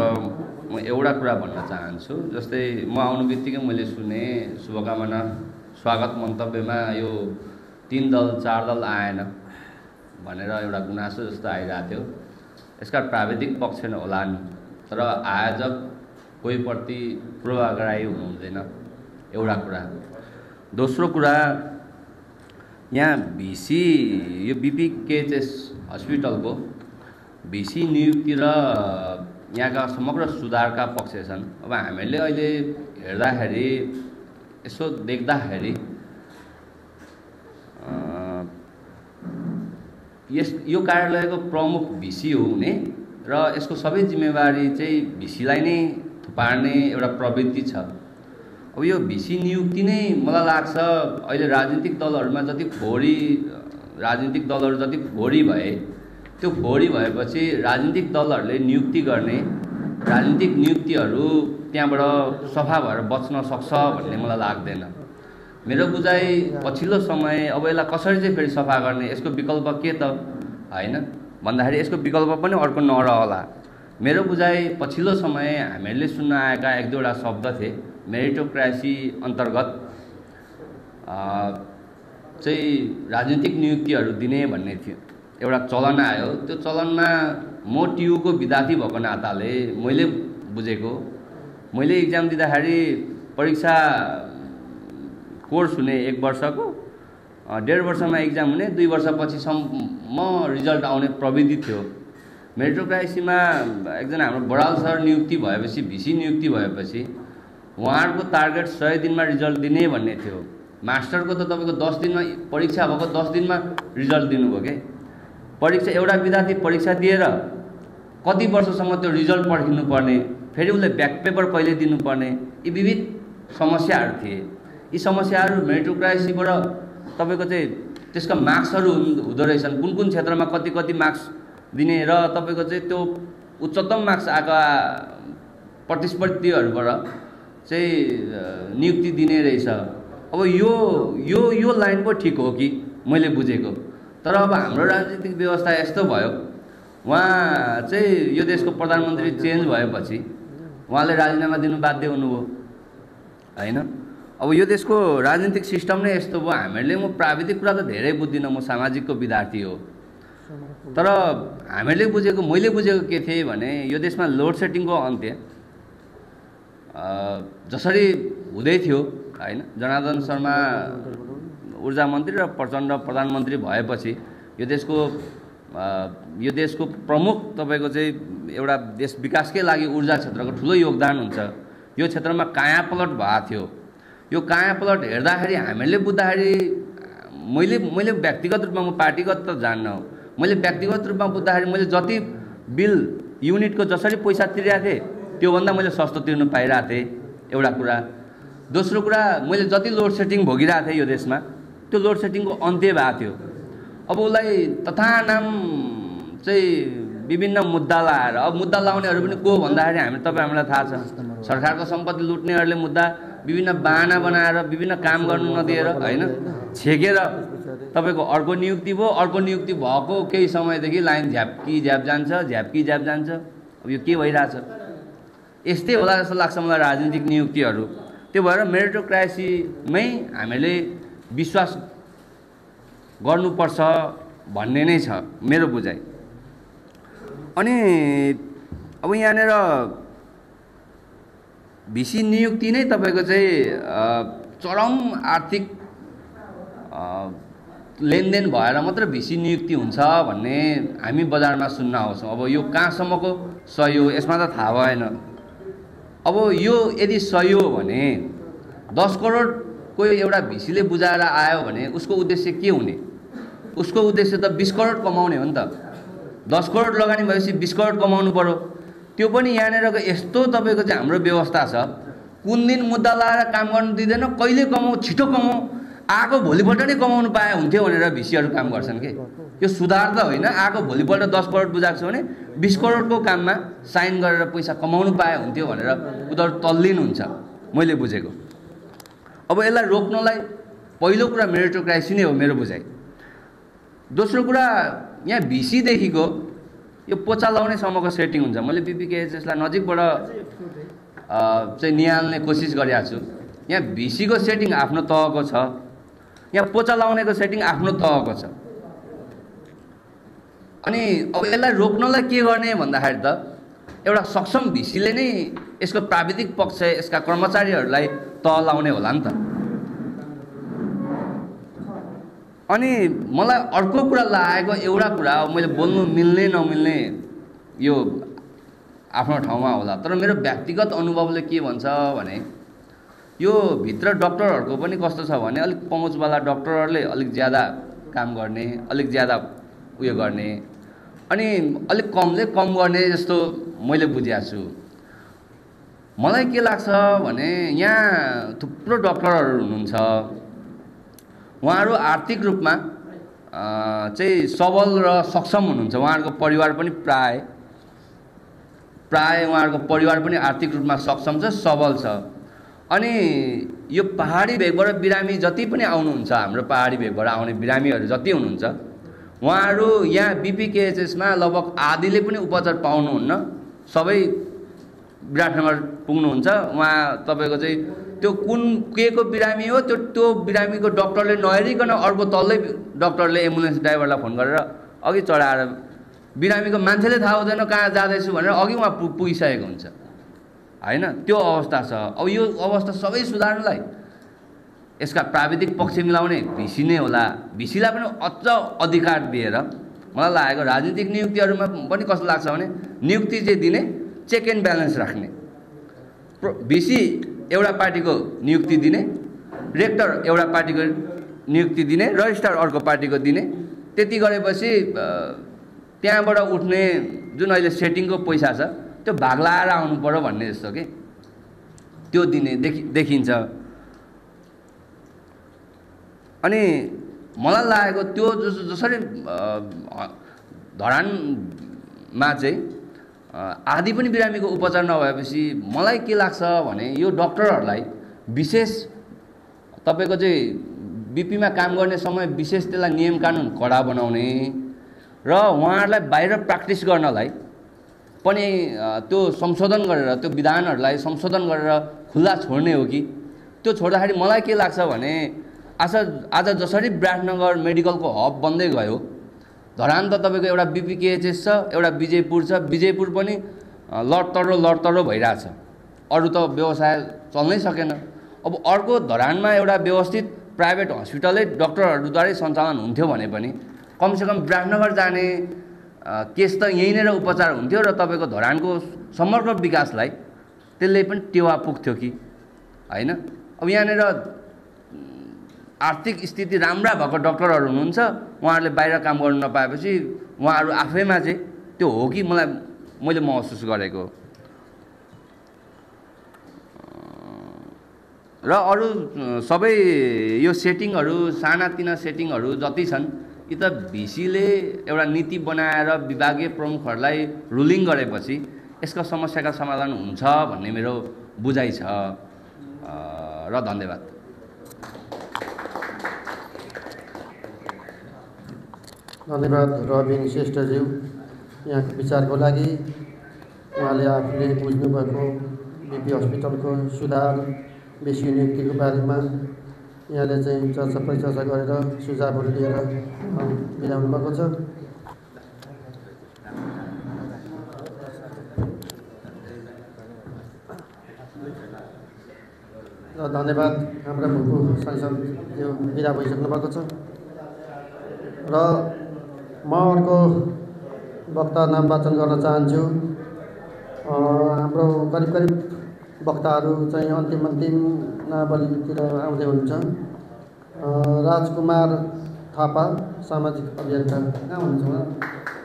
म एउटा कुरा भन्न चाहन्छु। जस्तै म आउनु बित्तिकै मैले सुने शुभकामना स्वागत मन्तव्यमा यो 3 दल 4 दल आएन भनेर एउटा गुनासो जस्तो आइरहेको थियो। यसका प्राविधिक पक्ष होला नि, तर आयोजक कोहीप्रति पूर्वाग्रही हुनु हुँदैन, एउटा कुरा। दोस्रो कुरा, यहाँ भिसी यो बिपीकेएचएस हस्पिटलको भिसी नियुक्ति र यहाँका समग्र सुधारका पक्ष छन्। अब हामीले अहिले हेर्दाखेरि, यसो देख्दाखेरि यो कार्यालयको प्रमुख भिसी हो हुने र यसको सबै जिम्मेवारी चाहिँ भिसीलाई नै थुपार्ने एउटा प्रवृत्ति छ। अब यो भिसी नियुक्ति नै मलाई लाग्छ अहिले राजनीतिक दलहरुमा जति फोहोरी भए त्यो फोहोरी भएपछि राजनीतिक दलहरूले नियुक्ति गर्ने राजनीतिक नियुक्तिहरू त्यहाँबाट सफा भएर बच्न सक्छ भन्ने मलाई लाग्दैन। मेरो बुझाइ पछिल्लो समय अब यसलाई कसरी चाहिँ फेरि सफा गर्ने यसको विकल्प के त हैन भन्दाखेरि यसको विकल्प पनि अर्को नरहला। मेरो बुझाइ पछिल्लो समय हामीले सुन्न आएका एक दुईवटा शब्द थिए मेरिटोक्रेसी अन्तर्गत चाहिँ राजनीतिक नियुक्तिहरू दिने भन्ने थियो एउटा चलन आयो। त्यो चलनमा म टियुको विद्यार्थी भएको नाताले मैले बुझेको मैले इक्जाम दिँदाखेरि परीक्षा कोर्स हुने 1 वर्षको 1.5 वर्षमा इक्जाम हुने 2 वर्षपछिसम्म रिजल्ट आउने प्रविधि थियो। मेरिटोक्रेसीमा एकजना हाम्रो बडाल सर नियुक्ति भएपछि भिसी नियुक्ति भएपछि उहाँहरूको टार्गेट 100 दिनमा रिजल्ट दिने भन्ने थियो। मास्टरको त तपाईको 10 दिनमा परीक्षा भएको 10 दिनमा रिजल्ट दिनुभयो के। परीक्षा एउटा विद्यार्थी परीक्षा दिएर कति वर्षसम्म त्यो रिजल्ट पर्खिनु पर्ने फेरि उसले ब्याक पेपर कहिले दिनुपर्ने यी विविध समस्याहरू थिए। यी समस्याहरू मेरिटोक्रेसीबाट तपाईको चाहिँ त्यसका मार्क्सहरू हुँदो रहेछन् कुन कुन क्षेत्रमा कति कति मार्क्स दिने र तपाईको चाहिँ त्यो उच्चतम मार्क्स आएका प्रतिस्पर्धीहरूबाट चाहिँ नियुक्ति दिने रहेछ। अब यो लाइन पो ठीक हो कि मैले बुझेको। तर अब हाम्रो राजनीतिक व्यवस्था यस्तो भयो उहाँ चाहिँ यो देशको प्रधानमन्त्री चेन्ज भएपछि उहाँले राजीनामा दिनु बाध्य हुनुभयो हैन। अब यो देशको राजनीतिक सिस्टम नै यस्तो भयो। हामीले म प्राविधिक कुरा त धेरै बुझ्दिनँ म सामाजिकको विद्यार्थी हो। तर हामीले बुझेको मैले बुझेको के थिए भने यो देशमा लोड सेटिङको अन्त्य जसरी हुँदै थियो हैन। जनार्दन शर्मा ऊर्जा मन्त्री र प्रचण्ड प्रधानमन्त्री भएपछि यो देशको प्रमुख तपाईको चाहिँ एउटा देश विकासकै लागि ऊर्जा क्षेत्रको ठुलो योगदान हुन्छ। यो क्षेत्रमा कायापलट भएको थियो। यो कायापलट हेर्दाखेरि हामीले बुझ्दाखेरि मैले व्यक्तिगत रूपमा म पार्टीगत त जान्न मैले व्यक्तिगत रूपमा बुझ्दाखेरि मैले जति बिल युनिटको जसरी पैसा तिरेको थिएँ त्योभन्दा मैले सस्तो तिर्नु पाइरहेको थिएँ एउटा कुरा। दोस्रो कुरा मैले जति लोड सेटिङ भोगिरहेको थिएँ यो देशमा त्यो लोड सेटिङको अन्त्य भएको थियो। अब उसलाई तथानाम चाहिँ विभिन्न मुद्दा लाएर अब मुद्दा लाउनेहरू पनि को भन्दाखेरि हामीलाई थाहा छ सरकारको सम्पत्ति लुट्नेहरूले मुद्दा विभिन्न बाहना बनाएर विभिन्न काम गर्नु नदिएर हैन छेकेर तपाईको अर्को नियुक्ति भयो। अर्को नियुक्ति भएको केही समयदेखि लाइन झ्याप्की झ्याप जान्छ। अब यो के भइरहेछ यस्तै होला जस्तो लाग्छ मलाई राजनीतिक नियुक्तिहरू। त्यो भएर मेरिटोक्रेसीमै हामीले विश्वास गर्नुपर्छ भन्ने नै छ मेरो बुझाइ। अनि अब यहाँनिर भिसी नियुक्ति नै तपाईको चाहिँ चरम आर्थिक लेनदेन भएर मात्र भिसी नियुक्ति हुन्छ भन्ने हामी बजारमा सुन्न आउँछौँ। अब यो कहाँसम्मको सही हो यसमा त थाहा भएन। अब यो यदि सही हो भने 10 करोड कोही एउटा भिसीले बुझाएर आयो भने उसको उद्देश्य के हुने? उसको उद्देश्य त 20 करोड कमाउने हो नि त। 10 करोड लगानी भएपछि 20 करोड कमाउनु पर्यो। त्यो पनि यहाँनिरको यस्तो तपाईको चाहिँ हाम्रो व्यवस्था छ कुन दिन मुद्दा लाएर काम गर्नु दिँदैन कहिले कमाऊ छिटो कमाऊ आएको भोलिपल्ट नै कमाउनु पाए हुन्थ्यो भनेर भिसीहरू काम गर्छन् के। यो सुधार त होइन। आएको भोलिपल्ट 10 करोड बुझाएको छ भने 20 करोडको काममा साइन गरेर पैसा कमाउनु पाए हुन्थ्यो भनेर उनीहरू तल्लीन हुन्छ मैले बुझेको। अब यसलाई रोक्नलाई पहिलो कुरा मेरिटोक्रेसी नै हो मेरो बुझाइ। दोस्रो कुरा यहाँ भिसीदेखिको यो पोचा लाउने सम्मको सेटिङ हुन्छ। मैले बीपीकेएचएसलाई नजिकबाट चाहिँ निहाल्ने कोसिस गरेको छु। यहाँ भिसीको सेटिङ आफ्नो तहको छ यहाँ पोचा लाउनेको सेटिङ आफ्नो तहको छ। अनि अब यसलाई रोक्नलाई के गर्ने भन्दाखेरि त एउटा सक्षम भिसीले नै यसको प्राविधिक पक्ष यसका कर्मचारीहरूलाई तह लाउने होला नि त। अनि मलाई अर्को कुरा लागेको एउटा कुरा मैले बोल्नु मिल्ने नमिल्ने यो आफ्नो ठाउँमा होला तर मेरो व्यक्तिगत अनुभवले के भन्छ भने यो भित्र डाक्टरहरूको पनि कस्तो छ भने अलिक पहुँचवाला डाक्टरहरूले अलिक ज्यादा काम गर्ने अलिक ज्यादा उयो गर्ने अनि अलिक कम गर्ने जस्तो मैले बुझेको छु। मलाई के लाग्छ भने यहाँ थुप्रो डक्टरहरू हुनुहुन्छ, उहाँहरू आर्थिक रूपमा चाहिँ सबल र सक्षम हुनुहुन्छ। उहाँहरूको परिवार पनि प्राय उहाँहरूको परिवार पनि आर्थिक रूपमा सक्षम छ, सबल छ। अनि यो पहाडी भेगबाट बिरामी जति पनि आउनुहुन्छ, हाम्रो पहाडी भेगबाट आउने बिरामीहरू जति हुनुहुन्छ, उहाँहरू यहाँ बिपिकेएचएसमा लगभग आधीले पनि उपचार पाउनुहुन्न। सबै विराटनगर पुग्नुहुन्छ। उहाँ तपाईँको चाहिँ त्यो के को बिरामी हो त्यो बिरामीको डक्टरले नहेरिकन अर्को तल्लै डक्टरले एम्बुलेन्स ड्राइभरलाई फोन गरेर अघि चढाएर बिरामीको मान्छेले थाहा हुँदैन कहाँ जाँदैछु भनेर अघि उहाँ पुगिसकेको हुन्छ होइन। त्यो अवस्था छ। अब यो अवस्था सबै सुधार्नलाई यसका प्राविधिक पक्ष मिलाउने भिसी नै होला। भिसीलाई पनि अझ अधिकार दिएर मलाई लागेको राजनीतिक नियुक्तिहरूमा पनि कस्तो लाग्छ भने नियुक्ति चाहिँ दिने, चेक एन्ड ब्यालेन्स राख्ने। भिसी एउटा पार्टीको नियुक्ति दिने, रेक्टर एउटा पार्टीको नियुक्ति दिने, रजिस्ट्रार अर्को पार्टीको दिने। त्यति गरेपछि त्यहाँबाट उठ्ने जुन अहिले सेटिङको पैसा छ त्यो भाग लाएर आउनु पर्यो भन्ने जस्तो के त्यो दिने देखिन्छ। अनि मलाई लागेको त्यो जसरी धरानमा चाहिँ आधी पनि बिरामीको उपचार नभएपछि मलाई के लाग्छ भने यो डक्टरहरूलाई विशेष तपाईँको चाहिँ बिपीमा काम गर्ने समय विशेष त्यसलाई नियम कानुन कडा बनाउने र उहाँहरूलाई बाहिर प्र्याक्टिस गर्नलाई पनि त्यो संशोधन गरेर त्यो विधानहरूलाई संशोधन गरेर खुल्ला छोड्ने हो कि त्यो छोड्दाखेरि मलाई के लाग्छ भने आज जसरी विराटनगर मेडिकलको हब बन्दै गयो, धरान त तपाईँको एउटा बिपिकेएचएस छ, एउटा विजयपुर छ। विजयपुर पनि लडतरो भइरहेछ, अरू त व्यवसाय चल्नै सकेन। अब अर्को धरानमा एउटा व्यवस्थित प्राइभेट हस्पिटलै डक्टरहरूद्वारै सञ्चालन हुन्थ्यो भने पनि कमसेकम विराटनगर जाने केस त यहीँनिर उपचार हुन्थ्यो र तपाईँको धरानको समग्र विकासलाई त्यसले पनि टेवा पुग्थ्यो कि होइन। अब यहाँनिर आर्थिक स्थिति राम्रा भएको डक्टरहरू हुनुहुन्छ, उहाँहरूले बाहिर काम गर्नु नपाएपछि उहाँहरू आफैमा चाहिँ त्यो हो कि मैले महसुस गरेको। र अरू सबै यो सेटिङहरू सानातिना सेटिङहरू जति छन् यी त भिसीले एउटा नीति बनाएर विभागीय प्रमुखहरूलाई रुलिङ गरेपछि यसको समस्याका समाधान हुन्छ भन्ने मेरो बुझाइ छ। र धन्यवाद। धन्यवाद रबिन श्रेष्ठज्यू यहाँको विचारको लागि। उहाँले आफूले बुझ्नुभएको बिपी हस्पिटलको सुधार, बेसी नियुक्तिको बारेमा यहाँले चाहिँ चर्चा परिचर्चा गरेर सुझावहरू लिएर बिताउनु भएको छ। र धन्यवाद हाम्रा भूपू सांसद यो बिदा भइसक्नु भएको छ। र म अर्को वक्ता नाम वाचन गर्न चाहन्छु। हाम्रो करिब वक्ताहरू चाहिँ अन्तिम नावलीतिर आउँदै हुनुहुन्छ। राजकुमार थापा सामाजिक अभियन्ता कहाँ हुनुहुन्छ उहाँ?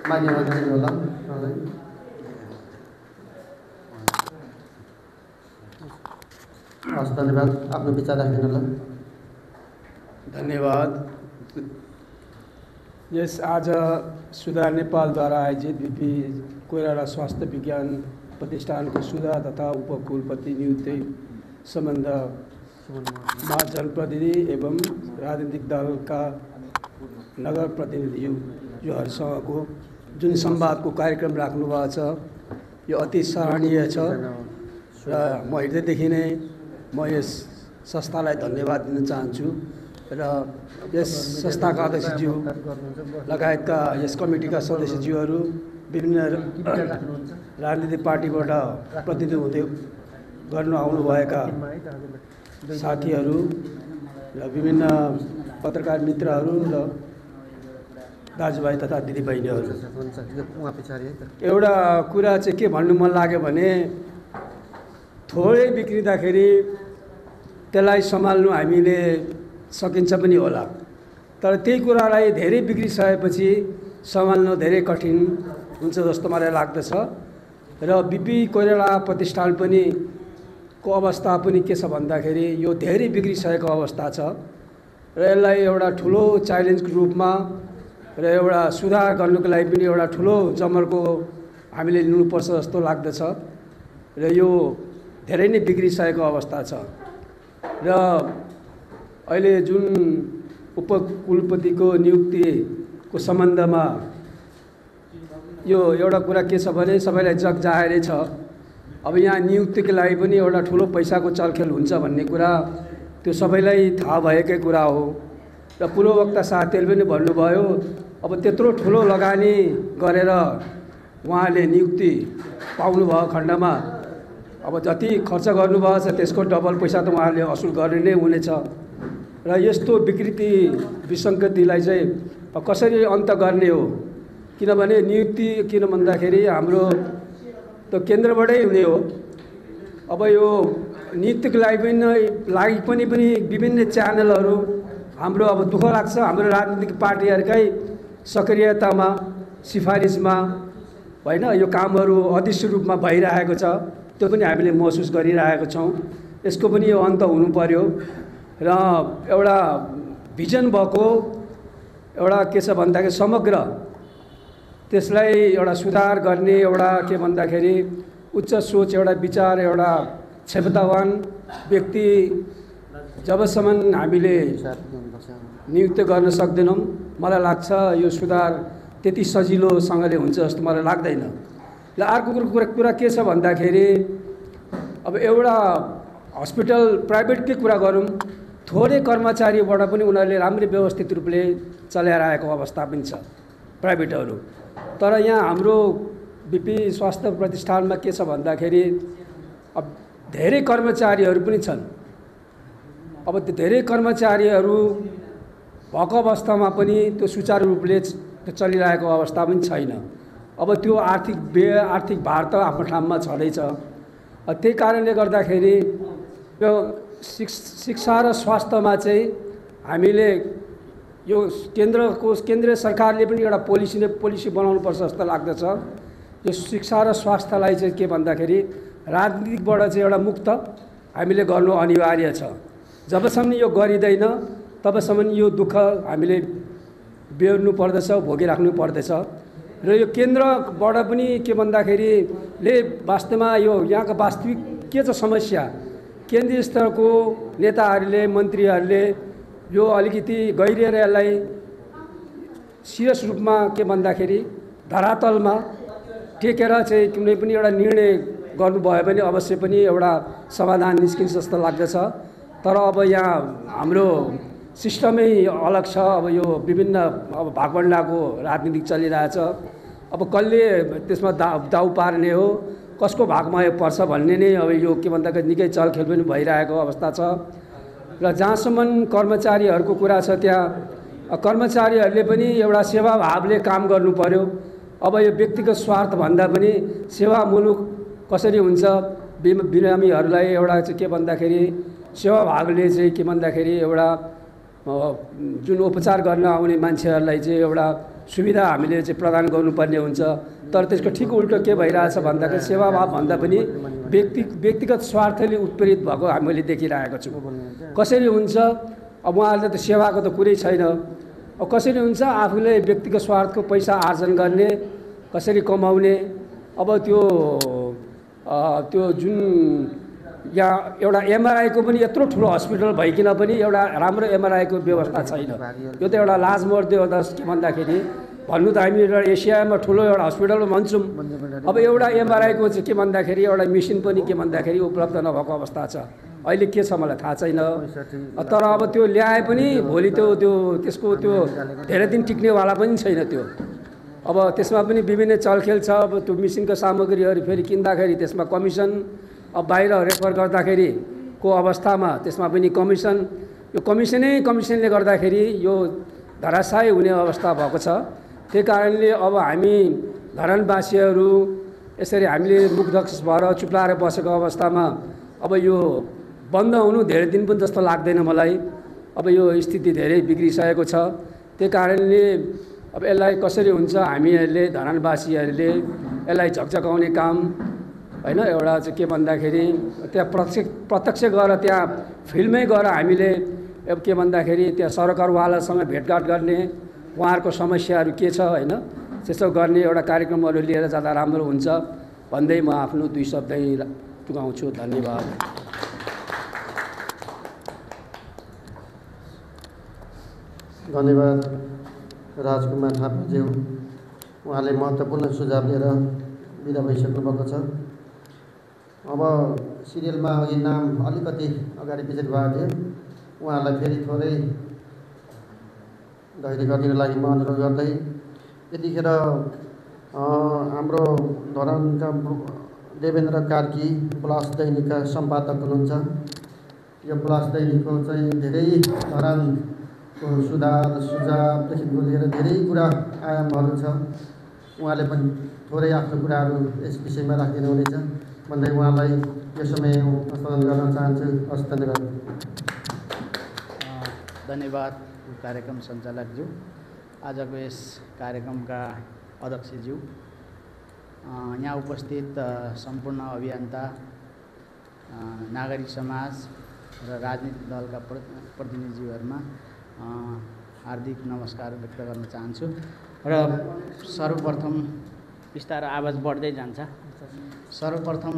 मान्यमा दिनु होला। हस् धन्यवाद। आफ्नो विचार राखिदिनु होला। धन्यवाद। यस आज सुधार नेपालद्वारा आयोजित बिपी कोइराला स्वास्थ्य विज्ञान प्रतिष्ठानको सुधार तथा उपकुलपति नियुक्ति सम्बन्धमा जनप्रतिनिधि एवं राजनीतिक दलका नगर प्रतिनिधिहरूसँगको जुन संवादको कार्यक्रम राख्नुभएको छ यो अति सराहनीय छ र म हृदयदेखि नै म यस संस्थालाई धन्यवाद दिन चाहन्छु। र यस संस्थाका अध्यक्षज्यू लगायतका यस कमिटीका सदस्यज्यूहरू, विभिन्न राजनीतिक पार्टीबाट प्रतिनिधि हुँदै गर्न आउनुभएका साथीहरू र विभिन्न पत्रकार मित्रहरू र दाजुभाइ तथा दिदीबहिनीहरू, एउटा कुरा चाहिँ के भन्नु मन लाग्यो भने थोरै बिग्रिँदाखेरि त्यसलाई सम्हाल्नु हामीले सकिन्छ पनि होला, तर त्यही कुरालाई धेरै बिग्रिसकेपछि सम्हाल्न धेरै कठिन हुन्छ जस्तो मलाई लाग्दछ र बिपी कोइराला प्रतिष्ठान पनि को अवस्था पनि के छ भन्दाखेरि यो धेरै बिग्रिसकेको अवस्था छ र यसलाई एउटा ठुलो च्यालेन्जको रूपमा र एउटा सुधार गर्नुको लागि पनि एउटा ठुलो जमर्को हामीले लिनुपर्छ जस्तो लाग्दछ र यो धेरै नै बिग्रिसकेको अवस्था छ र अहिले जुन उपकुलपतिको नियुक्तिको सम्बन्धमा यो एउटा कुरा के छ भने सबैलाई जग जाहेरै छ। अब यहाँ नियुक्तिको लागि पनि एउटा ठुलो पैसाको चलखेल हुन्छ भन्ने कुरा त्यो सबैलाई थाहा भएकै कुरा हो र पूर्ववक्ता साथीहरूले पनि भन्नुभयो अब त्यत्रो ठुलो लगानी गरेर उहाँले नियुक्ति पाउनुभयो खण्डमा अब जति खर्च गर्नुभएको छ त्यसको डबल पैसा त उहाँले असुल गर्ने नै हुनेछ र यस्तो विकृति विसङ्गतिलाई चाहिँ कसरी अन्त गर्ने हो किनभने नियुक्ति किन भन्दाखेरि हाम्रो त केन्द्रबाटै हुने हो। अब यो नियुक्तिको लागि पनि विभिन्न च्यानलहरू हाम्रो अब दुःख लाग्छ हाम्रो राजनीतिक पार्टीहरूकै सक्रियतामा सिफारिसमा होइन यो कामहरू अदृश्य रूपमा भइरहेको छ त्यो पनि हामीले महसुस गरिरहेको छौँ। यसको पनि यो अन्त हुनु पर्यो र एउटा भिजन भएको एउटा के छ भन्दाखेरि समग्र त्यसलाई एउटा सुधार गर्ने एउटा के भन्दाखेरि उच्च सोच एउटा विचार एउटा क्षमतावान व्यक्ति जबसम्म हामीले नियुक्त गर्न सक्दैनौँ मलाई लाग्छ यो सुधार त्यति सजिलोसँगले हुन्छ जस्तो मलाई लाग्दैन। र अर्को कुरा के छ भन्दाखेरि अब एउटा हस्पिटल प्राइभेटकै कुरा गरौँ थोरै कर्मचारीबाट पनि उनीहरूले राम्रै व्यवस्थित रूपले चलाइरहेको अवस्था पनि छ प्राइभेटहरू। तर यहाँ हाम्रो बिपी स्वास्थ्य प्रतिष्ठानमा के छ भन्दाखेरि अब धेरै कर्मचारीहरू पनि छन्। अब त्यो धेरै कर्मचारीहरू भएको अवस्थामा पनि त्यो सुचारू रूपले चलिरहेको अवस्था पनि छैन। अब त्यो आर्थिक भार त आफ्नो ठाउँमा छँदैछ। त्यही कारणले गर्दाखेरि यो शिक्षा र स्वास्थ्यमा चाहिँ हामीले यो केन्द्रीय सरकारले पनि एउटा पोलिसी बनाउनुपर्छ जस्तो लाग्दछ। यो शिक्षा र स्वास्थ्यलाई चाहिँ के भन्दाखेरि राजनीतिकबाट चाहिँ एउटा मुक्त हामीले गर्नु अनिवार्य छ। जबसम्म यो गरिँदैन तबसम्म यो दुःख हामीले बेहोर्नु पर्दछ भोगिराख्नु पर्दछ र यो केन्द्रबाट पनि के भन्दाखेरि वास्तवमा यो यहाँको वास्तविक के छ समस्या केन्द्रीय स्तरको नेताहरूले मन्त्रीहरूले यो अलिकति गहिरिएर यसलाई सिरियस रूपमा के भन्दाखेरि धरातलमा टेकेर चाहिँ कुनै पनि एउटा निर्णय गर्नुभयो भने अवश्य पनि एउटा समाधान निस्किन्छ जस्तो लाग्दछ। तर अब यहाँ हाम्रो सिस्टमै अलग छ। अब यो विभिन्न अब भागबण्डाको राजनीतिक चलिरहेछ। अब कसले त्यसमा दाउ पार्ने हो कसको भागमा यो पर्छ भन्ने नै अब यो के भन्दाखेरि निकै चलखेल पनि भइरहेको अवस्था छ। र जहाँसम्म कर्मचारीहरूको कुरा छ त्यहाँ कर्मचारीहरूले पनि एउटा सेवाभावले काम गर्नु पर्यो। अब यो व्यक्तिगत स्वार्थभन्दा पनि सेवामूलक कसरी हुन्छ बिरामीहरूलाई एउटा चाहिँ के भन्दाखेरि सेवाभावले चाहिँ के भन्दाखेरि एउटा जुन उपचार गर्न आउने मान्छेहरूलाई चाहिँ एउटा सुविधा हामीले चाहिँ प्रदान गर्नुपर्ने हुन्छ। तर त्यसको ठिक उल्टो के भइरहेछ भन्दाखेरि सेवाभाव भन्दा पनि व्यक्तिगत स्वार्थले उत्प्रेरित भएको हामीले देखिरहेको छौँ। कसरी हुन्छ अब उहाँहरूले त सेवाको त कुरै छैन। अब कसरी हुन्छ आफूले व्यक्तिगत स्वार्थको पैसा आर्जन गर्ने कसरी कमाउने। अब त्यो जुन यहाँ एउटा एमआरआईको पनि यत्रो ठुलो हस्पिटल भइकन पनि एउटा राम्रो एमआरआईको व्यवस्था छैन। यो त एउटा लाजमर्दो एउटा के भन्दाखेरि भन्नु त हामी एउटा एसियामा ठुलो एउटा हस्पिटल भन्छौँ। अब एउटा एमआरआईको चाहिँ के भन्दाखेरि एउटा मेसिन पनि के भन्दाखेरि उपलब्ध नभएको अवस्था छ। अहिले के छ मलाई थाहा छैन। तर अब त्यो ल्याए पनि भोलि त्यसको धेरै दिन टिक्नेवाला पनि छैन त्यो। अब त्यसमा पनि विभिन्न चलखेल छ। अब त्यो मेसिनको सामग्रीहरू फेरि किन्दाखेरि त्यसमा कमिसन अब बाहिर रेफर गर्दाखेरि को अवस्थामा त्यसमा पनि कमिसन यो कमिसनले गर्दाखेरि यो धराशायी हुने अवस्था भएको छ। त्यही कारणले अब हामी धरानवासीहरू यसरी हामीले मुखदक्ष भएर चुप्लाएर बसेको अवस्थामा अब यो बन्द हुनु धेरै दिन पनि जस्तो लाग्दैन मलाई। अब यो स्थिति धेरै बिग्रिसकेको छ। त्यही कारणले अब यसलाई कसरी हुन्छ, हामीहरूले धरानवासीहरूले यसलाई झकझकाउने काम होइन। एउटा चाहिँ के भन्दाखेरि त्यहाँ प्रत्यक्ष गएर त्यहाँ फिल्डमै गएर हामीले अब के भन्दाखेरि त्यहाँ सरकारवालासँग भेटघाट गर्ने, उहाँहरूको समस्याहरू के छ होइन त्यसो गर्ने एउटा कार्यक्रमहरू लिएर जाँदा राम्रो हुन्छ भन्दै म आफ्नो 2 शब्द टुङ्गाउँछु। धन्यवाद। धन्यवाद राजकुमार थापाज्यू, उहाँले महत्त्वपूर्ण सुझाव लिएर बिदा भइसक्नु भएको छ। अब सिरियलमा अघि नाम अलिकति अगाडि पछि भएको थियो, उहाँलाई फेरि थोरै धैर्य गरिदिनको लागि म अनुरोध गर्दै यतिखेर हाम्रो धरानका देवेन्द्र कार्की प्लस दैनिकका सम्पादक हुनुहुन्छ। यो प्लस दैनिकको चाहिँ धेरै धरानको सुधार सुझावदेखिको लिएर धेरै कुरा आयामहरू छ। उहाँले पनि थोरै आफ्नो कुराहरू यस विषयमा राखिदिनु हुनेछ भन्दै उहाँलाई यो समय हस्तान्तरण गर्न चाहन्छु। हस्, धन्यवाद। धन्यवाद कार्यक्रम सञ्चालकज्यू, आजको यस कार्यक्रमका अध्यक्षज्यू, यहाँ उपस्थित सम्पूर्ण अभियन्ता, नागरिक समाज र राजनीतिक दलका प्रतिनिधिज्यूहरूमा हार्दिक नमस्कार व्यक्त गर्न चाहन्छु। र सर्वप्रथम बिस्तारै आवाज बढ्दै जान्छ। सर्वप्रथम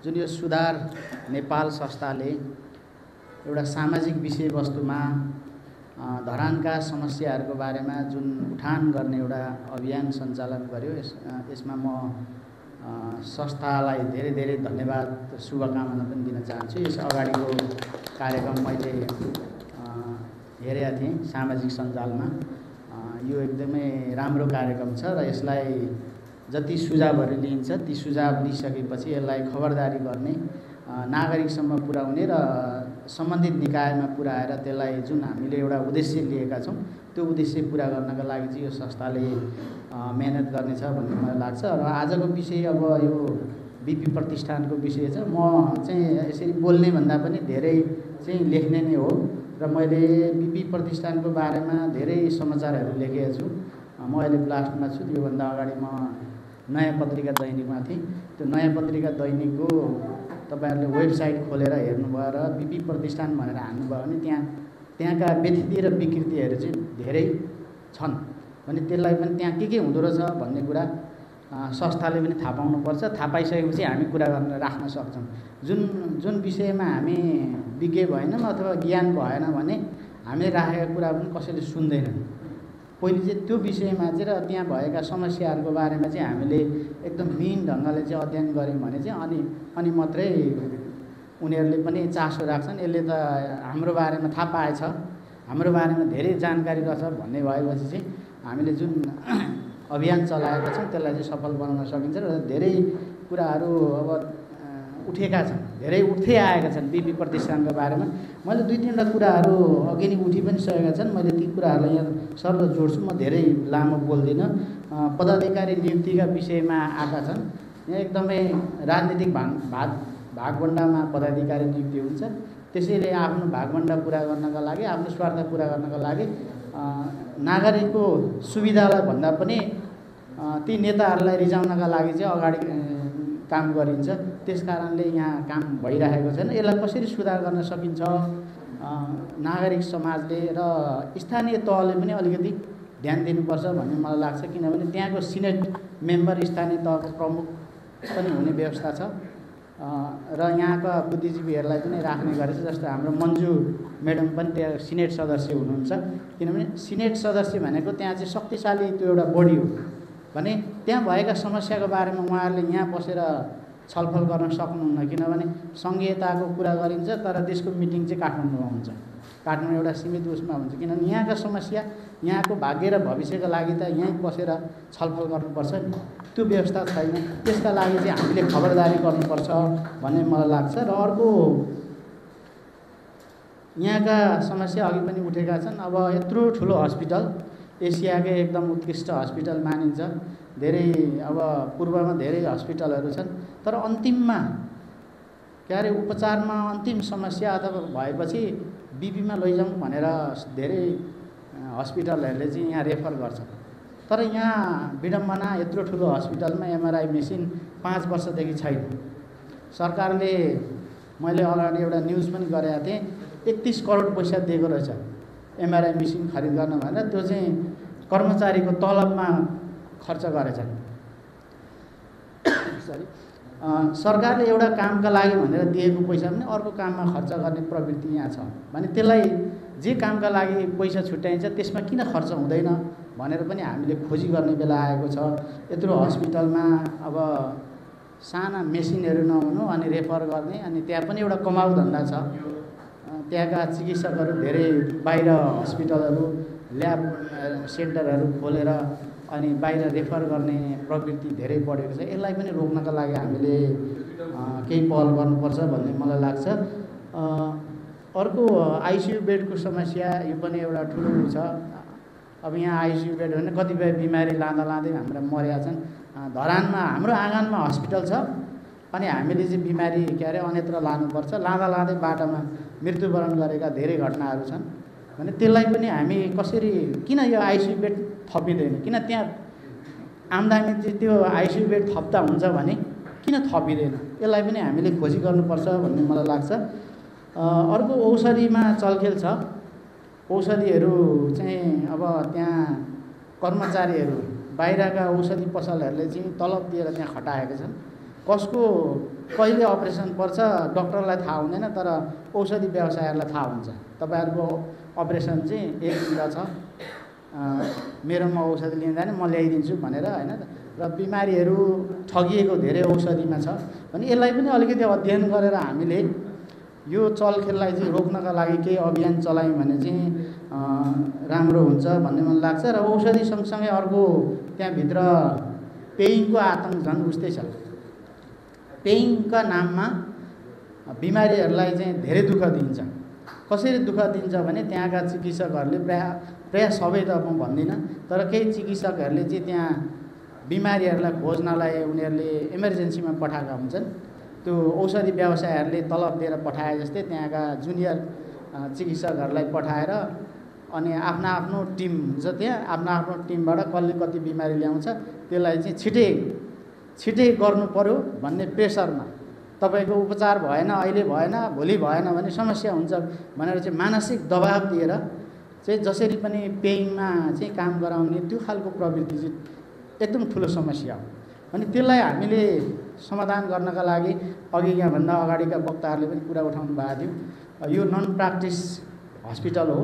जुन यो सुधार नेपाल संस्थाले एउटा सामाजिक विषयवस्तुमा धरानका समस्याहरूको बारेमा जुन उठान गर्ने एउटा अभियान सञ्चालन गर्यो, यसमा म संस्थालाई धेरै धेरै धन्यवाद शुभकामना पनि दिन चाहन्छु। यस अगाडिको कार्यक्रम मैले हेरेका थिएँ सामाजिक सञ्जालमा। यो एकदमै राम्रो कार्यक्रम छ र यसलाई जति सुझावहरू लिइन्छ ती सुझाव लिइसकेपछि यसलाई खबरदारी गर्ने, नागरिकसम्म पुर्याउने र सम्बन्धित निकायमा पुर्याएर त्यसलाई जुन हामीले एउटा उद्देश्य लिएका छौँ त्यो उद्देश्य पुरा गर्नका लागि चाहिँ यो संस्थाले मेहनत गर्नेछ भन्ने मलाई लाग्छ। र आजको विषय अब यो बिपी प्रतिष्ठानको विषय छ। म चाहिँ यसरी बोल्ने भन्दा पनि धेरै चाहिँ लेख्ने नै हो र मैले बिपी प्रतिष्ठानको बारेमा धेरै समाचारहरू लेखेको छु। म अहिले ब्लास्टमा छु, योभन्दा अगाडि म नयाँ पत्रिका दैनिकमा थिएँ। त्यो नयाँ पत्रिका दैनिकको तपाईहरुले वेबसाइट खोलेर हेर्नुभयो र बिपी प्रतिष्ठान भनेर हाल्नुभयो भने त्यहाँका व्यतिथि र विकृतिहरू चाहिँ धेरै छन् भने त्यसलाई पनि त्यहाँ के हुँदो रहेछ भन्ने कुरा संस्थाले पनि थाहा पाउनुपर्छ। थाहा पाइसकेपछि हामी कुरा गर्न राख्न सक्छौँ। जुन विषयमा हामी विज्ञ भएनौँ अथवा ज्ञान भएन भने हामीले राखेका कुरा पनि कसैले सुन्दैनन्। पहिले चाहिँ त्यो विषयमा चाहिँ र त्यहाँ भएका समस्याहरूको बारेमा चाहिँ हामीले एकदम मिहिन ढङ्गले चाहिँ अध्ययन गऱ्यौँ भने चाहिँ अनि मात्रै उनीहरूले पनि चासो राख्छन्। यसले त हाम्रो बारेमा थाहा पाएछ, हाम्रो बारेमा धेरै जानकारी रहेछ भन्ने भएपछि चाहिँ हामीले जुन अभियान चलाएका छौँ त्यसलाई चाहिँ सफल बनाउन सकिन्छ र धेरै कुराहरू अब उठेका छन्, धेरै उठ्दै आएका छन् बिपी प्रतिष्ठानको बारेमा। मैले 2-3वटा कुराहरू अघि नै उठि पनि सकेका छन्। मैले ती कुराहरूलाई यहाँ सरल जोड्छु, म धेरै लामो बोल्दिनँ। पदाधिकारी नियुक्तिका विषयमा आएका छन्। यहाँ एकदमै राजनीतिक भागभण्डामा पदाधिकारी नियुक्ति हुन्छ। त्यसैले आफ्नो भागभण्डा पुरा गर्नका लागि, आफ्नो स्वार्थ पुरा गर्नका लागि नागरिकको सुविधालाई भन्दा पनि ती नेताहरूलाई रिझाउनका लागि चाहिँ अगाडि काम गरिन्छ। त्यसकारणले यहाँ काम भइरहेको छैन। यसलाई कसरी सुधार गर्न सकिन्छ, नागरिक समाजले र स्थानीय तहले पनि अलिकति ध्यान दिनुपर्छ भन्ने मलाई लाग्छ। किनभने त्यहाँको सिनेट मेम्बर स्थानीय तहको प्रमुख पनि हुने व्यवस्था छ र यहाँका बुद्धिजीवीहरूलाई पनि राख्ने गरेछ। जस्तो हाम्रो मन्जु म्याडम पनि त्यहाँ सिनेट सदस्य हुनुहुन्छ। किनभने सिनेट सदस्य भनेको त्यहाँ चाहिँ शक्तिशाली त्यो एउटा बडी हो भने त्यहाँ भएका समस्याको बारेमा उहाँहरूले यहाँ बसेर छलफल गर्न सक्नुहुन्न। किनभने सङ्घीयताको कुरा गरिन्छ तर त्यसको मिटिङ चाहिँ काठमाडौँमा हुन्छ, काठमाडौँ एउटा सीमित उसमा हुन्छ। किनभने यहाँका समस्या, यहाँको भाग्य र भविष्यको लागि त यहीँ बसेर छलफल गर्नुपर्छ नि, त्यो व्यवस्था छैन। त्यसका लागि चाहिँ हामीले खबरदारी गर्नुपर्छ भन्ने मलाई लाग्छ। र अर्को यहाँका समस्या अघि पनि उठेका छन्। अब यत्रो ठुलो हस्पिटल, एसियाकै एकदम उत्कृष्ट हस्पिटल मानिन्छ। धेरै अब पूर्वमा धेरै हस्पिटलहरू छन् तर अन्तिममा के अरे उपचारमा अन्तिम समस्या अथवा भएपछि बिपीमा लैजाउँ भनेर धेरै हस्पिटलहरूले चाहिँ यहाँ रेफर गर्छ। तर यहाँ विडम्बना यत्रो ठुलो हस्पिटलमा एमआरआई मेसिन 5 वर्षदेखि छैन। सरकारले मैले अगाडि एउटा न्युज पनि गरेको थिएँ 31 करोड पैसा दिएको रहेछ एमआरआई मेसिन खरिद गर्न भनेर। त्यो चाहिँ कर्मचारीको तलबमा खर्च गरेछन्। सरकारले एउटा कामका लागि भनेर दिएको पैसा पनि अर्को काममा खर्च गर्ने प्रवृत्ति यहाँ छ भने त्यसलाई जे कामका लागि पैसा छुट्याइन्छ त्यसमा किन खर्च हुँदैन भनेर पनि हामीले खोजी गर्ने बेला आएको छ। यत्रो हस्पिटलमा अब साना मेसिनहरू नहुनु अनि रेफर गर्ने अनि त्यहाँ पनि एउटा कमाउ धन्दा छ। त्यहाँका चिकित्सकहरू धेरै बाहिर हस्पिटलहरू ल्याब सेन्टरहरू खोलेर अनि बाहिर रेफर गर्ने प्रवृत्ति धेरै बढेको छ। यसलाई पनि रोक्नका लागि हामीले केही पहल गर्नुपर्छ भन्ने मलाई लाग्छ। अर्को आइसियु बेडको समस्या यो पनि एउटा ठुलो छ। अब यहाँ आइसियु बेड भने कतिपय बिमारी लाँदा लाँदै हाम्रा मरेका छन्। धरानमा हाम्रो आँगनमा हस्पिटल छ अनि हामीले चाहिँ बिमारी अन्यत्र लानुपर्छ। लाँदा लाँदै बाटोमा मृत्युवरण गरेका धेरै घटनाहरू छन् भने त्यसलाई पनि हामी कसरी किन यो आइसियु बेड थपिँदैन, किन त्यहाँ आम्दानी चाहिँ त्यो आइसियु बेड थप्दा हुन्छ भने किन थपिँदैन, यसलाई पनि हामीले खोजी गर्नुपर्छ भन्ने मलाई लाग्छ। अर्को औषधिमा चलखेल छ। औषधिहरू चाहिँ अब त्यहाँ कर्मचारीहरू बाहिरका औषधि पसलहरूले चाहिँ तलब दिएर त्यहाँ खटाएका छन्। कसको कहिले अपरेसन पर्छ डक्टरलाई थाहा हुँदैन तर औषधि व्यवसायहरूलाई थाहा हुन्छ। तपाईँहरूको अपरेसन चाहिँ 1 दिन छ, मेरोमा औषधि लिँदा नि म ल्याइदिन्छु भनेर होइन। र बिमारीहरू ठगिएको धेरै औषधिमा छ भने यसलाई पनि अलिकति अध्ययन गरेर हामीले यो चलखेललाई चाहिँ रोक्नका लागि केही अभियान चलायौँ भने चाहिँ राम्रो हुन्छ भन्ने मलाई लाग्छ। र औषधि सँगसँगै अर्को त्यहाँभित्र पेइङको आतङ्क झन् उस्तै छ। पेइङका नाममा बिमारीहरूलाई चाहिँ धेरै दुःख दिन्छ। कसरी दुःख दिन्छ भने त्यहाँका चिकित्सकहरूले प्राय सबै त म भन्दिनँ तर केही चिकित्सकहरूले चाहिँ त्यहाँ बिमारीहरूलाई खोज्नलाई उनीहरूले इमर्जेन्सीमा पठाएका हुन्छन्। त्यो औषधि व्यवसायहरूले तलब दिएर पठाए जस्तै त्यहाँका जुनियर चिकित्सकहरूलाई पठाएर अनि आफ्नो टिम हुन्छ त्यहाँ आफ्नो टिमबाट कसले कति बिमारी ल्याउँछ त्यसलाई चाहिँ छिटै गर्नु पर्यो भन्ने प्रेसरमा तपाईँको उपचार भएन, अहिले भएन, भोलि भएन भने समस्या हुन्छ भनेर चाहिँ मानसिक दबाब दिएर चाहिँ जसरी पनि पेइङमा चाहिँ काम गराउने त्यो खालको प्रवृत्ति चाहिँ एकदम ठुलो समस्या हो। अनि त्यसलाई हामीले समाधान गर्नका लागि अघि यहाँभन्दा अगाडिका वक्ताहरूले पनि कुरा उठाउनु भएको थियो। यो नन प्र्याक्टिस हस्पिटल हो।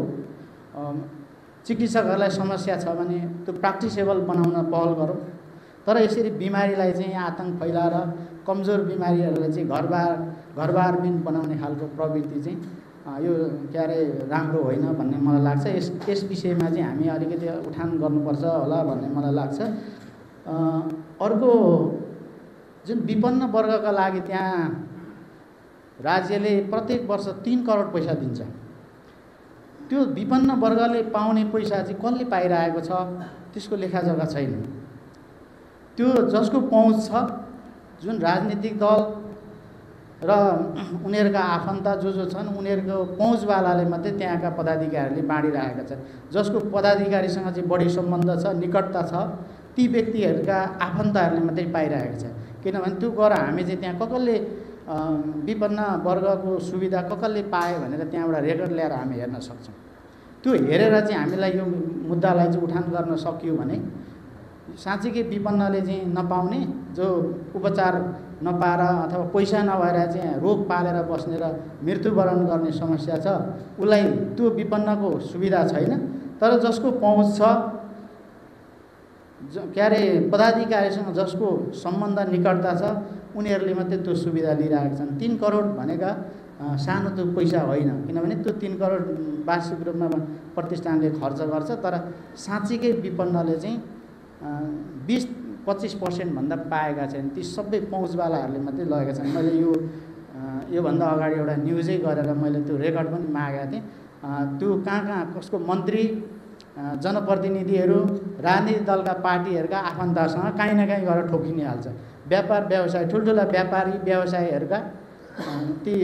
चिकित्सकहरूलाई समस्या छ भने त्यो प्र्याक्टिसेबल बनाउन पहल गरौँ। तर यसरी बिमारीलाई चाहिँ आतङ्क फैलाएर कमजोर बिमारीहरूलाई चाहिँ घरबारबिन बनाउने खालको प्रवृत्ति चाहिँ यो राम्रो होइन भन्ने मलाई लाग्छ। यस विषयमा चाहिँ हामी अलिकति उठान गर्नुपर्छ होला भन्ने मलाई लाग्छ। अर्को जुन विपन्न वर्गका लागि त्यहाँ राज्यले प्रत्येक वर्ष 3 करोड पैसा दिन्छ। त्यो विपन्न वर्गले पाउने पैसा चाहिँ कसले पाइरहेको छ त्यसको लेखाजोखा छैन। त्यो जसको पहुँच छ जुन राजनीतिक दल र उनीहरूका आफन्त जो छन् उनीहरूको पहुँचवालाले मात्रै त्यहाँका पदाधिकारीहरूले बाँडिरहेका छन्। जसको पदाधिकारीसँग चाहिँ बढी सम्बन्ध छ, निकटता छ, ती व्यक्तिहरूका आफन्तहरूले मात्रै पाइरहेका छन्। किनभने त्यो गएर हामी चाहिँ त्यहाँ कसले विपन्न वर्गको सुविधा कसले पाए भनेर त्यहाँबाट रेकर्ड ल्याएर हामी हेर्न सक्छौँ। त्यो हेरेर चाहिँ हामीलाई यो मुद्दालाई चाहिँ उठान गर्न सकियो भने साँच्चीकै विपन्नले चाहिँ नपाउने, जो उपचार नपाएर अथवा पैसा नभएर चाहिँ रोग पालेर बस्ने र मृत्युवरण गर्ने समस्या छ उसलाई त्यो विपन्नको सुविधा छैन। तर जसको पहुँच छ पदाधिकारीसँग जसको सम्बन्ध निकटता छ उनीहरूले मात्रै त्यो सुविधा लिइरहेका छन्। 3 करोड भनेका सानो त्यो पैसा होइन। किनभने त्यो 3 करोड वार्षिक रूपमा प्रतिष्ठानले खर्च गर्छ तर साँच्चीकै विपन्नले चाहिँ 20-25% भन्दा पाएका छैनन्। ती सबै पहुँचवालाहरूले मात्रै लगेका छन्। मैले योभन्दा अगाडि एउटा न्युजै गरेर मैले त्यो रेकर्ड पनि मागेको थिएँ। त्यो कहाँ कसको मन्त्री, जनप्रतिनिधिहरू, राजनीतिक दलका पार्टीहरूका आफन्तसँग काहीँ न काहीँ गरेर ठोकिनेहाल्छ। व्यापार व्यवसाय ठुल्ठुला व्यापारी व्यवसायीहरूका ती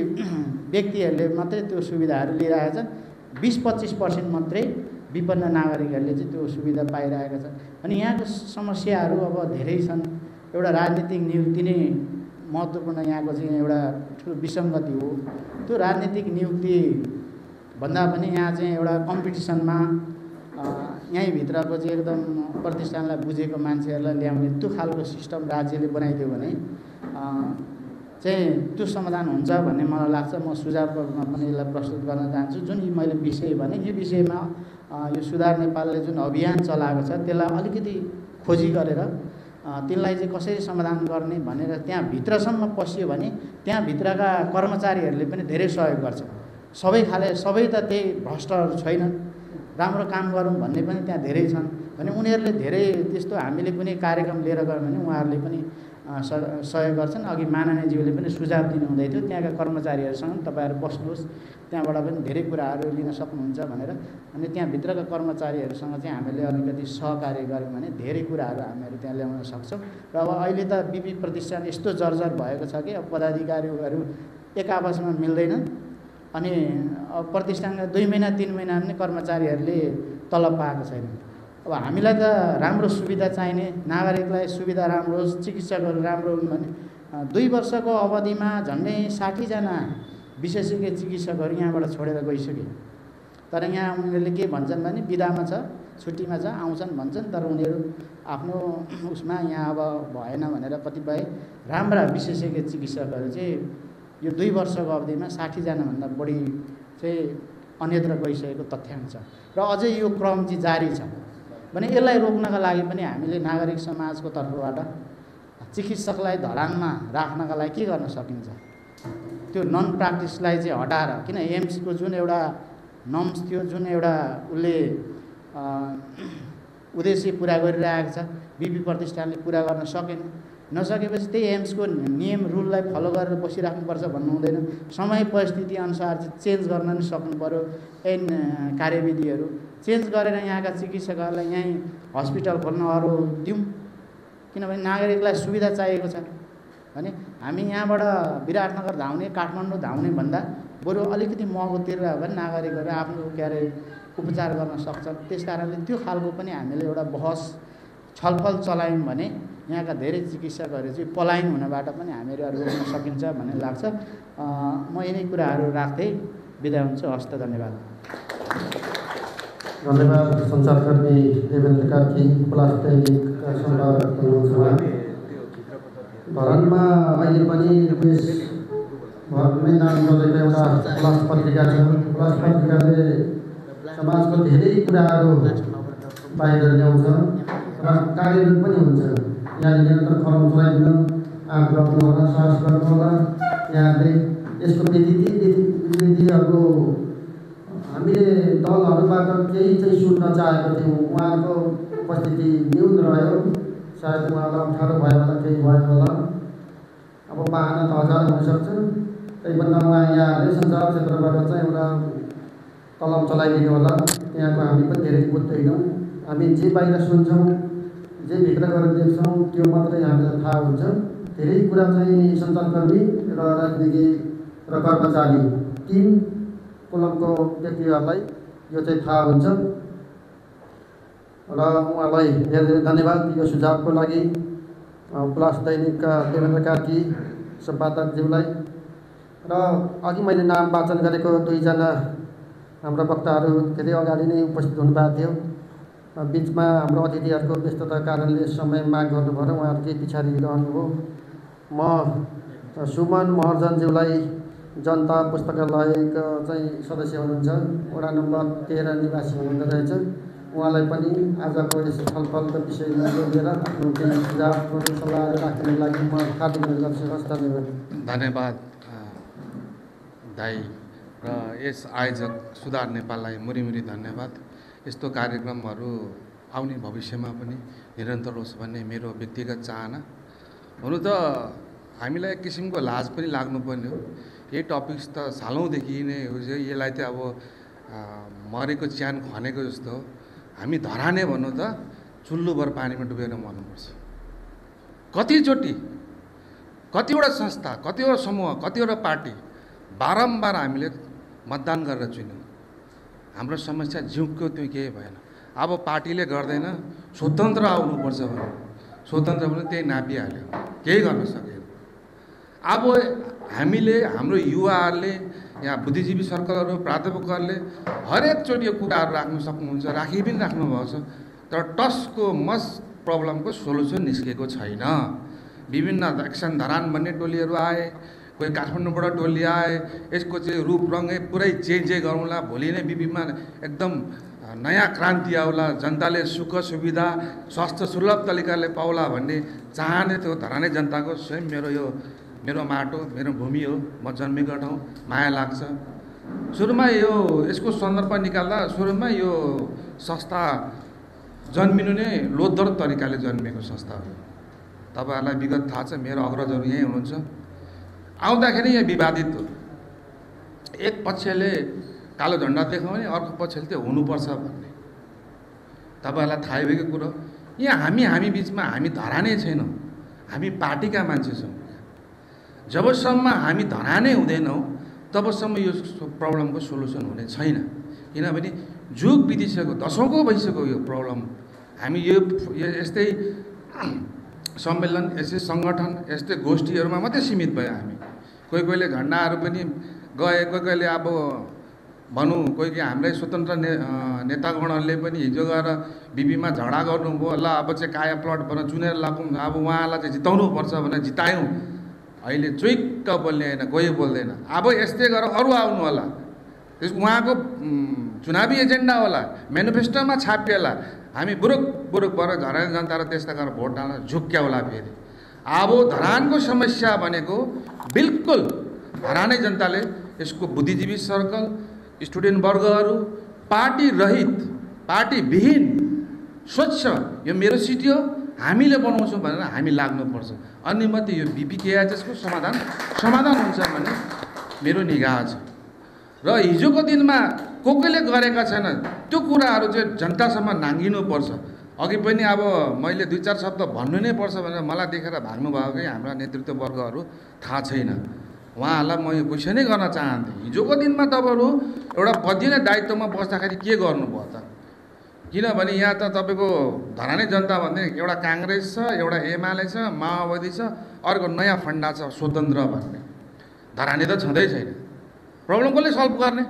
व्यक्तिहरूले मात्रै त्यो सुविधाहरू लिइरहेका छन्। 20-25% मात्रै विपन्न नागरिकहरूले चाहिँ त्यो सुविधा पाइरहेका छन्। अनि यहाँको समस्याहरू अब धेरै छन्। एउटा राजनीतिक नियुक्ति नै महत्त्वपूर्ण यहाँको चाहिँ एउटा ठुलो विसङ्गति हो। त्यो राजनीतिक नियुक्ति भन्दा पनि यहाँ चाहिँ एउटा कम्पिटिसनमा यहीँभित्रको चाहिँ एकदम प्रतिष्ठानलाई बुझेको मान्छेहरूलाई ल्याउने त्यो खालको सिस्टम राज्यले बनाइदियो भने चाहिँ त्यो समाधान हुन्छ भन्ने मलाई लाग्छ। म सुझावको रूपमा पनि यसलाई प्रस्तुत गर्न चाहन्छु। जुन मैले विषय भने यो विषयमा यो सुधार नेपालले जुन अभियान चलाएको छ त्यसलाई अलिकति खोजी गरेर त्यसलाई चाहिँ कसरी समाधान गर्ने भनेर त्यहाँभित्रसम्म पस्यो भने त्यहाँभित्रका कर्मचारीहरूले पनि धेरै सहयोग गर्छ। सबै त त्यही भ्रष्टहरू छैनन्, राम्रो काम गरौँ भन्ने पनि त्यहाँ धेरै छन् भने उनीहरूले धेरै त्यस्तो हामीले कुनै कार्यक्रम लिएर गयौँ भने उहाँहरूले पनि सहयोग गर्छन्। अघि माननीयज्यूले पनि सुझाव दिनुहुँदै थियो त्यहाँका कर्मचारीहरूसँग तपाईँहरू बस्नुहोस्, त्यहाँबाट पनि धेरै कुराहरू लिन सक्नुहुन्छ भनेर। अनि त्यहाँभित्रका कर्मचारीहरूसँग चाहिँ हामीले अलिकति सहकार्य गऱ्यौँ भने धेरै कुराहरू हामीहरू त्यहाँ ल्याउन सक्छौँ। र अब अहिले त बिपी प्रतिष्ठान यस्तो जर्जर भएको छ कि अब पदाधिकारीहरू एक आपसमा मिल्दैन। अनि अब प्रतिष्ठानका 2 महिना 3 महिना पनि कर्मचारीहरूले तलब पाएको छैन। अब हामीलाई त राम्रो सुविधा चाहिने, नागरिकलाई सुविधा राम्रो होस्, चिकित्सकहरू राम्रो हुन् भने 2 वर्षको अवधिमा झन्डै 60 जना विशेषज्ञ चिकित्सकहरू यहाँबाट छोडेर गइसके। तर यहाँ उनीहरूले के भन्छन् भने बिदामा छ, छुट्टीमा छ, आउँछन् भन्छन्। तर उनीहरू आफ्नो उसमा यहाँ अब भएन भनेर कतिपय राम्रा विशेषज्ञ चिकित्सकहरू चाहिँ यो 2 वर्षको अवधिमा 60 जनाभन्दा बढी चाहिँ अन्यत्र गइसकेको तथ्याङ्क छ। र अझै यो क्रम चाहिँ जारी छ भने यसलाई रोक्नका लागि पनि हामीले नागरिक समाजको तर्फबाट चिकित्सकलाई धरानमा राख्नका लागि के गर्न सकिन्छ, त्यो नन प्र्याक्टिसलाई चाहिँ हटाएर, किन एम्सको जुन एउटा नर्म्स थियो, जुन एउटा उसले उद्देश्य पुरा गरिरहेको छ, बिपी प्रतिष्ठानले पुरा गर्न सकेन। नसकेपछि त्यही एम्सको नियम रुललाई फलो गरेर बसिराख्नुपर्छ भन्नु हुँदैन। समय परिस्थिति अनुसार चाहिँ चेन्ज गर्न नि सक्नु पऱ्यो। ऐन कार्यविधिहरू चेन्ज गरेर यहाँका चिकित्सकहरूलाई यहीँ हस्पिटल खोल्न अरू दिउँ, किनभने नागरिकलाई सुविधा चाहिएको छ भने हामी यहाँबाट विराटनगर धाउने, काठमाडौँ धाउने भन्दा बरु अलिकति महँगो तिरेर भने नागरिकहरू आफ्नो उपचार गर्न सक्छन्। त्यस कारणले त्यो खालको पनि हामीले एउटा बहस छलफल चलायौँ भने यहाँका धेरै चिकित्सकहरू चाहिँ पलायन हुनबाट पनि हामीहरू रोक्न सकिन्छ भन्ने लाग्छ। म यिनै कुराहरू राख्दै बिदा हुन्छु। हस्त धन्यवाद। धन्यवाद सञ्चारकर्मी देवेन्द्र कार्की, प्लास दैनिकका सम्पादक हुनुहुन्छ। धरानमा अहिले पनि देशभरमै नाम चलेको एउटा प्लास पत्रिका छ। प्लास पत्रिकाले समाजको धेरै कुराहरू बाहिर ल्याउँछ र कार्यरत पनि हुन्छ। यहाँ निरन्तर कलम चलाइदिनु आग्रह गर्नुहोला, साहस गर्नुहोला। यहाँले यसको विधिहरूको हामीले दलहरूबाट केही चाहिँ सुन्न चाहेको थियौँ, उहाँहरूको उपस्थिति न्यून रह्यो। सायद उहाँलाई अप्ठ्यारो भयो होला, केही भयो होला। अब बाहना त हजार हुनसक्छ। त्यहीभन्दा उहाँ यहाँहरूले सञ्चार क्षेत्रबाट चाहिँ एउटा कलम चलाइदिनु होला। त्यहाँको हामी पनि धेरै बुझ्दैनौँ। हामी जे बाहिर सुन्छौँ, जे भित्र गएर देख्छौँ त्यो मात्रै हामीलाई थाहा हुन्छ। धेरै कुरा चाहिँ सञ्चारकर्मी र राजनीतिक र कर्मचारी 3 कोलमको व्यक्तिहरूलाई यो चाहिँ थाहा हुन्छ। र उहाँलाई धेरै धेरै धन्यवाद यो सुझावको लागि। प्लास दैनिकका देवेन्द्र कार्की सम्पादकज्यूलाई र अघि मैले नाम वाचन गरेको 2 जना हाम्रा वक्ताहरू धेरै अगाडि नै उपस्थित हुनुभएको थियो। बिचमा हाम्रो अतिथिहरूको व्यस्तताका कारणले समय माग गर्नुभयो र उहाँहरू केही पछाडि रहनुभयो। म सुमन महर्जनज्यूलाई जनता पुस्तकालयको चाहिँ सदस्य हुनुहुन्छ, वडा नम्बर 13 निवासी हुनुहुँदो रहेछ। उहाँलाई पनि आजको यस छलफलको विषयमा लिएर आफ्नो केही सुझाव सल्लाह राख्नको लागि म हार्दिक अनुरोध गर्छु। धन्यवाद दाई र यस आयोजक सुधार नेपाललाई मुरीमुरी धन्यवाद। यस्तो कार्यक्रमहरू आउने भविष्यमा पनि निरन्तर होस् भन्ने मेरो व्यक्तिगत चाहना। हुनु त हामीलाई एक किसिमको लाज पनि लाग्नुपर्ने हो। यही टपिक्स त सालौँदेखि नै हो, यसलाई त अब मरेको च्यान खनेको जस्तो हो। हामी धराने भन्नु त चुल्लोभर पानीमा डुबेर मर्नुपर्छ। कतिचोटि कतिवटा संस्था, कतिवटा समूह, कतिवटा पार्टी बारम्बार हामीले मतदान गरेर चुन्यौँ। हाम्रो समस्या जिउको त्यो केही भएन। अब पार्टीले गर्दैन, स्वतन्त्र आउनुपर्छ भने स्वतन्त्र पनि त्यही नापिहाल्यो, केही गर्न सकेन। अब हामीले हाम्रो युवाहरूले यहाँ बुद्धिजीवी सर्कलहरू प्राध्यापकहरूले हरेकचोटि यो कुराहरू राख्नु सक्नुहुन्छ, राखी पनि राख्नुभएको छ, तर टसको मस प्रब्लमको सोल्युसन निस्केको छैन। विभिन्न एक्सन धरान भन्ने टोलीहरू आए, कोही काठमाडौँबाट टोली आए, यसको चाहिँ रूप रङ्गै पुरै चेन्ज गरौँला, भोलि नै बिपीमा एकदम नयाँ क्रान्ति आउला, जनताले सुख सुविधा स्वास्थ्य सुलभ तरिकाले पाउला भन्ने चाहने थियो धराने जनताको। स्वयं मेरो माटो मेरो भूमि हो, म जन्मेको ठाउँ, माया लाग्छ। सुरुमा यसको सन्दर्भ निकाल्दा सुरुमा यो संस्था जन्मिनु नै लोद्धर तरिकाले जन्मेको संस्था हो। तपाईँहरूलाई विगत थाहा छ, मेरो अग्रजहरू यहीँ हुनुहुन्छ। आउँदाखेरि यहाँ विवादित हो, एक पक्षले कालो झन्डा देखाउने, अर्को पक्षले त्यो हुनुपर्छ भन्ने। तपाईँहरूलाई थाहै भएको कुरो, यहाँ हामी बिचमा हामी धरानै छैनौँ, हामी पार्टीका मान्छे छौँ। जबसम्म हामी धरानै हुँदैनौँ तबसम्म यो प्रब्लमको सोल्युसन हुने छैन। किनभने जुग बितिसक्यो, दशौँको भइसक्यो यो प्रब्लम। हामी यस्तै सम्मेलन, यस्तै सङ्गठन, यस्तै गोष्ठीहरूमा मात्रै सीमित भयो। हामी कोहीले झन्डाहरू पनि गए, कोहीले अब भनौँ कोही हाम्रै स्वतन्त्र नेतागणहरूले पनि हिजो गएर बिपीमा झगडा गर्नुभयो, ल अब चाहिँ काया प्लट भनेर चुनेर लगाउँ, अब उहाँलाई चाहिँ जिताउनुपर्छ भनेर जितायौँ। अहिले चुइक्क बोल्ने होइन, कोही बोल्दैन। अब यस्तै गरेर अरू आउनु होला, उहाँको चुनावी एजेन्डा होला, मेनिफेस्टोमा छापिएला, हामी बुरुक भएर घरेलु जनता र त्यस्ता गरेर भोट डाल्न झुक्क्याउला फेरि। अब धरानको समस्या भनेको बिल्कुल धरानै जनताले यसको बुद्धिजीवी सर्कल, स्टुडेन्ट वर्गहरू पार्टी रहित, पार्टीविहीन, स्वच्छ यो मेरो सिटी हो, हामीले बनाउँछौँ भनेर हामी लाग्नुपर्छ। अनि मात्रै यो बिपीकेएचएसको समाधान हुन्छ भन्ने मेरो निगाह छ। र हिजोको दिनमा कसले गरेका छैन त्यो कुराहरू चाहिँ जनतासम्म नाङ्गिनुपर्छ। अघि पनि अब मैले 2-4 शब्द भन्नु नै पर्छ भनेर मलाई देखेर भाग्नुभएकै हाम्रा नेतृत्व वर्गहरू थाहा छैन। उहाँहरूलाई म यो क्वेसनै गर्न चाहन्थेँ, हिजोको दिनमा तपाईँहरू एउटा बद्धिने दायित्वमा बस्दाखेरि के गर्नुभयो त? किनभने यहाँ त तपाईँको धरानै जनता भन्ने एउटा काङ्ग्रेस छ, एउटा एमाले छ, माओवादी छ, अर्को नयाँ फन्डा छ स्वतन्त्र भन्ने। धरानै त छँदै छैन। प्रब्लम कसले सल्भ गर्ने?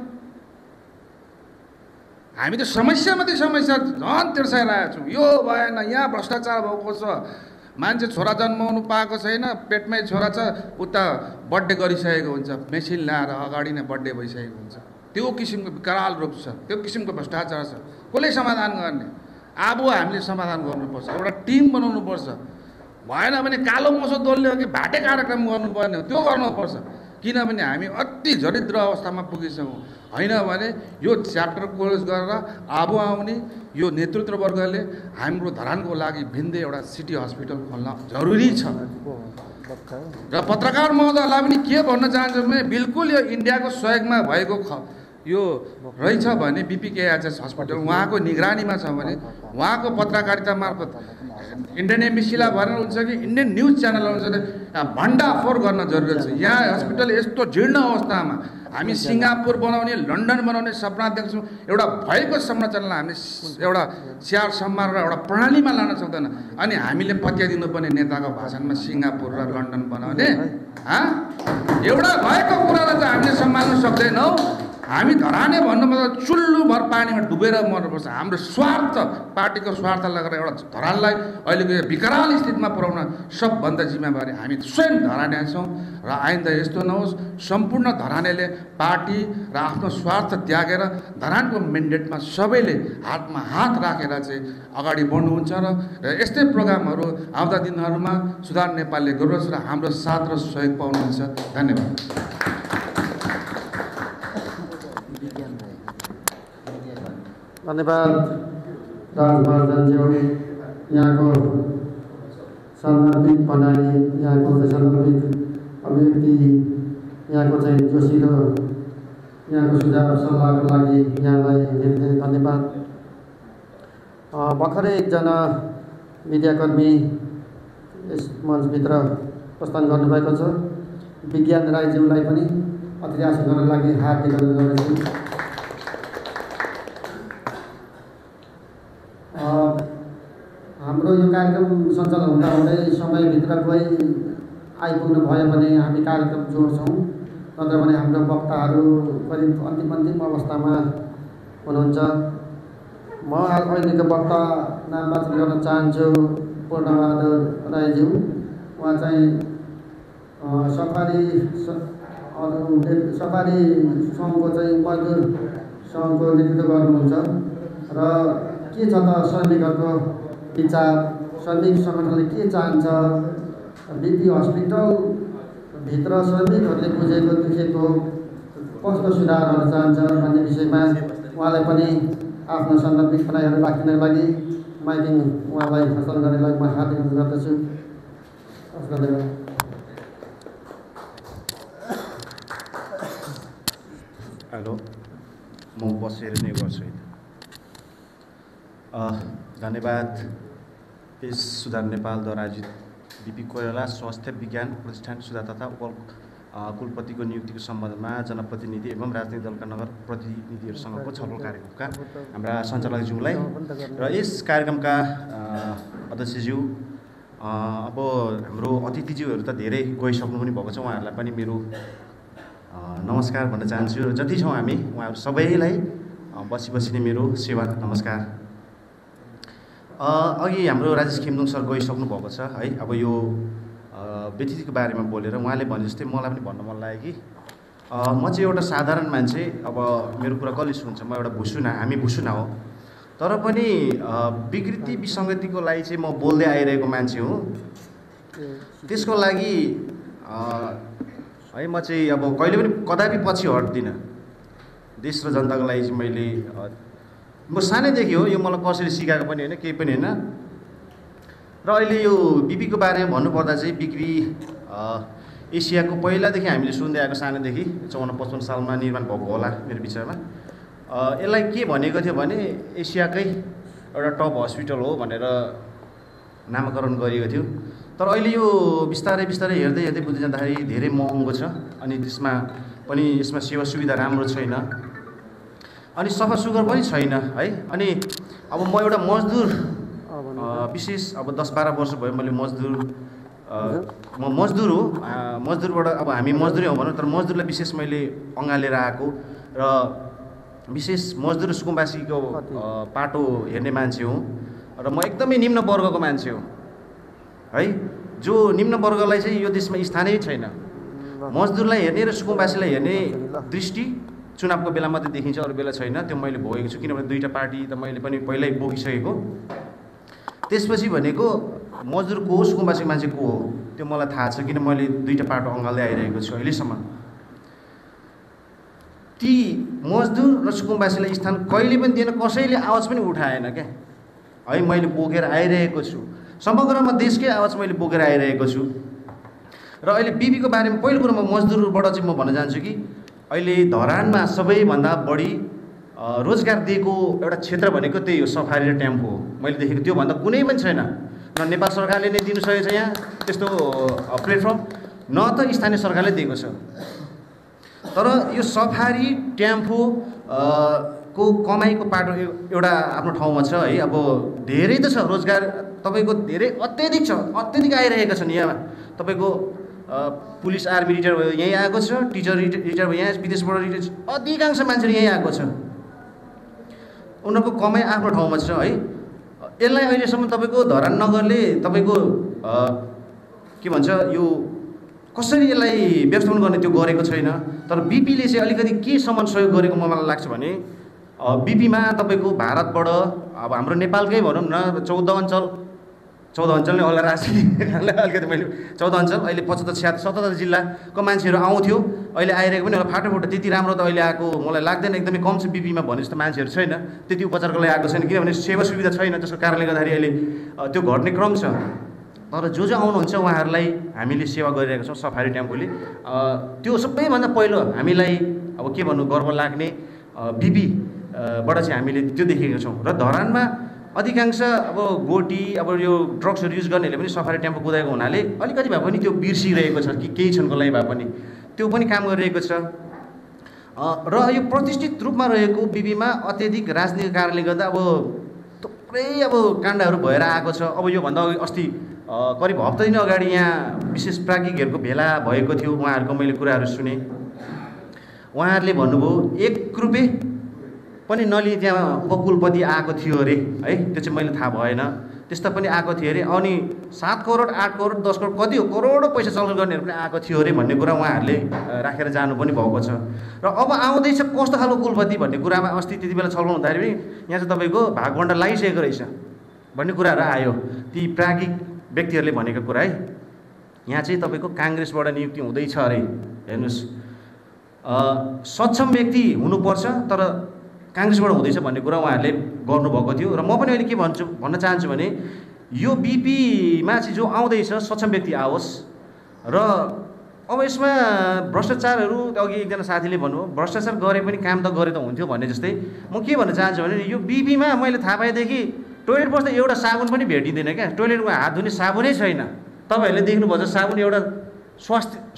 हामी त समस्या मात्रै समस्या झन् तिर्साइरहेको छौँ। यो भएन, यहाँ भ्रष्टाचार भएको छ, मान्छे छोरा जन्माउनु पाएको छैन, पेटमै छोरा छ, उता बर्थडे गरिसकेको हुन्छ, मेसिन ल्याएर अगाडि नै बर्थडे भइसकेको हुन्छ। त्यो किसिमको विकराल रूप छ, त्यो किसिमको भ्रष्टाचार छ। कसले समाधान गर्ने? अब हामीले समाधान गर्नुपर्छ, एउटा टिम बनाउनुपर्छ। भएन भने कालो मोसो दोल्ने हो कि भाटे कार्यक्रम गर्नुपर्ने हो, त्यो गर्नुपर्छ। किनभने हामी अति दरिद्र अवस्थामा पुगिसक्यौँ। होइन भने यो च्याप्टर क्लोज गरेर अब आउने यो नेतृत्व वर्गले हाम्रो धरानको लागि भिन्दै एउटा सिटी हस्पिटल खोल्न जरुरी छ। र पत्रकार महोदयलाई पनि के भन्न चाहन्छु भने बिल्कुल यो इन्डियाको सहयोगमा भएको यो रहेछ भने बिपीकेएचएस हस्पिटल उहाँको निगरानीमा छ भने उहाँको पत्रकारिता मार्फत इन्डियन एम्बेसीलाई भनेर हुन्छ कि इन्डियन न्युज च्यानल हुन्छ भण्डाफोर गर्न जरुरी छ। यहाँ हस्पिटल यस्तो जीर्ण अवस्थामा हामी सिङ्गापुर बनाउने, लन्डन बनाउने सपना देख्छौँ। एउटा भएको संरचनालाई हामीले एउटा स्याहार सम्मान र एउटा प्रणालीमा लान सक्दैन। अनि हामीले पत्याइदिनुपर्ने नेताको भाषणमा सिङ्गापुर र लन्डन बनाउने एउटा भएको कुरालाई चाहिँ हामीले सम्हाल्न सक्दैनौँ। हामी धराने भन्नुपर्दा चुल्लुभर पानीमा डुबेर मर्नुपर्छ। हाम्रो स्वार्थ, पार्टीको स्वार्थ लगेर एउटा धरानलाई अहिलेको विकराल स्थितिमा पुर्याउन सबभन्दा जिम्मेवारी हामी स्वयं धराने छौँ। र आइन्दा यस्तो नहोस्, सम्पूर्ण धरानेले पार्टी र आफ्नो स्वार्थ त्यागेर धरानको मेन्डेटमा सबैले हातमा हात राखेर चाहिँ अगाडि बढ्नुहुन्छ। र यस्तै प्रोग्रामहरू आउँदा दिनहरूमा सुधार नेपालले गरिरहेछ र हाम्रो साथ र सहयोग पाउनुहुन्छ। धन्यवाद। धन्यवाद राजवर्धनज्यू, यहाँको सन्दर्भिक भनाइ, यहाँको सन्दर्भिक अभिव्यक्ति, यहाँको चाहिँ जोसिलो यहाँको सुझाव सल्लाहको लागि यहाँलाई धेरै धेरै धन्यवाद। भर्खरै एकजना मिडियाकर्मी यस मञ्चभित्र प्रस्थान गर्नुभएको छ। विज्ञान राईज्यूलाई पनि अतिथि आसन गर्नको लागि हार्दिक अभिनन्दन गर्दछु। कार्यक्रम सञ्चालन हुँदा हुँदै समयभित्र कोही आइपुग्नु भयो भने हामी कार्यक्रम जोड्छौँ, नत्र भने हाम्रो वक्ताहरू करिब अन्तिम अवस्थामा हुनुहुन्छ। म अहिलेको वक्ता नाम वाचन गर्न चाहन्छु पूर्णबहादुर राईज्यू। उहाँ चाहिँ सफारी सङ्घको चाहिँ मजदुर सङ्घको नेतृत्व गर्नुहुन्छ र के छ त श्रमिकहरूको विचार, श्रमिक सङ्गठनले के चाहन्छ, बिपी हस्पिटलभित्र श्रमिकहरूले बुझेको दुखेको कस्तो सुधार गर्न चाहन्छ भन्ने विषयमा उहाँलाई पनि आफ्नो सान्दर्भिक भनाइहरू राख्नको लागि माइकिङ उहाँलाई हस्तान्तरण गर्नलाई म हार्दिक अनुरोध गर्दछु। हेलो, म बसेर नै गर्छु। धन्यवाद। यस सुधार नेपालद्वारा आयोजित बिपी कोइराला स्वास्थ्य विज्ञान प्रतिष्ठान सुधार तथा कुलपतिको नियुक्तिको सम्बन्धमा जनप्रतिनिधि एवं राजनीतिक दलका नगर प्रतिनिधिहरूसँगको छलफल कार्यक्रमका हाम्रा सञ्चालकज्यूलाई र यस कार्यक्रमका अध्यक्षज्यू, अब हाम्रो अतिथिज्यूहरू त धेरै गइसक्नु पनि भएको छ, उहाँहरूलाई पनि मेरो नमस्कार भन्न चाहन्छु। र जति छौँ हामी उहाँहरू सबैलाई बसी नै मेरो सेवा नमस्कार। अघि हाम्रो राजेश खेम्दुङ सर गइसक्नु भएको छ है। अब यो व्यतिथिको बारेमा बोलेर उहाँले भने जस्तै मलाई पनि भन्न मन लाग्यो कि म चाहिँ एउटा साधारण मान्छे। अब मेरो कुरा कसले सुन्छ, म एउटा भुसुना, हामी भुसुना हो, तर पनि विकृति विसङ्गतिको लागि चाहिँ म बोल्दै आइरहेको मान्छे हुँ। त्यसको लागि है म चाहिँ अब कहिले पनि कदापि पछि हट्दिनँ। देश र जनताको लागि चाहिँ मैले म सानैदेखि हो, यो मलाई कसरी सिकाएको पनि होइन, केही पनि होइन। र अहिले यो बिपीको बारेमा भन्नुपर्दा चाहिँ बिक्री एसियाको पहिलादेखि हामीले सुन्दै आएको सानैदेखि 54-55 सालमा निर्माण भएको होला मेरो विचारमा। यसलाई के भनेको थियो भने एसियाकै एउटा टप हस्पिटल हो भनेर नामाकरण गरिएको थियो। तर अहिले यो बिस्तारै हेर्दै बुझ्दै जाँदाखेरि धेरै महँगो छ, अनि त्यसमा पनि यसमा सेवा सुविधा राम्रो छैन, अनि सफा सुग्घर पनि छैन है। अनि अब म एउटा मजदुर, विशेष अब 10-12 वर्ष भयो मैले म मजदुर हो। मजदुरबाट अब हामी मजदुरै हौँ भनौँ, तर मजदुरलाई विशेष मैले अँगालेर आएको र विशेष मजदुर सुकुम्बासीको पाटो हेर्ने मान्छे हुँ। र म एकदमै निम्न वर्गको मान्छे हो है, जो निम्न वर्गलाई चाहिँ यो देशमा स्थानै छैन। मजदुरलाई हेर्ने र सुकुम्बासीलाई हेर्ने दृष्टि चुनावको बेला मात्रै देखिन्छ, अरू बेला छैन। त्यो मैले भोगेको छु, किनभने दुईवटा पार्टी त मैले पनि पहिल्यै बोकिसकेको। त्यसपछि भनेको मजदुर को हो, सुकुम्बासी मान्छे को हो त्यो मलाई थाहा छ, किन मैले दुईवटा पाटो अँगाल्दै आइरहेको छु अहिलेसम्म। ती मजदुर र सुकुम्बासीलाई स्थान कहिले पनि दिएन, कसैले आवाज पनि उठाएन क्या है। मैले बोकेर आइरहेको छु, समग्रमा देशकै आवाज मैले बोकेर आइरहेको छु। र अहिले बिपीको बारेमा पहिलो कुरो म मजदुरबाट चाहिँ म भन्न चाहन्छु कि अहिले धरानमा सबैभन्दा बढी रोजगार दिएको एउटा क्षेत्र भनेको त्यही हो, सफारी र टेम्पो हो। मैले देखेको त्योभन्दा कुनै पनि छैन, न नेपाल सरकारले नै दिनु सकेको छ यहाँ त्यस्तो प्लेटफर्म, न त स्थानीय सरकारले दिएको छ। तर यो सफारी टेम्पो को कमाइको पाटो एउटा आफ्नो ठाउँमा छ है। अब धेरै त छ, रोजगार तपाईँको धेरै अत्याधिक छ, अत्याधिक आइरहेका छन्। यहाँ तपाईँको पुलिस आर्मी रिटायर भयो यहीँ आएको छ, टिचर रिटायर भयो यहाँ, विदेशबाट रिटायर, अधिकांश मान्छेहरू यहीँ आएको छ। उनीहरूको कमाइ आफ्नो ठाउँमा छ है। यसलाई अहिलेसम्म तपाईँको धरान नगरले तपाईँको के भन्छ यो कसरी यसलाई व्यवस्थापन गर्ने त्यो गरेको छैन। तर बिपीले चाहिँ अलिकति केसम्म सहयोग गरेको मलाई लाग्छ भने बिपीमा तपाईँको भारतबाट अब हाम्रो नेपालकै भनौँ न 14 अञ्चल नै होला, राजनीतिले अलिकति मैले 14 अञ्चल अहिले 75-77 जिल्लाको मान्छेहरू आउँथ्यो, अहिले आइरहेको पनि होला फाटोफुटो। त्यति राम्रो त अहिले आएको मलाई लाग्दैन, एकदमै कम छ। बिपीमा भने जस्तो मान्छेहरू छैन, त्यति उपचारको लागि आएको छैन, किनभने सेवा सुविधा छैन, जसको कारणले गर्दाखेरि अहिले त्यो घट्ने क्रम छ। तर जो आउनुहुन्छ उहाँहरूलाई हामीले सेवा गरिरहेका छौँ सफारी टेम्पोले। त्यो सबैभन्दा पहिलो हामीलाई अब के भन्नु गर्व लाग्ने बिपीबाट चाहिँ हामीले त्यो देखेका छौँ। र धरानमा अधिकांश अब गोटी अब यो ड्रग्सहरू युज गर्नेहरूले पनि सफारी टेम्पो कुदाएको हुनाले अलिकति भए पनि त्यो बिर्सिरहेको छ कि केही क्षणको लागि भए पनि त्यो पनि काम गरिरहेको छ। र यो प्रतिष्ठित रूपमा रहेको बिपीमा अत्यधिक राजनीतिक कारणले गर्दा अब थुप्रै अब काण्डहरू भएर आएको छ। अब योभन्दा अस्ति करिब हप्ता दिन अगाडि यहाँ विशेष प्राज्ञिकहरूको भेला भएको थियो, उहाँहरूको मैले कुराहरू सुने। उहाँहरूले भन्नुभयो 1 रुपैयाँ पनि नलिई त्यहाँ उपकुलपति आएको थियो अरे है, त्यो चाहिँ मैले थाहा भएन। त्यस्ता पनि आएको थियो अरे, अनि 7 करोड 8 करोड 10 करोड कति हो करोडौँ पैसा चलन गर्नेहरू पनि आएको थियो अरे भन्ने कुरा उहाँहरूले राखेर जानु पनि भएको छ। र अब आउँदैछ कस्तो खालको कुलपति भन्ने कुरामा अस्ति त्यति बेला छलफल हुँदाखेरि यहाँ चाहिँ तपाईँको भागबण्डा लगाइसकेको रहेछ भन्ने कुराहरू आयो, ती प्राज्ञिक व्यक्तिहरूले भनेको कुरा है। यहाँ चाहिँ तपाईँको काङ्ग्रेसबाट नियुक्ति हुँदैछ अरे। हेर्नुहोस्, सक्षम व्यक्ति हुनुपर्छ तर काङ्ग्रेसबाट हुँदैछ भन्ने कुरा उहाँहरूले गर्नुभएको थियो। र म पनि अहिले के भन्न चाहन्छु भने यो बिपीमा चाहिँ जो आउँदैछ सक्षम व्यक्ति आओस्। र अब यसमा भ्रष्टाचारहरू अघि एकजना साथीले भन्नुभयो भ्रष्टाचार गरे पनि काम त गरे त हुन्थ्यो भन्ने जस्तै म के भन्न चाहन्छु भने यो बिपीमा मैले थाहा पाएदेखि टोइलेट बस्दा एउटा साबुन पनि भेटिँदैन क्या। टोइलेटमा हात धुने साबुनै छैन। तपाईँहरूले देख्नुभएको साबुन एउटा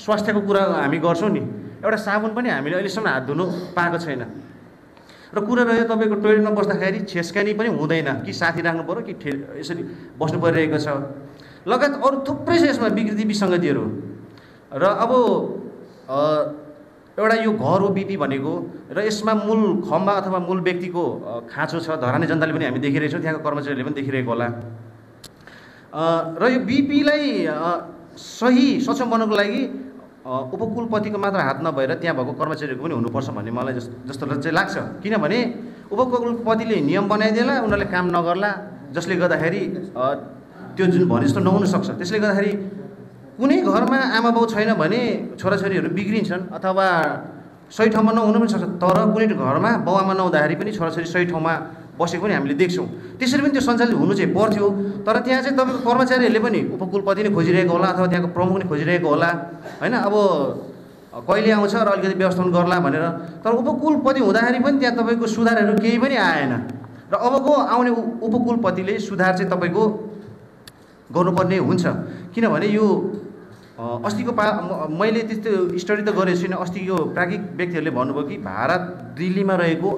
स्वास्थ्यको कुरा हामी गर्छौँ नि, एउटा साबुन पनि हामीले अहिलेसम्म हात धुनु पाएको छैन। र कुरा रह्यो तपाईँको टोइलेटमा बस्दाखेरि छेस्कानी पनि हुँदैन कि साथी राख्नु पऱ्यो कि यसरी बस्नु परिरहेको छ। लगायत अरू थुप्रै छ यसमा विकृति विसङ्गतिहरू। र अब एउटा यो घर हो बिपी भनेको, र यसमा मूल खम्बा अथवा मूल व्यक्तिको खाँचो छ। धरानी जनताले पनि हामी देखिरहेछौँ, त्यहाँको कर्मचारीहरूले पनि देखिरहेको होला। र यो बिपीलाई सही सक्षम बनाउनको लागि उपकुलपतिको मात्र हात नभएर त्यहाँ भएको कर्मचारीहरूको पनि हुनुपर्छ भन्ने मलाई जस्तो चाहिँ लाग्छ। किनभने उपकुलपतिले नियम बनाइदिएला, उनीहरूले काम नगर्ला, जसले गर्दाखेरि त्यो जुन भने जस्तो नहुन सक्छ। त्यसले गर्दाखेरि कुनै घरमा आमा बाउ छैन भने छोराछोरीहरू बिग्रिन्छन् अथवा सही ठाउँमा नहुनु पनि सक्छ। तर कुनै घरमा बाउ आमा नहुँदाखेरि पनि छोराछोरी सही ठाउँमा बसेको पनि हामीले देख्छौँ। त्यसरी पनि त्यो सञ्चालित हुनु चाहिँ पर्थ्यो। तर त्यहाँ चाहिँ तपाईँको कर्मचारीहरूले पनि उपकुलपति नै खोजिरहेको होला अथवा त्यहाँको प्रमुख नै खोजिरहेको होला होइन। अब कहिले आउँछ र अलिकति व्यवस्थापन गर्ला भनेर, तर उपकुलपति हुँदाखेरि पनि त्यहाँ तपाईँको सुधारहरू केही पनि आएन। र अबको आउने उपकुलपतिले सुधार चाहिँ तपाईँको गर्नुपर्ने हुन्छ। किनभने यो अस्तिको मैले त्यस्तो स्टडी त गरेको छुइनँ। अस्तिको प्राज्ञिक व्यक्तिहरूले भन्नुभयो कि भारत दिल्लीमा रहेको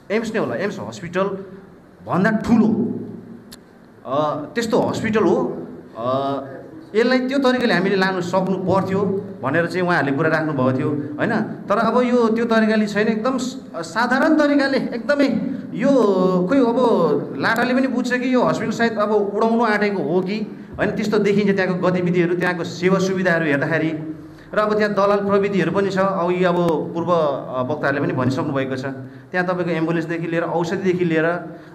एम्स नै होला, एम्स हस्पिटल भन्दा ठुलो त्यस्तो हस्पिटल हो। यसलाई त्यो तरिकाले हामीले लानु सक्नु पर्थ्यो भनेर चाहिँ उहाँहरूले कुरा राख्नुभएको थियो होइन। तर अब यो त्यो तरिकाले छैन, एकदम साधारण तरिकाले एकदमै यो खोइ अब लाटाले पनि बुझ्छ कि यो हस्पिटल सायद अब उडाउनु आँटेको हो कि होइन, त्यस्तो देखिन्छ त्यहाँको गतिविधिहरू, त्यहाँको सेवा सुविधाहरू हेर्दाखेरि। र अब त्यहाँ दलाल प्रविधिहरू पनि छ। अघि अब पूर्व वक्ताहरूले पनि भनिसक्नु भएको छ, त्यहाँ तपाईँको एम्बुलेन्सदेखि लिएर औषधिदेखि लिएर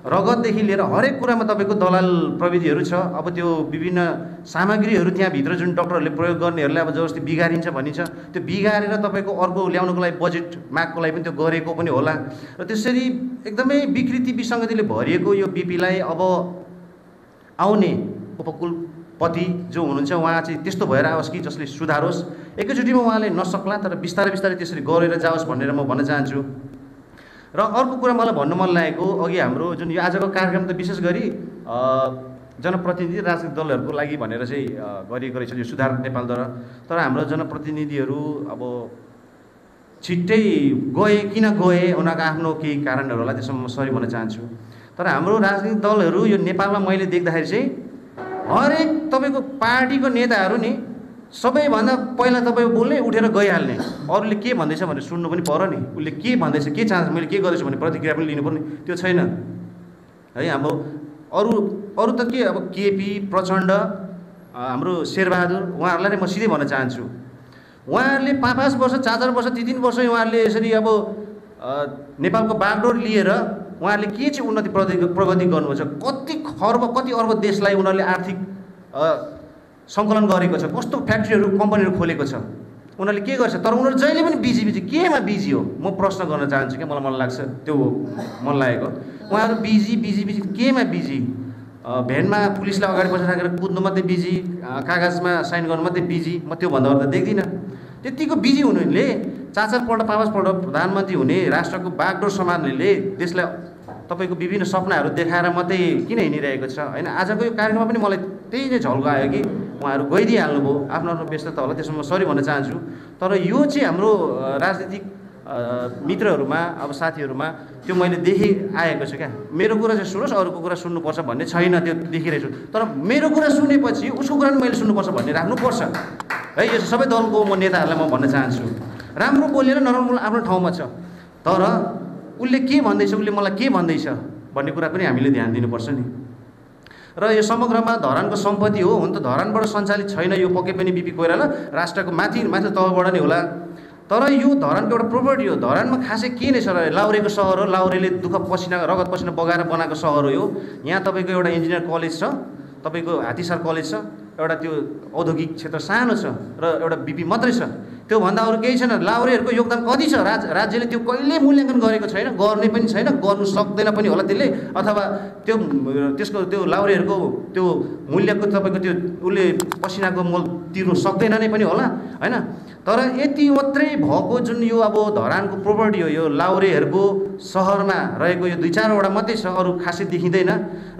रगतदेखि लिएर हरेक कुरामा तपाईँको दलाल प्रविधिहरू छ। अब त्यो विभिन्न सामग्रीहरू त्यहाँभित्र जुन डक्टरहरूले प्रयोग गर्नेहरूलाई अब जबरजस्ती बिगारिन्छ भनिन्छ, त्यो बिगारेर तपाईँको अर्को ल्याउनुको लागि बजेट मागको लागि पनि त्यो गरेको पनि होला। र त्यसरी एकदमै विकृति विसङ्गतिले भरिएको यो बिपीलाई अब आउने उपकुलपति जो हुनुहुन्छ उहाँ चाहिँ त्यस्तो भएर आओस् कि जसले सुधारोस्। एकैचोटिमा उहाँले नसक्ला तर बिस्तारै बिस्तारै त्यसरी गरेर जाओस् भनेर म भन्न चाहन्छु। र अर्को कुरा मलाई भन्नु मन लागेको, अघि हाम्रो जुन यो आजको कार्यक्रम त विशेष गरी जनप्रतिनिधि राजनीतिक दलहरूको लागि भनेर चाहिँ गरिएको रहेछ यो सुधार नेपालद्वारा। तर हाम्रो जनप्रतिनिधिहरू अब छिट्टै गए, किन गए, उनीहरूको आफ्नो केही कारणहरू होला, त्यसमा म सरी भन्न चाहन्छु। तर हाम्रो राजनीतिक दलहरू यो नेपालमा मैले देख्दाखेरि चाहिँ हरेक तपाईँको पार्टीको नेताहरू नि सबैभन्दा पहिला तपाईँ बोल्ने उठेर गइहाल्ने, अरूले के भन्दैछ भनेर सुन्नु पनि पर्यो नि, उसले के भन्दैछ के चाहन्छ मैले के गर्दैछु भन्ने प्रतिक्रिया पनि लिनुपर्ने, त्यो छैन है। हाम्रो अरू त के अब केपी प्रचण्ड हाम्रो शेरबहादुर उहाँहरूलाई नै म सिधै भन्न चाहन्छु, उहाँहरूले 5-5 वर्ष 4-4 वर्ष 3-3 वर्ष उहाँहरूले यसरी अब नेपालको बागडोर लिएर उहाँहरूले के चाहिँ उन्नति प्रगति गर्नुहुन्छ, कति खर्ब कति अर्ब देशलाई उनीहरूले आर्थिक सङ्कलन गरेको छ, कस्तो फ्याक्ट्रीहरू कम्पनीहरू खोलेको छ, उनीहरूले के गर्छ। तर उनीहरू जहिले पनि बिजी केमा बिजी हो म प्रश्न गर्न चाहन्छु क्या, मलाई मन लाग्छ त्यो मन लागेको। उहाँहरू बिजी केमा बिजी, भ्यानमा पुलिसलाई अगाडि पछि राखेर कुद्नु मात्रै बिजी, कागजमा साइन गर्नु मात्रै बिजी, म त्योभन्दा अरू त देख्दिनँ। त्यतिको बिजी हुनुले 4-4 पल्ट 5-5 पल्ट प्रधानमन्त्री हुने, राष्ट्रको बागडोर सम्हाल्नेले देशलाई तपाईँको विभिन्न सपनाहरू देखाएर मात्रै किन हिँडिरहेको छ होइन। आजको यो कार्यक्रममा पनि मलाई त्यही नै झल्को आयो कि उहाँहरू गइदिइहाल्नुभयो, आफ्नो आफ्नो व्यस्तता होला, त्यसमा म सरी भन्न चाहन्छु। तर यो चाहिँ हाम्रो राजनीतिक मित्रहरूमा अब साथीहरूमा त्यो मैले देखिआएको छु क्या। मेरो कुरा चाहिँ सुनोस्, अरूको कुरा सुन्नुपर्छ भन्ने छैन, त्यो देखिरहेछु। तर मेरो कुरा सुनेपछि उसको कुरा पनि मैले सुन्नुपर्छ भन्ने राख्नुपर्छ है। यो सबै दलको म नेताहरूलाई म भन्न चाहन्छु, राम्रो बोलेर नराम्रो आफ्नो ठाउँमा छ, तर उसले के भन्दैछ, उसले मलाई के भन्दैछ भन्ने कुरा पनि हामीले ध्यान दिनुपर्छ नि। र यो समग्रमा धरानको सम्पत्ति हो, हुन त धरानबाट सञ्चालित छैन यो पक्कै पनि बिपी कोइराला, राष्ट्रको माथि तहबाट नै होला। तर यो धरानको एउटा प्रोपर्टी हो। धरानमा खासै के नै छ र, लाउरेको सहर हो, लाउरेले दुःख पसिना रगत पसिना बगाएर बनाएको सहर हो यो। यहाँ तपाईँको एउटा इन्जिनियर कलेज छ, तपाईँको हात्तीसार कलेज छ, एउटा त्यो औद्योगिक क्षेत्र सानो छ र एउटा बिपी मात्रै छ, त्योभन्दा अरू केही छैन। लाउरेहरूको योगदान कति छ राज्यले त्यो कहिले मूल्याङ्कन गरेको छैन, गर्ने पनि छैन, गर्नु सक्दैन पनि होला त्यसले, अथवा त्यसको त्यो लाउरेहरूको त्यो मूल्यको तपाईँको त्यो उसले पसिनाको मोल तिर्नु सक्दैन नै पनि होला होइन। तर यति मात्रै भएको जुन यो अब धरानको प्रोपर्टी हो, यो लाउरेहरूको सहरमा रहेको यो 2-4वटा मात्रै छ, अरू खासै देखिँदैन।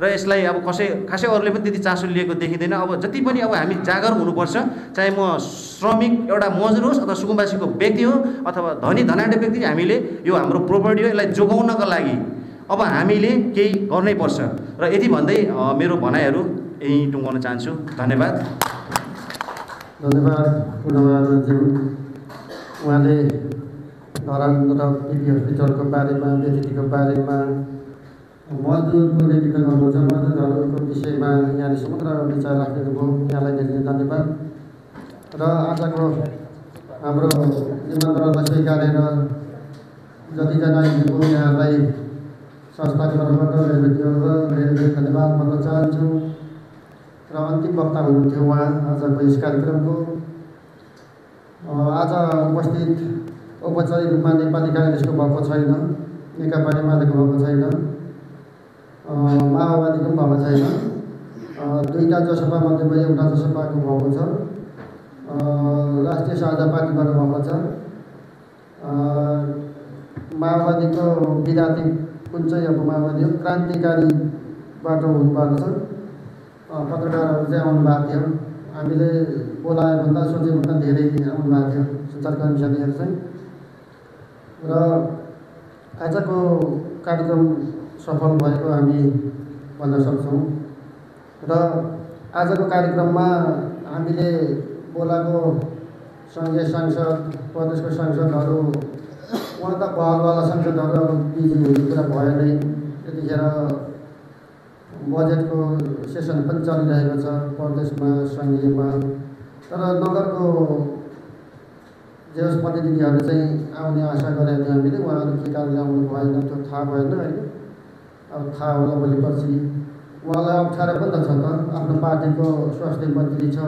र यसलाई अब खासै अरूले पनि त्यति चासो लिएको देखिँदैन। अब जति पनि अब हामी जागर हुनुपर्छ, चाहे म श्रमिक एउटा मजदुर होस् अथवा सुकुम्बासीको व्यक्ति हो अथवा धनी धनाढ्य व्यक्ति, हामीले यो हाम्रो प्रोपर्टी हो, यसलाई जोगाउनका लागि अब हामीले केही गर्नै पर्छ। र यति भन्दै मेरो भनाइहरू यही टुङ्गाउन चाहन्छु। धन्यवाद। धन्यवाद पुनःज्यू। उहाँले धरान र बिपी हस्पिटलको बारेमा, व्यक्तिको बारेमा, मजदुरको व्यक्तिको गर्नुहुन्छ, मजदुरहरूको विषयमा यहाँले समग्र विचार राख्नुभयो, यहाँलाई धेरै धन्यवाद। र आजको हाम्रो निमन्त्रणलाई स्वीकारेर जतिजना हिँडेको यहाँलाई संस्थाको तर्फबाट धेरै धन्यवाद भन्न चाहन्छु। र अन्तिम वक्ता हुनुहुन्थ्यो उहाँ आजको यस कार्यक्रमको। आज उपस्थित औपचारिक रूपमा नेपाली काङ्ग्रेसको भएको छैन, नेकपा एमालेको भएको छैन, माओवादीको पनि भएको छैन, 2टा जसपा मध्येमा एउटा जसपाको भएको छ, राष्ट्रिय साझा पार्टीबाट भएको छ, माओवादीको विद्यार्थी कुन चाहिँ अब माओवादी हो, क्रान्तिकारीबाट हुनुभएको छ, पत्रकारहरू चाहिँ आउनुभएको थियो, हामीले बोलायोभन्दा सोचेभन्दा धेरै आउनुभएको थियो सञ्चारकर्मी साथीहरू चाहिँ। र आजको कार्यक्रम सफल भएको हामी भन्न सक्छौँ। र आजको कार्यक्रममा हामीले बोलाएको सङ्घीय सांसद, प्रदेशको सांसदहरू, उहाँ त पहलवाला सांसदहरू अब बिजी हुने कुरा भयो नै। त्यतिखेर बजेटको सेसन पनि चलिरहेको छ प्रदेशमा, सङ्घीयमा। तर नगरको जे होस् प्रतिनिधिहरू चाहिँ आउने आशा गरेको थियो हामीले, उहाँहरू के कारणले आउनु भएन त्यो थाहा भएन होइन। अब थाहा होला भोलि पर्सि। उहाँलाई अप्ठ्यारो पनि त छ त, आफ्नो पार्टीको स्वास्थ्य मन्त्री छ,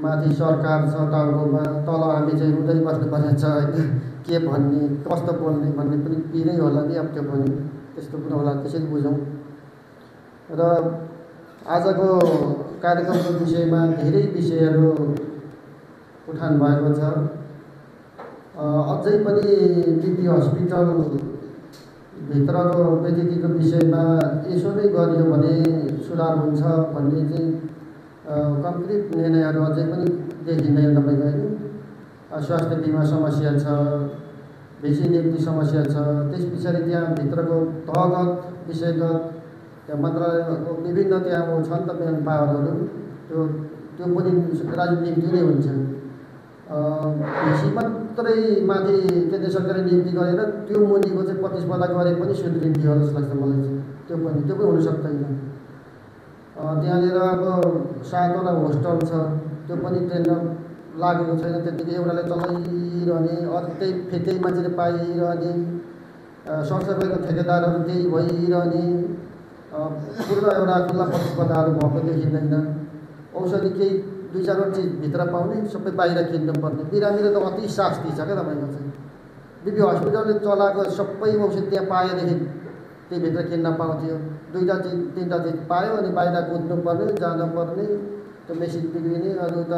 माथि सरकार छ टाउकोमा, तल हामी चाहिँ रुँदै बस्नुपर्ने छ होइन। के भन्ने, कस्तो बोल्ने भन्ने पनि पिरै होला नि, अब त्यो पनि त्यस्तो पनि होला, त्यसरी बुझौँ। र आजको कार्यक्रमको विषयमा धेरै विषयहरू उठान भएको छ। अझै पनि बिपी हस्पिटलभित्रको व्यक्तिको विषयमा यसो नै गरियो भने सुधार हुन्छ भन्ने चाहिँ कङ्क्रिट निर्णयहरू अझै पनि देखिँदैन तपाईँको होइन। स्वास्थ्य बिमा समस्या छ, भेसी नियुक्ति समस्या छ, त्यस पछाडि त्यहाँ भित्रको तहगत विषयगत त्यहाँ मन्त्रालयको विभिन्न त्यहाँ छन् त म्यान पावरहरू, त्यो पनि राजनीतिक नै हुन्छ। भेसी मात्रै माथि केन्द्र सरकारले नियुक्ति गरेर त्यो मुनिको चाहिँ प्रतिस्पर्धा गरे पनि सुध्रिन्थ्यो होला जस्तो लाग्छ मलाई चाहिँ। त्यो पनि हुन सक्दैन। त्यहाँनिर अब 7वटा होस्टल छ, त्यो पनि टेन्डर लागेको छैन, त्यतिकै एउटाले चलाइरहने, त्यही मान्छेले पाइरहने, सरसफाइको ठेकेदारहरू त्यही भइरहने, पूर्ण एउटा खुल्ला प्रतिस्पर्धाहरू भएको देखिँदैन। औषधि केही 2-4 चिजभित्र पाउने, सबै बाहिर किन्नुपर्ने। बिरामीले त अति शास्ति छ क्या तपाईँको चाहिँ। बिपी हस्पिटलले चलाएको सबै औषधि त्यहाँ पाएदेखि त्यहीभित्र किन्न पाउँथ्यो। 2टा चिज 3टा चिज पायो अनि बाहिर कुद्नुपर्ने, जानुपर्ने, त्यो मेसिन बिग्रिने, अरू त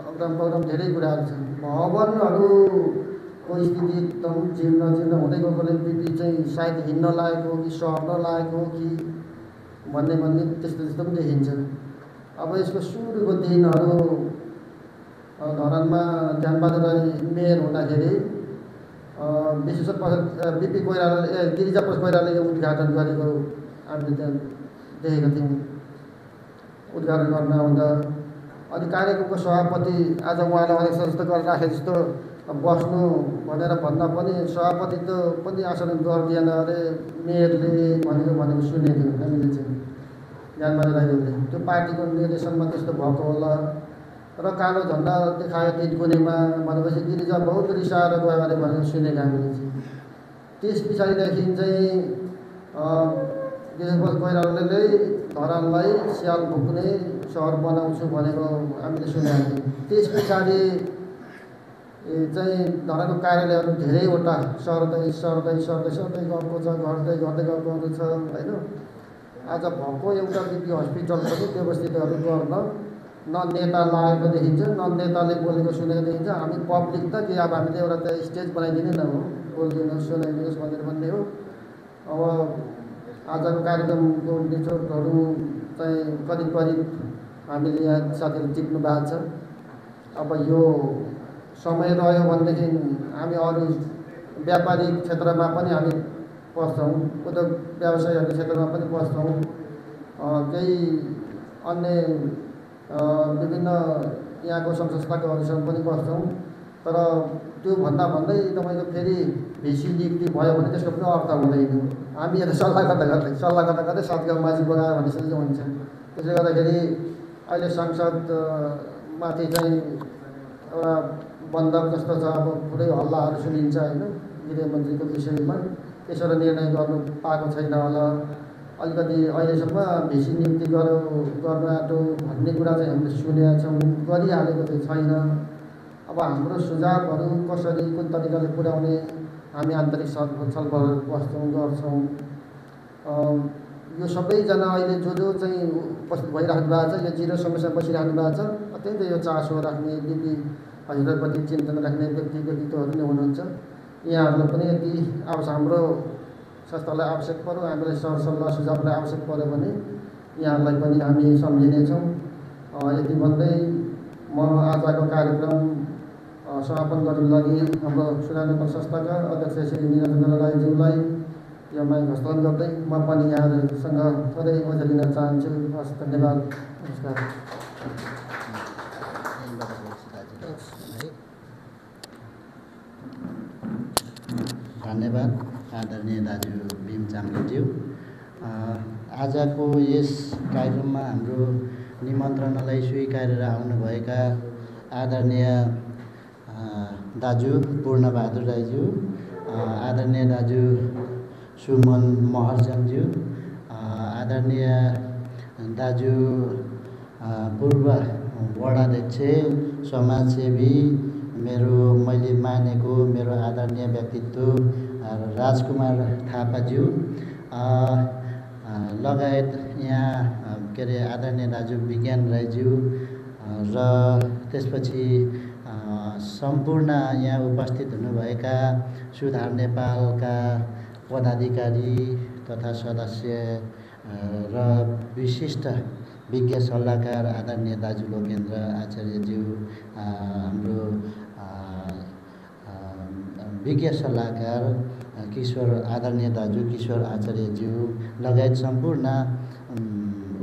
अग्रम बग्रम धेरै कुराहरू छन्। भवनहरूको स्थिति एकदम जीर्ण हुँदै गएकोले बिपी चाहिँ सायद हिँड्न लागेको हो कि सर्न लागेको हो कि भन्ने त्यस्तो पनि देखिन्छ। अब यसको सुरुको दिनहरू धरानमा ज्ञानबहादुर राई मेयर हुँदाखेरि विशेष बिपी कोइरालाले गिरिजा प्रसाद कोइरालाले यो उद्घाटन गरेको हामीले त्यहाँ देखेका थियौँ। उद्घाटन गर्न आउँदा अनि कार्यक्रमको सभापति आज उहाँले अध्यक्ष जस्तो गरेर राखे जस्तो बस्नु भनेर भन्दा पनि सभापति त पनि आसन गरिदिएन अरे मेयरले भनेको सुनेको थियौँ हामीले चाहिँ ज्ञानमा राखेको त्यो पार्टीको निर्देशनमा त्यस्तो भएको होला र कालो झन्डा देखायो तिनकुनेमा भनेपछि गिरिजा बहुत रिसाएर गयो अरे भनेर सुनेको हामीले चाहिँ। त्यस पछाडिदेखि चाहिँ गिरिजा कोइरालाले धरानलाई स्याल भुक्ने सहर बनाउँछु भनेको हामीले सुनेका थियौँ। त्यस पछाडि चाहिँ धरानको कार्यालयहरू धेरैवटा सर्दै गएको छ, घट्दै गएको छ होइन। आज भएको एउटा बिपी हस्पिटल पनि व्यवस्थितहरू गर्न न नेता लागेको देखिन्छ, न नेताले बोलेको सुनेको देखिन्छ। हामी पब्लिक त कि अब हामीले एउटा त स्टेज बनाइदिने न हो, बोलिदिनुहोस् सुनाइदिनुहोस् भनेर भन्ने हो। अब आजको कार्यक्रमको निचोडहरू चाहिँ करिब हामीले यहाँ साथीहरू टिप्नु भएको छ। अब यो समय रह्यो भनेदेखि हामी अरू व्यापारिक क्षेत्रमा पनि हामी पस्छौँ, उद्योग व्यवसायहरूको क्षेत्रमा पनि पस्छौँ, केही अन्य विभिन्न यहाँको संस्थाकोहरूसँग पनि बस्छौँ। तर त्यो भन्दै तपाईँको फेरि भिसी नियुक्ति भयो भने त्यसको पनि अर्थ हुँदैन। हामी यहाँ सल्लाह गर्दा सात गाउँ माझी बगायो भने जस्तो हुन्छ। त्यसले गर्दाखेरि अहिले संसदमाथि चाहिँ एउटा बन्धक जस्तो छ। अब पुरै हल्लाहरू सुनिन्छ होइन गृहमन्त्रीको विषयमा, त्यसरी निर्णय गर्नु पाएको छैन होला। अलिकति अहिलेसम्म भिसी नियुक्ति गर्न आँटो भन्ने कुरा चाहिँ हामीले सुनेका छौँ, गरिहालेको चाहिँ छैन। अब हाम्रो सुझावहरू कसरी कुन तरिकाले पुर्याउने हामी आन्तरिक छलफल गर्छौँ। यो सबैजना अहिले जो चाहिँ उपस्थित भइराख्नु भएको छ, यो जिरो समस्या बसिराख्नु भएको छ, अत्यन्तै यो चासो राख्ने बिपी हजुरप्रति चिन्तन राख्ने व्यक्तित्वहरू नै हुनुहुन्छ। यहाँहरूलाई पनि यदि हाम्रो संस्थालाई आवश्यक पर्यो, हामीलाई सरसल्लाह सुझावलाई आवश्यक पर्यो भने यहाँहरूलाई पनि हामी सम्झिनेछौँ। यति भन्दै म आजको कार्यक्रम समापन गर्नको लागि हाम्रो सुधार नेपाल संस्थाका अध्यक्ष श्री निरञ्जन राईज्यूलाई यो माइक हस्तान्तरण गर्दै म पनि यहाँहरूसँग थोरै ओझेल लिन चाहन्छु। हस्, धन्यवाद, नमस्कार। धन्यवाद आदरणीय दाजु भीम चामलिङज्यू। आजको यस कार्यक्रममा हाम्रो निमन्त्रणालाई स्वीकारेर आउनुभएका आदरणीय दाजु पूर्णबहादुर राईज्यू, आदरणीय दाजु सुमन महर्जनज्यू, आदरणीय दाजु पूर्व वडाध्यक्ष समाजसेवी मैले मानेको मेरो आदरणीय व्यक्तित्व राजकुमार थापाज्यू लगायत यहाँ आदरणीय दाजु विज्ञान राईज्यू र त्यसपछि सम्पूर्ण यहाँ उपस्थित हुनुभएका सुधार नेपालका पदाधिकारी तथा सदस्य र विशिष्ट विज्ञ सल्लाहकार आदरणीय दाजु लोकेन्द्र आचार्यज्यू, हाम्रो विज्ञ सल्लाहकार आदरणीय दाजु किशोर आचार्यज्यू लगायत सम्पूर्ण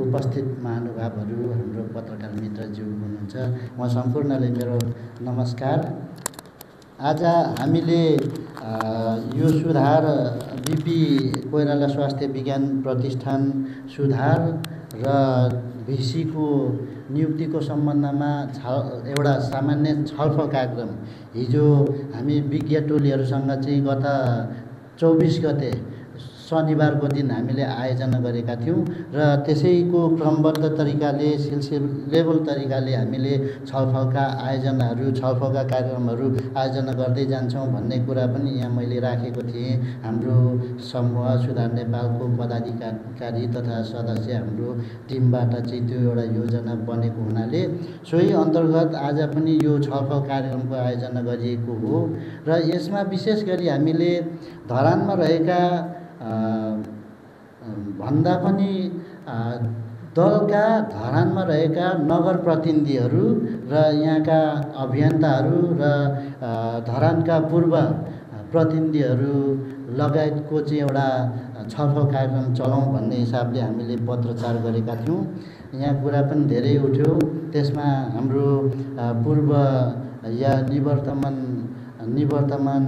उपस्थित महानुभावहरू, हाम्रो पत्रकार मित्रज्यू हुनुहुन्छ, उहाँ सम्पूर्णले मेरो नमस्कार। आज हामीले यो सुधार बिपी कोइराला स्वास्थ्य विज्ञान प्रतिष्ठान सुधार र भिसीको नियुक्तिको सम्बन्धमा एउटा सामान्य छलफल कार्यक्रम हिजो हामी विज्ञ टोलीहरूसँग चाहिँ गत 24 गते शनिबारको दिन हामीले आयोजना गरेका थियौँ र त्यसैको क्रमबद्ध तरिकाले सिलसिलेबल तरिकाले हामीले छलफलका कार्यक्रमहरू आयोजना गर्दै जान्छौँ भन्ने कुरा पनि यहाँ मैले राखेको थिएँ। हाम्रो समूह सुधार नेपालको पदाधिकारी तथा सदस्य हाम्रो टिमबाट चाहिँ त्यो एउटा योजना बनेको हुनाले सोही अन्तर्गत आज पनि यो छलफल कार्यक्रमको आयोजना गरिएको हो र यसमा विशेष गरी हामीले धरानमा रहेका भन्दा पनि दलका धरानमा रहेका नगर प्रतिनिधिहरू र यहाँका अभियन्ताहरू र धरानका पूर्व प्रतिनिधिहरू लगायतको चाहिँ एउटा छलफल कार्यक्रम चलाउँ भन्ने हिसाबले हामीले पत्रचार गरेका थियौँ। यहाँ कुरा पनि धेरै उठ्यो। त्यसमा हाम्रो पूर्व या निवर्तमान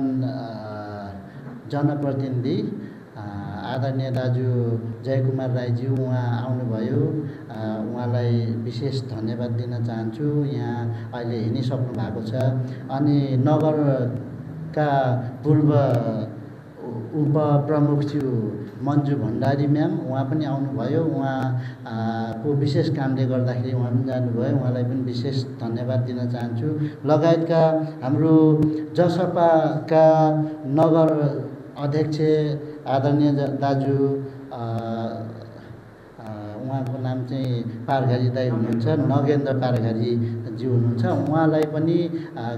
जनप्रतिनिधि आदरणीय दाजु जयकुमार राईज्यू उहाँ आउनुभयो। उहाँलाई विशेष धन्यवाद दिन चाहन्छु। यहाँ अहिले हिँडिसक्नु भएको छ। अनि नगरका पूर्व उपप्रमुखज्यू मन्जु भण्डारी म्याम उहाँ पनि आउनुभयो। उहाँको विशेष कामले गर्दाखेरि उहाँ पनि जानुभयो। उहाँलाई पनि विशेष धन्यवाद दिन चाहन्छु। लगायतका हाम्रो जसपाका नगर अध्यक्ष आदरणीय दाजु उहाँको नाम चाहिँ पारघारी दाई हुनुहुन्छ, नगेन्द्र पारघारीज्यू हुनुहुन्छ। उहाँलाई पनि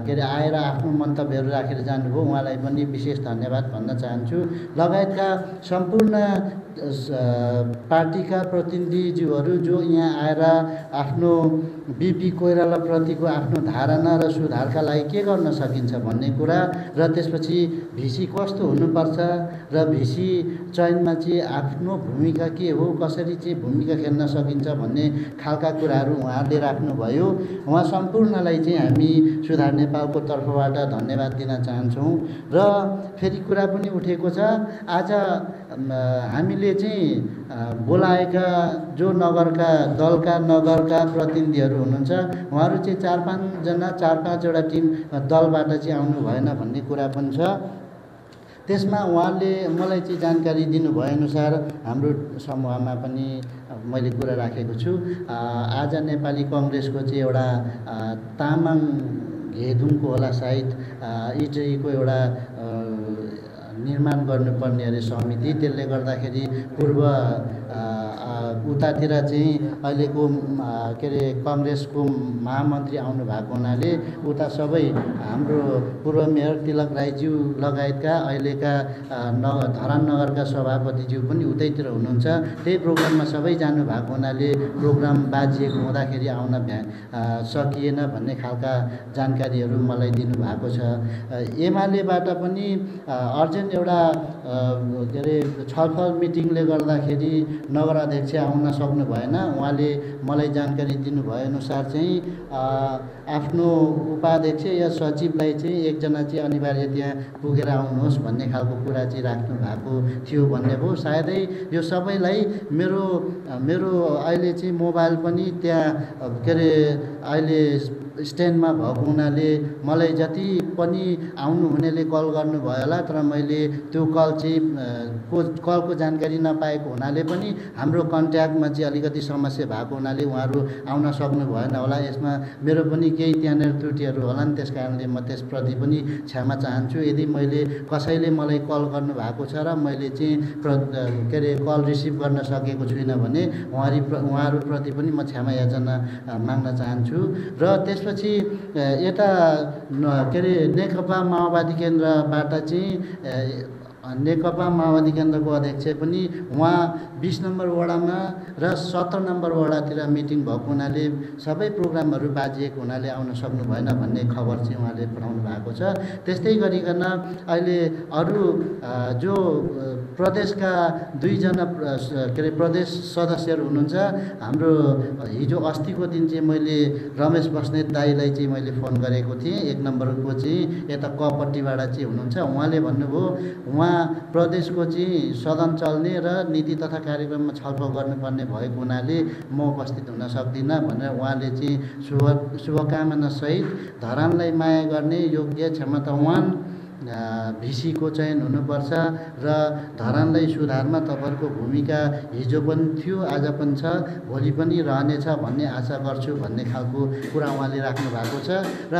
के अरे आएर आफ्नो मन्तव्यहरू राखेर जानुभयो। उहाँलाई पनि विशेष धन्यवाद भन्न चाहन्छु। लगायतका सम्पूर्ण पार्टीका प्रतिनिधिज्यूहरू जो यहाँ आएर आफ्नो बिपी कोइरालाप्रतिको आफ्नो धारणा र सुधारका लागि के गर्न सकिन्छ भन्ने कुरा र त्यसपछि भिसी कस्तो हुनुपर्छ र भिसी चयनमा चाहिँ आफ्नो भूमिका के हो, कसरी चाहिँ भूमिका खेल्न सकिन्छ भन्ने खालका कुराहरू उहाँले राख्नुभयो। उहाँ सम्पूर्णलाई चाहिँ हामी सुधार नेपालको तर्फबाट धन्यवाद दिन चाहन्छौँ। र फेरि कुरा पनि उठेको छ, आज हामीले चाहिँ बोलाएका जो नगरका दलका नगरका प्रतिनिधिहरू हुनुहुन्छ उहाँहरू चाहिँ 4-5वटा टिम दलबाट चाहिँ आउनु भएन भन्ने कुरा पनि छ। त्यसमा उहाँले मलाई चाहिँ जानकारी दिनुभएअनुसार हाम्रो समूहमा पनि मैले कुरा राखेको छु। आज नेपाली कङ्ग्रेसको चाहिँ एउटा तामाङ घेदुङको होला सायद इटरीको एउटा निर्माण गर्नुपर्ने अरे समिति, त्यसले गर्दाखेरि पूर्व उतातिर चाहिँ अहिलेको के अरे कङ्ग्रेसको महामन्त्री आउनु भएको हुनाले उता सबै हाम्रो पूर्व मेयर तिलक राईज्यू लगायतका अहिलेका धरान नगरका सभापतिज्यू पनि उतैतिर हुनुहुन्छ। त्यही प्रोग्राममा सबै जानु भएको हुनाले प्रोग्राम बाजिएको हुँदाखेरि आउन सकिएन भन्ने खालका जानकारीहरू मलाई दिनुभएको छ। एमालेबाट पनि अर्जेन्ट एउटा के अरे छलफल मिटिङले गर्दाखेरि नगर अध्यक्ष आउन सक्नु भएन। उहाँले मलाई जानकारी दिनुभएअनुसार चाहिँ आफ्नो उपाध्यक्ष या सचिवलाई चाहिँ एकजना चाहिँ अनिवार्य त्यहाँ पुगेर आउनुहोस् भन्ने खालको कुरा चाहिँ राख्नु भएको थियो भन्ने भयो। सायदै यो सबैलाई मेरो अहिले चाहिँ मोबाइल पनि त्यहाँ के अरे अहिले स्ट्यान्डमा भएको हुनाले मलाई जति पनि आउनु हुनेले कल गर्नुभयो होला, तर मैले त्यो कल चाहिँ कलको जानकारी नपाएको हुनाले पनि हाम्रो कन्ट्याक्टमा चाहिँ अलिकति समस्या भएको हुनाले उहाँहरू आउन सक्नु भएन होला। यसमा मेरो पनि केही त्यहाँनिर त्रुटिहरू होला नि, त्यस कारणले म त्यसप्रति पनि क्षमा चाहन्छु। यदि मैले कसैले मलाई कल गर्नुभएको छ र मैले चाहिँ के अरे कल रिसिभ गर्न सकेको छुइनँ भने उहाँहरूप्रति पनि म क्षमा याचना माग्न चाहन्छु। र त्यसपछि यता के अरे नेकपा माओवादी केन्द्रबाट चाहिँ नेकपा माओवादी केन्द्रको अध्यक्ष पनि उहाँ 20 नम्बर वडामा र 17 नम्बर वडातिर मिटिङ भएको हुनाले सबै प्रोग्रामहरू बाजिएको हुनाले आउन सक्नु भएन भन्ने खबर चाहिँ उहाँले पठाउनु भएको छ। त्यस्तै गरिकन अहिले अरू जो प्रदेशका 2 जना के अरे प्रदेश सदस्यहरू हुनुहुन्छ, हाम्रो हिजो अस्तिको दिन चाहिँ मैले रमेश बस्नेत दाईलाई चाहिँ मैले फोन गरेको थिएँ। 1 नम्बरको चाहिँ यता कपट्टिबाट चाहिँ हुनुहुन्छ। उहाँले भन्नुभयो उहाँ प्रदेशको चाहिँ सदन चल्ने र नीति तथा कार्यक्रममा छलफल गर्नुपर्ने भएको हुनाले म उपस्थित हुन सक्दिनँ भनेर उहाँले चाहिँ शुभकामना सहित धरानलाई माया गर्ने योग्य क्षमतावान भिसीको चयन हुनुपर्छ र धरानलाई सुधारमा तपाईँहरूको भूमिका हिजो पनि थियो, आज पनि छ, भोलि पनि रहनेछ भन्ने आशा गर्छु भन्ने खालको कुरा उहाँले राख्नु भएको छ। र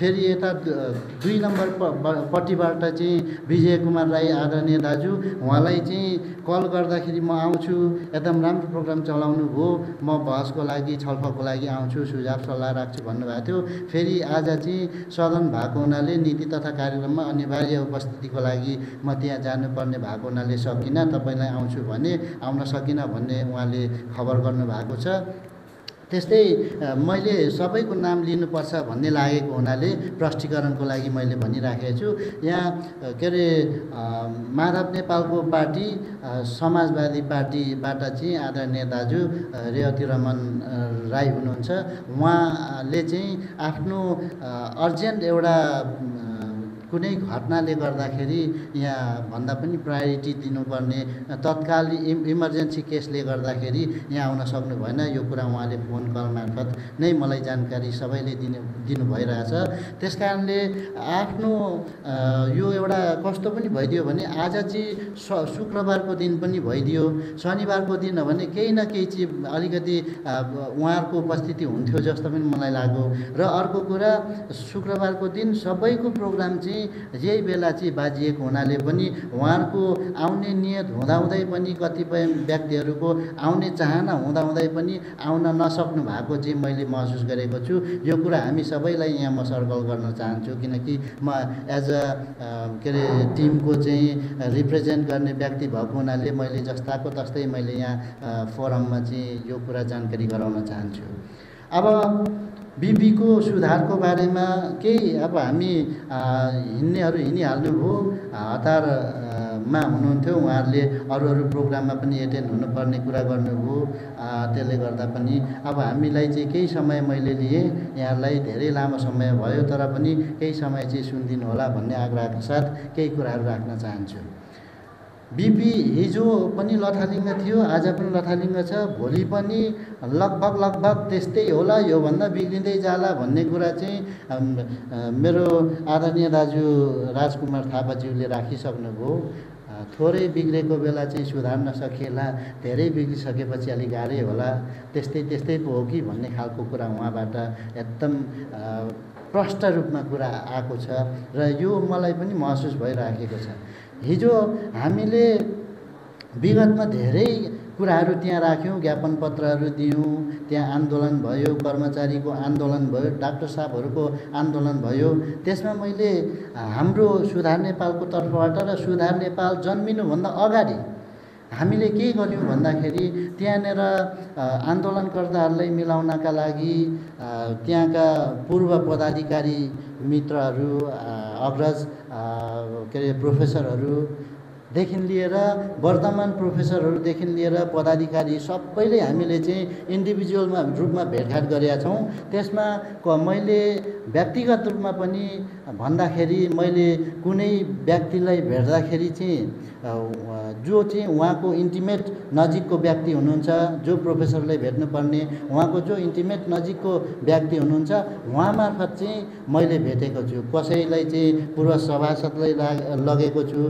फेरि यता 2 नम्बर पट्टिबाट चाहिँ विजय कुमार राई आदरणीय दाजु, उहाँलाई चाहिँ कल गर्दाखेरि म आउँछु, एकदम राम्रो प्रोग्राम चलाउनु भयो, म बहसको लागि छलफलको लागि आउँछु, सुझाव सल्लाह राख्छु भन्नुभएको थियो। फेरि आज चाहिँ सदन भएको हुनाले नीति तथा कार्यक्रममा अनिवार्य उपस्थितिको लागि म त्यहाँ जानुपर्ने भएको हुनाले सकिनँ, तपाईँलाई आउँछु भने आउन सकिनँ भन्ने उहाँले खबर गर्नुभएको छ। त्यस्तै मैले सबैको नाम लिनुपर्छ भन्ने लागेको हुनाले प्रष्टीकरणको लागि मैले भनिराखेको छु। यहाँ के अरे माधव नेपालको पार्टी समाजवादी पार्टीबाट चाहिँ आदरणीय दाजु रेवती रमन राई हुनुहुन्छ। उहाँले चाहिँ आफ्नो अर्जेन्ट एउटा कुनै घटनाले गर्दाखेरि यहाँ भन्दा पनि प्रायोरिटी दिनुपर्ने तत्काल इमर्जेन्सी केसले गर्दाखेरि यहाँ आउन सक्नु भएन। यो कुरा उहाँले फोन कल मार्फत नै मलाई जानकारी सबैले दिनु भइरहेछ। त्यस कारणले आफ्नो यो एउटा कस्तो पनि भइदियो भने आज चाहिँ शुक्रबारको दिन पनि भइदियो, शनिबारको दिन हो भने केही न केही चाहिँ अलिकति उहाँहरूको उपस्थिति हुन्थ्यो जस्तो पनि मलाई लाग्यो। र अर्को कुरा शुक्रबारको दिन सबैको प्रोग्राम चाहिँ यही बेला चाहिँ बाजिएको हुनाले पनि उहाँहरूको आउने नियत हुँदाहुँदै पनि कतिपय व्यक्तिहरूको आउने चाहना हुँदाहुँदै पनि आउन नसक्नु भएको चाहिँ मैले महसुस गरेको छु। यो कुरा हामी सबैलाई यहाँ म सर्कल गर्न चाहन्छु, किनकि म एज अ के अरे टिमको चाहिँ रिप्रेजेन्ट गर्ने व्यक्ति भएको हुनाले मैले जस्ताको तस्तै मैले यहाँ फोरममा चाहिँ यो कुरा जानकारी गराउन चाहन्छु। अब बिपीको सुधारको बारेमा केही अब हामी हिँड्नेहरू हिँडिहाल्नुभयो, हतारमा हुनुहुन्थ्यो, उहाँहरूले अरू प्रोग्राममा पनि एटेन्ड हुनुपर्ने कुरा गर्नुभयो। त्यसले गर्दा पनि अब हामीलाई चाहिँ केही समय मैले लिएँ, यहाँलाई धेरै लामो समय भयो तर पनि केही समय चाहिँ सुनिदिनु होला भन्ने आग्रहका साथ केही कुराहरू राख्न चाहन्छु। बिपी हिजो पनि लथालिङ्ग थियो, आज पनि लथालिङ्ग छ, भोलि पनि लगभग त्यस्तै होला, योभन्दा बिग्रिँदै जाला भन्ने कुरा चाहिँ मेरो आदरणीय दाजु राजकुमार थापाज्यूले राखिसक्नुभयो। थोरै बिग्रेको बेला चाहिँ सुधार्न सकिएला, धेरै बिग्रिसकेपछि अलिक गाह्रै होला, त्यस्तै पो हो कि भन्ने खालको कुरा उहाँबाट एकदम प्रष्ट रूपमा कुरा आएको छ र यो मलाई पनि महसुस भइराखेको छ। हिजो हामीले विगतमा धेरै कुराहरू त्यहाँ राख्यौँ, ज्ञापन पत्रहरू दियौँ, त्यहाँ आन्दोलन भयो, कर्मचारीको आन्दोलन भयो, डाक्टर साहबहरूको आन्दोलन भयो। त्यसमा मैले हाम्रो सुधार नेपालको तर्फबाट र सुधार नेपाल जन्मिनुभन्दा अगाडि हामीले के गर्यौँ भन्दाखेरि त्यहाँनिर आन्दोलनकर्ताहरूलाई मिलाउनका लागि त्यहाँका पूर्व पदाधिकारी मित्रहरू, अग्रज के अरे प्रोफेसरहरूदेखि लिएर वर्तमान प्रोफेसरहरूदेखि लिएर पदाधिकारी सबैले हामीले चाहिँ इन्डिभिजुअलमा रूपमा भेटघाट गरेका छौँ। त्यसमा मैले व्यक्तिगत रूपमा पनि भन्दाखेरि मैले कुनै व्यक्तिलाई भेट्दाखेरि चाहिँ जो चाहिँ उहाँको इन्टिमेट नजिकको व्यक्ति हुनुहुन्छ, जो प्रोफेसरलाई भेट्नुपर्ने उहाँको जो इन्टिमेट नजिकको व्यक्ति हुनुहुन्छ, उहाँ मार्फत चाहिँ मैले भेटेको छु। कसैलाई चाहिँ पूर्व सभासदलाई लगेको छु,